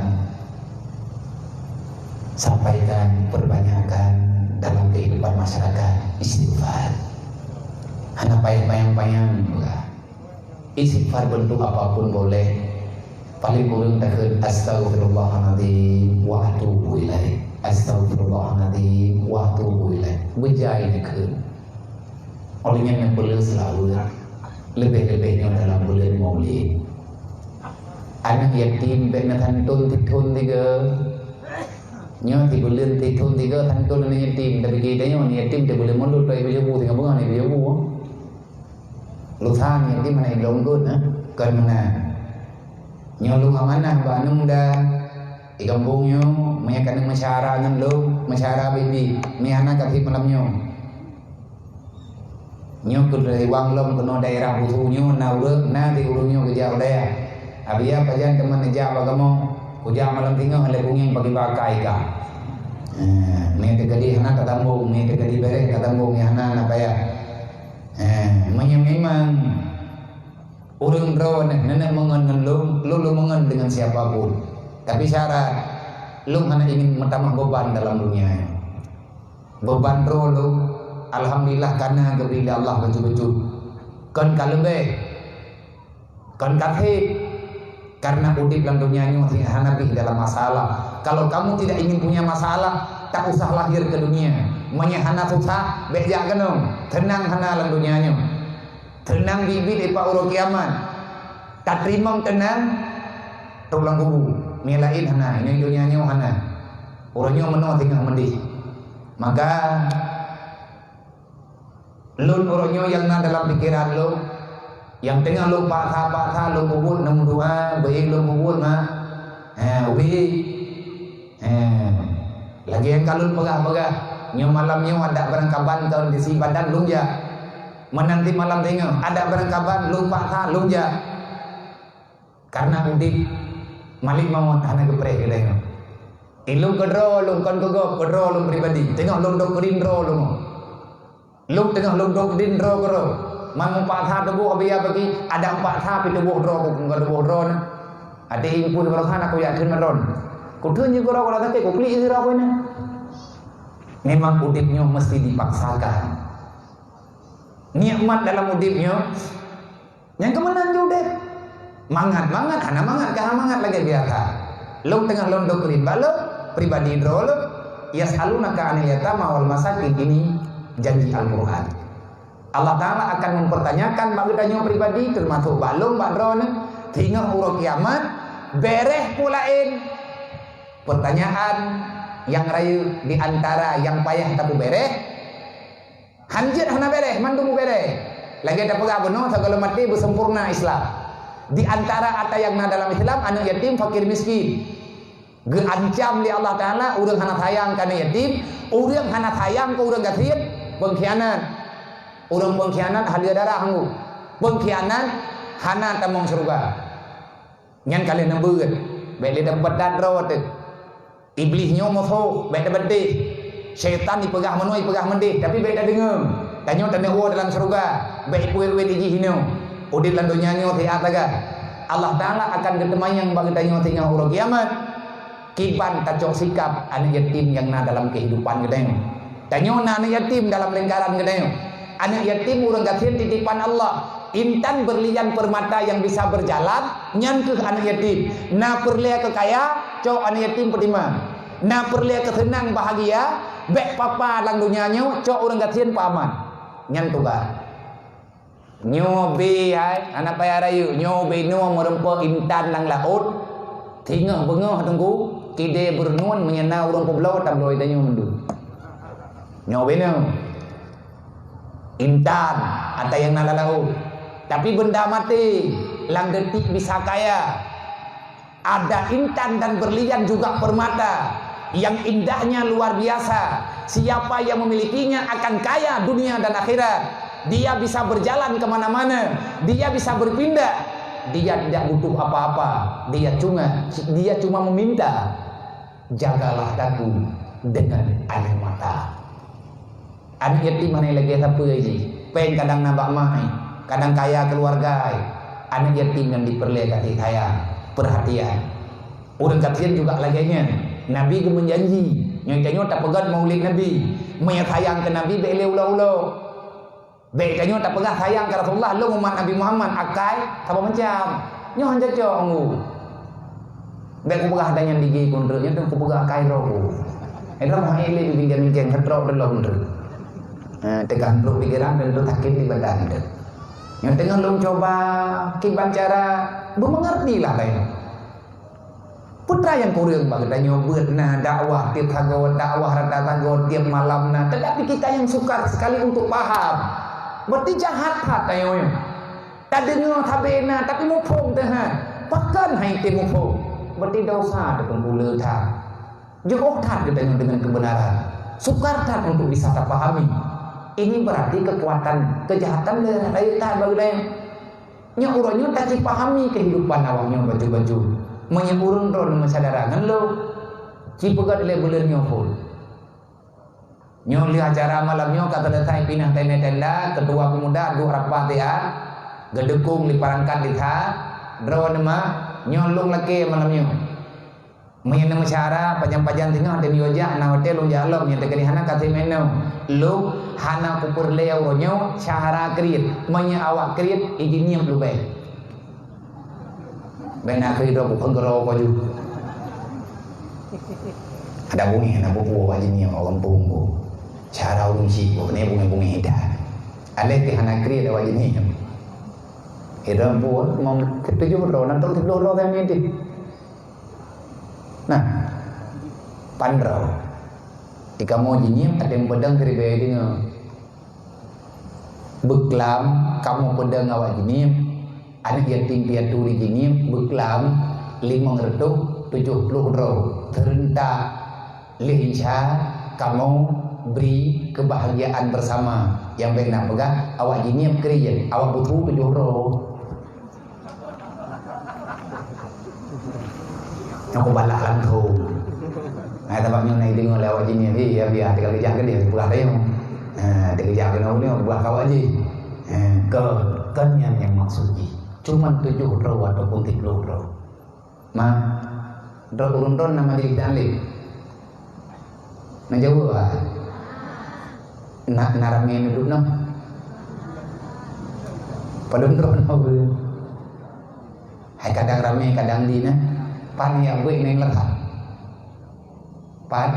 Sampaikan, perbanyakkan dalam kehidupan masyarakat istighfar. Hana payah panyang-panyang juga. Istighfar bentuk apapun boleh. Paling kurang takheun, "Astaghfirullahaladzim wa atubu ilaih. Astaghfirullahaladzim wa atubu ilaih." Beujai neukheun. Óh lheueh nyan neupeuleueh seulaweuet. Leubeh-leubeh nyoe dalam buleuen Maulid. Aneuk yatim bèk neusantôn tithôn tiga. Nyoe tibuleuen tithôn tiga santôn aneuk yatim. Tapi kita nyoe aneuk yatim tibuleuen Maulid, tai beujabu, singoh beungoh ni beujabu. Lusa nyan di mana idong got, eh? Kon meunan. Nyoe lôn amanah bak aneuk muda di gampông nyoe, meunyo ka neumeusyarat ngon lôn, meusyarat bibi, mi hana ka sép malam nyoe. Nyoe keu dari wang lom keunoe daerah Busu nyoe na ureueng, na di ureueng nyoe geujak u dayah. Abi ya pajan teuma neujak bak kamoe, kujak malam singoh lé kunyeng pagi bakai ka. Eh, mi teukeudi hana tatambong, mi teukeudi bèrèh tatambong, mi hana na payah. Eh, meunyoe memang ureueng droeneuh neuneuek meungon ngon lôn, lôn lôn meungon deungon siapa pun. Tapi syarat, lôn hana ingin meutamah beban dalam dunia nyoe. Beban droe lôn, alhamdulillah, ka na geubri lé Allah bacut-bacut. Kon ka leubeh, kon ka sép. Karena udép lam dunia nyoe hana bit dalam masalah. Kalau kamu tidak ingin punya masalah, tak usah lahir ke dunia. Meunyo hana susah, bèk jak keunoe. Teunang hana lam dunia nyoe. Teunang biet-biet di pat uroe kiamat. Tateurimong teunang, trok lam kubu. Nyang laén hana, nyang donya nyoe hana. Uroe nyoe meunoe singoh meudeh. Maka, lôn uroe nyoe nyang na dalam pikeran lôn, nyang teungoh lôn paksa-paksa lôn peubuet, lôn meudoa, beu lôn peubuet, mak. Ha, ubé. Eh, lagèe nyang ka lôn peugah-peugah, nyoe malam nyoe adak barangkaban kondisi badan lôn jak. Meunan cit malam singoh, adak barangkaban lôn paksa lôn jak. Karena udép, malik mawöt hana geupreh geutanyoe. Ilôn keudroe lôn kon keu gob, keudroe lôn pribadi. Teungoh lôn dok keudroe lôn. Lôn teungoh lôn dok dindroe keudroe. Man mupaksa tuboh Abiya bagi, adak mupaksa pih tuboh droe ku, ngon tuboh droe na. Até ingkun baroesa na kujak kheun droe. Kukheun jih keudroe, kukheun sakét, kuklik jih droe ku na. Memang udép nyoe mesti dipaksakan. Nikmat dalam udép nyoe Nyang keumeunang jih udép. Mangat-mangat, hana mangat, ka hana mangat lagèe biasa. Lôn teungoh lôn dok keurin bak lôn, pribadi droe lôn, "Yas'alunaka 'anil yatama wal masakin." Ini janji Al-Qur'an. Allah Ta'ala akan mempertanyakan bak geutanyoe pribadi, teumasok bak lôn, bak droeneuh, teungoh uroe kiamat, bèrèh peue laén peurtanyaan nyang rayeuk di antara nyang payah tapeubèrèh, Hanjeuet hana bèrèh, mandum bèrèh. Lagèe tapeugah bunoe, sigohlom maté beusempurna Islam. Di antara atra nyang na dalam Islam, aneuk yatim, fakir miskin. Geuancam lé Allah Ta'ala, ureueng hana sayang keu aneuk yatim, ureueng hana sayang keu ureueng gasien, peungkhianat. Ureueng peungkhianat haleue darah ngeu. Peungkhianat hana tamong syeuruga. Nyan ka lheueh neubeuet, bèk lé tapeugah droe teuh. Iblih nyoe musoh, bèk tabeudeh. Syaitan ipeugah meunoe, ipeugah meudeh, tapi bèk tadeungoe. Tanyoe taneuk woe dalam syeuruga, bèk ipeue-peue jih inoe. Udép lam donya nyoe siat sagai. Allah Ta'ala akan geuteumanyong bak geutanyoe singoh uroe kiamat. Kiban tacok sikap aneuk yatim nyang na dalam keuhidupan geutanyoe. Tanyoe na aneuk yatim dalam lingkaran geutanyoe. Aneuk yatim ureueng gasien titipan Allah. Intan berlian permata nyang bisa berjalan, nyan kheueh aneuk yatim. Na peureulèe keu kaya, cok aneuk yatim peutimang. Na peureulèe keu seunang bahagia, bèk papa lam donya nyoe, cok ureueng gasien peuaman. Nyan tugaih. Nyoe bèe hai, hana payah rayeuk. Nyoe bèe nyoe meureumpok intan lam laôt. Singoh beungoh teungku, kidée beureunuen meunyo na ureueng peubloe, tabloe tanyoe mandum. Nyoe bèe nyoe. Intan, ata nyang na lam laôt. Tapi benda maté, lam detik bisa kaya. Ada intan dan berlian juga permata yang indahnya luar biasa. Siapa yang memilikinya akan kaya dunia dan akhirat. Dia bisa berjalan ke mana-mana. Dia bisa berpindah. Dia tidak butuh apa-apa. Dia cuma, dia cuma meminta, "Jagalah daku dengan air mata." Aneuk yatim hana lagèe sapeue jih. Péng kadang na bak mak, kadang kaya keuluwarga. Aneuk yatim nyan dipeureulee kasih sayang, peurhatian. Ureueng gasien juga lagèe nyan. Nabi geumeujanji, nyoe tanyoe tapeugöt maulid Nabi. Meunyo sayang keu Nabi, bèk lé ulo-ulo. Bèk tanyoe tapeugah sayang keu Rasulullah, lôn umat Nabi Muhammad, akai saboh macam. Nyoe han cocok, Teungku. Bèk kupeugah ata nyan di G ku treuk, nyoe teuk kupeugah akai droe ku. Eh, droe meuhai lé bibingkeng-bingkeng, heutrok lom treuk. Eh, teuka heutrok pikiran, dan tu sakét di badan treuk. Nyoe teungoh lôn cuba kiban cara beumeungerti lah kayèe. Peue teuma nyang kureueng bak geutanyoe? Beuet na dakwah tiep sagoe, dakwah rata sagoe, tiep malam na, tetapi kita yang sukar sekali untuk paham. Berarti jahat that tanyoe nyoe. Tadeungoe sabe na, tapi muphom teuh han. Pakon han tem muphom? Berarti desya teuh peubuleuen that. Jiôh that geutanyoe deungon keubeunaran. Sukar that untuk bisa tapahami. Ini berarti kekuatan kejahatan le rayeuk that bak geutanyoe. Nyoe uroe nyoe tacipahami keuhidupan awak nyoe bacut-bacut. Meunyoe ureueng droeneuh meusyedara ngon lôn, cipeugöt lé buleuen nyoe phon. Nyoe lheueh acara malam nyoe ka seuleusai pinah tenda-tenda, ketua pemuda duek rapat siat, geudeukong lé perangkat desa, droeneuh ma, nyoe lôn lakèe malam nyoe. Meunyoe na meusyedara, pajan-pajan singoh, dan yue jak, na watèe lôn jak lom, nyang teukeudi hana ka simeunoe. Lôn hana kupeureulèe uroe nyoe syedara kriet. Meunyoe awak kriet, iji nyiep leubèh. Bèk na keu droe bukon keudroe ko ju. Ada bungéh, na bubu awak ji nyiep, awak gampông ko. Syedara ureueng chik ko, ni bungéh-bungéh ida. Aléh teuh hana kriet awak ji nyiep. Ida buet, mau ketujuh droe, nanti sepuluh droe kami nanti. Nah, pandrau. Di kamoe ji nyiep, ada nyang peudong keuribèe deungoe. Beuklam, kamoe peudong awak ji nyiep. Aneuk yatim piatu di ji nyiep, beuklam limong reutôh tujoh ploh droe. Seureuntak lheuh Isya, kamoe bri keubahgiaan beusama. Nyang bèk na peugah, awak ji nyiep kriet, awak busu tujoh droe. Nyoe kubalak langsông. Hai, sabab nyoe na jideungoe lé awak ji nyiep, "Hei, ya biar, tinggai geujak keudéh, peugah tanyoe." Ha, tinggai geujak keunoe, peugah keu awak ji. Ha, kon, kon nyan nyang maksud jih. Cuman tujoh droe ataupun siplôh droe. Ma, droe ureueng droe na majelis taklim. Na jaweueb, ah? Na, na ramé neuduek nyoe. Padum droe na ureueng. Hai kadang ramé, kadang di na. Pan nyang beuet neng leuha. Pan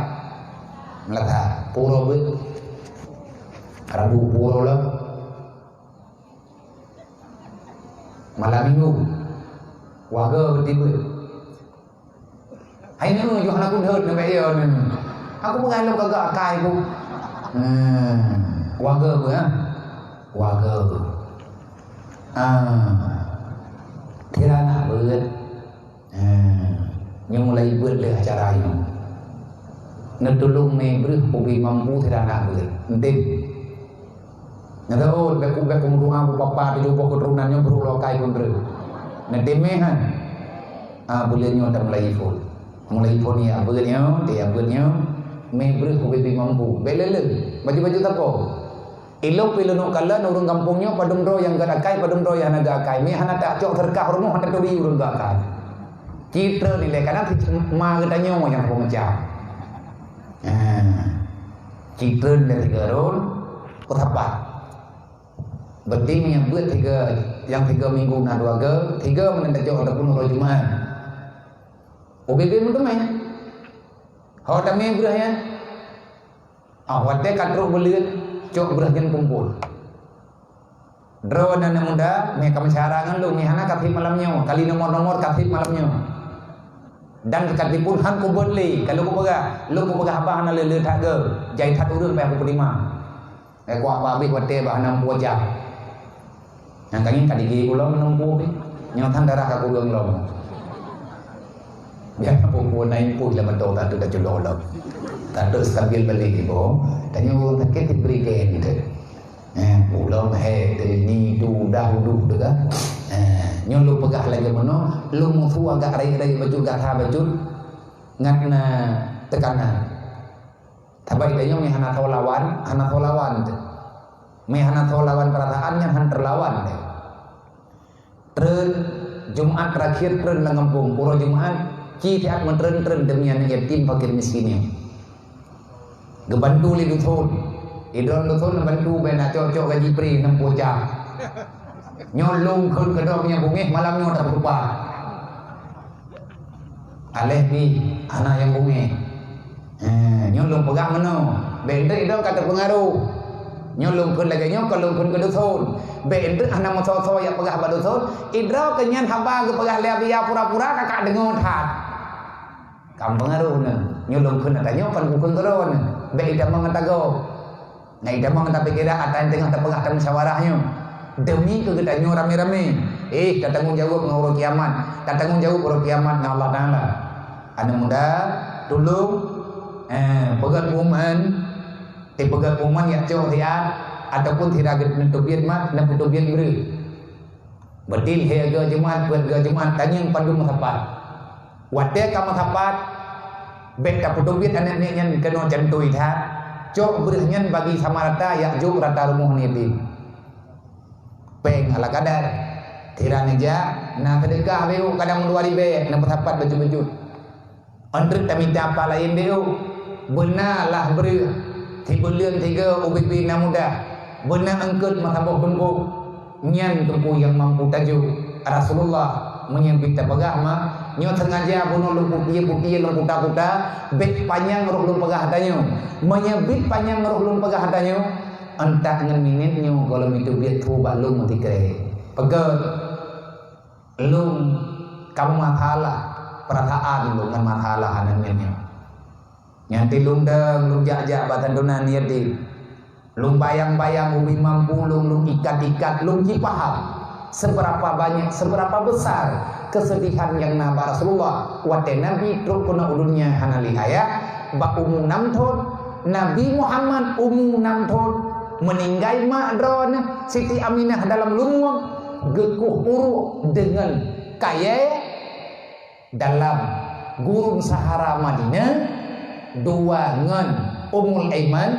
leuha. Puro beuet. Rabu puro lom. Malam minggu, warga beutibeuet. Hai nyoe, yoh hana kudeuet nyoe bèk yo nyoe. Aku peugah lôn kagak akai ku. Hmm, warga beuet, ha? Warga beuet. Ah, tira na beuet. Ha, nyoe mulai beuet lé acara nyoe. Neutulông mé breuh ubé mampu sira na beuet. Enté. Nyata, oh, bèk ku, bèk ku meudoa bu papa tujoh boh keuturonan nyoe breuh lokai pun breuh. Neutém mé han. Ah, buleuen nyoe ta mulai phôn. Mulai phôn ya beuet nyoe, ya beuet nyoe. Mé breuh ubé mampu. Bèk lé-lé. Baju-baju tapo. Ilôn pih lôn kalon ureueng gampông nyoe padum droe nyang gét akai, padum droe nyang hana gét akai. Mé hana tacok seudeukah rumoh hana turi ureueng gét akai. Cit treun ilèe, kadang si ma geutanyoe nyang peumeucah. Nah, cit treun lé sigoe rôn, peusapat. Berarti nyang beuet sigoe, nyang sigoe minggu na dua goe, sigoe meunan tacok ataupun uroe Jumat. Ubé-bé meuteumé. Ho tamé breuh nyan. Ah, watèe ka trok buleuen, cok breuh nyan kumpol. Droeneuh aneuk muda, mé ka meusyedara ngon lôn, mé hana ka sép malam nyoe, kali nomor-nomor ka sép malam nyoe. Dan ka tipun han kubeuet lé, ka lôn kupeugah, lôn kupeugah haba hana le-le that goe, jai that ureueng payah kupeutima. Eh, kuat babeh watèe bah hana meupuja. Nyang kayém ka digi ulôn meunungku pih. Nyang tan darah ka kureueng lom. Biar apa pun naik pun lah betul tak tu dah culok lom. Tak tu stabil balik ibu. Tanya orang sakit diberi kain tu. Eh, ulôn hai tu ni tu dah uduh tu kan. Eh, nyoe lôn peugah lagi meunoe, lôn musu agak rayeuk-rayeuk bacut gata bacut. Ngat na tekanan. Tapi tanyoe meuhana tho lawan, hana tho lawan teuh. Meuhana tho lawan peurasaan nyan han teulawan teuh. Treun Jumat terakhir treun lam gampông, uroe Jumat ci siat meutreun-treun demi aneuk yatim fakir miskin nyan. Geubantu lé dusun. Idroe dusun bantu bèk na cok-cok gaji pri enam puluh jam. Nyoe lôn kheun keudroe nyang bungéh malam nyoe tapeutupa. Aléh pih hana nyang bungéh. Eh, nyoe lôn peugah meunoe. Bèk enteuk idroe ka teupeungaruh. Nyoe lôn kheun lagèe nyoe kon lôn kheun keu dusun. Bèk enteuk hana meusoe-soe jak peugah bak dusun. Idroe keu nyan haba geupeugah lé Abiya pura-pura kakak deungoe that. Kam peungaruh nyoe. Nyoe lôn kheun ata nyoe kon kukheun keudroe nyoe. Bèk itamong ata gob. Ngai itamong ata pikiran ata nyang teungoh tapeugah tamusyawarah nyoe. Demi keu geutanyoe ramé-ramé. Eh, tatanggong jaweueb ngon uroe kiamat. Tatanggong jaweueb uroe kiamat ngon Allah Taala. Aneuk muda, tulông, eh, peugöt pengumuman, tipeugöt pengumuman jak cok siat, ataupun sira geuneuteubiet mat, neupeutubiet breueh. Beudin he goe Jumat, peuet goe Jumat, tanyong padum meusapat. Watèe ka meusapat, bèk tapeutubiet aneuk miet nyan keunoe cantui that. Cok breueh nyan bagi sama rata, jak jok rata rumoh nibin. Péng ala kadar. Sira neujak, na seudeukah beu kadang dua ribèe, neupeusapat beujeuet-beujeuet. Ôn treuk tamita apa laén beu, beuna lah breueh, sibuleuen sigoe ubit-ubit na muda, beuna eungkôt meusaboh tumpôk, nyan teungku nyang mampu tajok. Rasulullah meunyoe bit tapeugah ma, nyoe sengaja bunoe lôn putiek-putiek lôn kuta-kuta, bèk panyang roh lôn peugah tanyoe. Meunyoe bit panyang roh lôn peugah tanyoe, euntak ngon minét nyoe gohlom iteubiet su bak lôn meusikrek. Peugah. Lôn ka meumasalah peurasaan lôn ngon masalah aneuk miet nyoe. Nyan ti lôn dong, lôn jak-jak bak santunan yatim. Lôn bayang-bayang ubit mampu lôn, lôn ikat-ikat, lôn ci paham seberapa banyak, seberapa besar kesedihan nyang na bak Rasulullah watèe Nabi trok keunoe u dunia hana lé ayah, bak umu nam thon. Nabi Muhammad umu nam thon, meuninggai mak droeneuh Siti Aminah dalam lumueng, geukueh uruek deungon kayèe dalam gurun Sahara Madinah, dua ngon Ummul Aiman,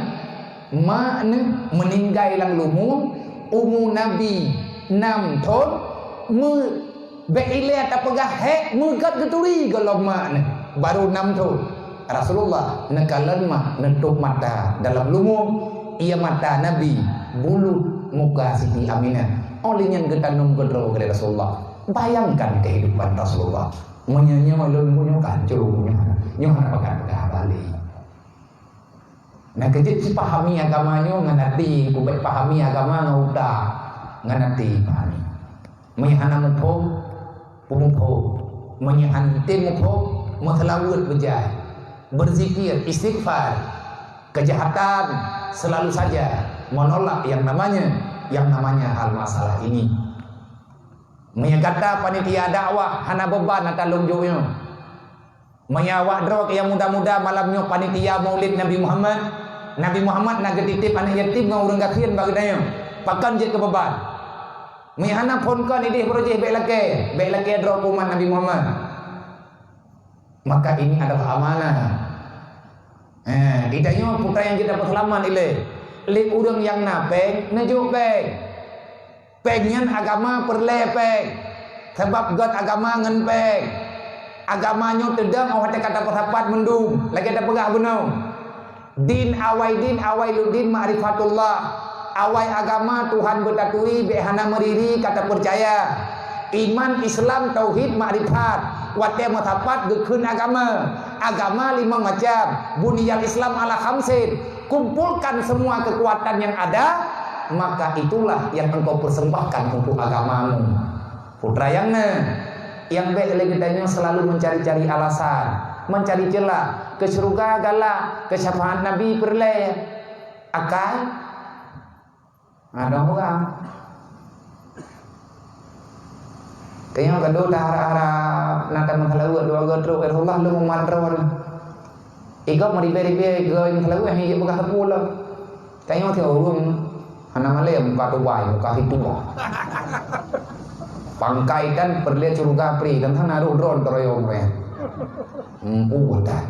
mak neuh meuninggai lam lumueng, umu Nabi nam thon, meu-, bèk ilèe tapeugah hék meugöt geuturi gohlom mak neuh, barô nam thon. Rasulullah neukalon mak neutôp mata dalam lumueng, ie mata Nabi bulut muka Siti Aminah. Óh lheueh nyan geutanom keudroe keu Rasulullah. Bayangkan kehidupan Rasulullah. Meunyoe nyoe lôn bunoe ka hancô nyoe, nyoe hana pakat peugah haba lé. Nah, keujeuet sipahami agama nyoe ngon até, kubèk pahami agama ngon utak, ngon até pahami. Meunyoe hana muphom, peumuphom. Meunyoe hana muphom, meuseulaweuet beujai. Berzikir, istighfar. Kejahatan selalu saja menolak yang namanya, yang namanya hal masalah ini. Meunyoe gata panitia dakwah hana beban ata lôn jok nyoe. Meunyoe awak droe nyang muda-muda malam nyoe panitia Maulid Nabi Muhammad, Nabi Muhammad na geutitip aneuk yatim ngon ureueng gasien bak geutanyoe, pakon jeuet keu beban? Meunyoe hana phon kon idéh baroe jih bèk lakèe, bèk lakèe droe keu umat Nabi Muhammad. Maka ini adalah amanah. Eh, geutanyoe peue nyang jeuet tapeuseulamat ilèe? Lé ureueng nyang na péng, neujok péng. Péng nyan agama peureulèe péng. Sabab göt agama ngon péng. Agama nyoe teudong óh watèe ka tapeusapat mandum, lagèe tapeugah bunoe. Din awai din, awailuddin ma'rifatullah. Awai agama Tuhan beutaturi bèk hana meuriri ka tapeucaya. Iman, Islam, tauhid, makrifat. Watèe meusapat geukheun agama. Agama limong macam. Buniyal Islam ala khamsin. Kumpulkan semua kekuatan yang ada, maka itulah yang engkau persembahkan untuk agamamu. Putra nyang na, nyang bèk lé geutanyoe selalu mencari-cari alasan, mencari celah, keu syeuruga galak, keu syafaat Nabi peureulèe. Akai? Ada orang. Tanyoe ka dua harap-harap na tameuseulaweuet dua goe trok, ya Rasulullah, lôn umat droe. Igob meuribèe-ribèe goe nyang seulaweuet hana jeuet peugah sapeue lom. Tanyoe si ureueng hana malèe muka tubai, muka situa. Pangkai tan peureulèe syeuruga pri, dan hana rôh droe teuroyong meuh. Empu tan.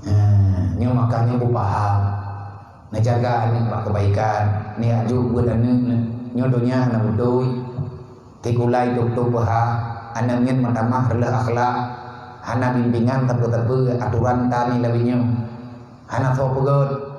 Nah, Nyoe makajih nyoe beupaham, neujaga aneuk bak keubaikan, neujak jok buet aneuk nyoe donya hana beutôi. Tikulai dok-dok peuhah, aneuk ngieng meutamah reuloh akhlak, hana bimbingan teupeu-teupeu aturan tani lagée nyoe. Hana soe peugét.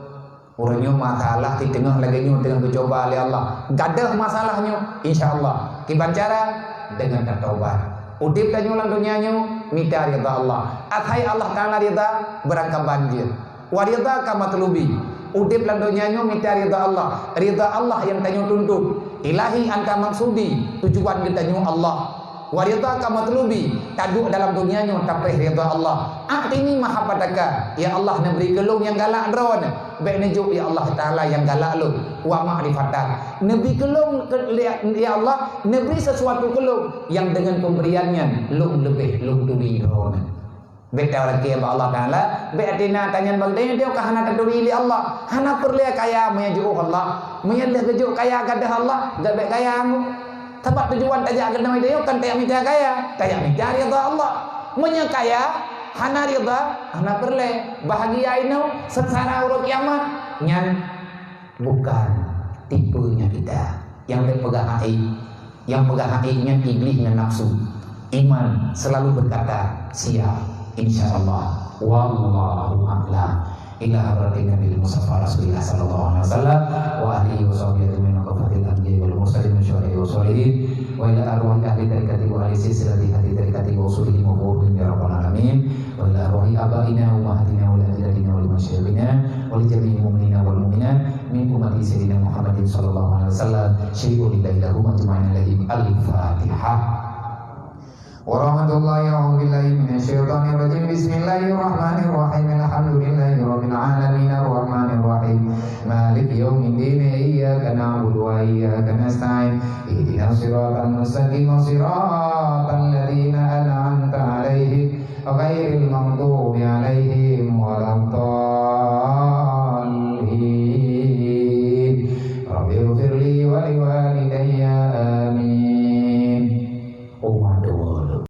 Uroe nyoe masalah di teungoh lagée nyoe teungoh geucoba lé Allah. Gadôh masalah nyoe, insya Allah. Kiban cara? Deungon tataubat. Udeb tanyoe lam donya nyoe mita ridha Allah. Asai Allah Taala ridha, beurangkaban jeuet. Wa ridhaka matlubi. Udeb lam donya nyoe mita ridha Allah. Ridha Allah nyang tanyoe tuntut. Ilahi anta maksudi, tujuan geutanyoe Allah. Wa ridhaka matlubi, taduek dalam donya nyoe tapéh ridha Allah. A'tini mahabbataka, ya Allah, neubri keu lôn nyang galak Droeneuh. Bék neujok, ya Allah Taala, nyang galak lôn. Wa ma'rifatak, neubri keu lôn, ya Allah, neubri sesuatu keu lôn nyang deungon peubrian nyan lôn leubeh lôn turi Droeneuh. Bék tarakée bak Allah Taala, bék até na tanyan bak geutanyoe ka hana taturi lé Allah. Hana peureulée kaya meunyoe jiôh Allah. Meunyoe lheueh geujok kaya gadôh Allah, gabék kaya anggô. Sabab tujuan tajak keunoe tanyoe kan tajak mita kaya, tajak mita ridha Allah. Meunyoe kaya hana ridha, hana peureulée. Bahagia inoe, sengsara uroe kiamat. Nyan bukan tipe nyang kita. Nyang bék peugah hak ék. Nyang peugah hak ék nyan Iblih ngon nafsu. Iman selalu berkata, "Siap, insya Allah." Wallahu a'lam. Ila hadratin Nabi Mustafa Rasulillah sallallahu alaihi wasallam wa alihi wa sahbihi ajma'in wa kafatil anbiya wal mursalin wa syuhada wa sholihin wa ila arwahi ahli tarikati wa ahli silsilati ahli tarikati wa usulihim wa furu'ihim ya rabbal alamin. Wa ila arwahi abaina wa ummahatina wa ajdadina wa li masyayikhina wa li jami'il mu'minina wal mu'minat min ummati Sayyidina Muhammadin sallallahu alaihi wasallam, syai'un lillahi lahum ajma'in alaihim. Al-Fatihah. Wa rahmatullahi, a'udzu billahi minasy syaithanir rajim. Bismillahirrahmanirrahim. Alhamdulillahi rabbil alamin. Arrahmanirrahim. Maliki yaumiddin. Iyyaka na'budu wa iyyaka nasta'in. Ihdinas siratal mustaqim. Siratal ladzina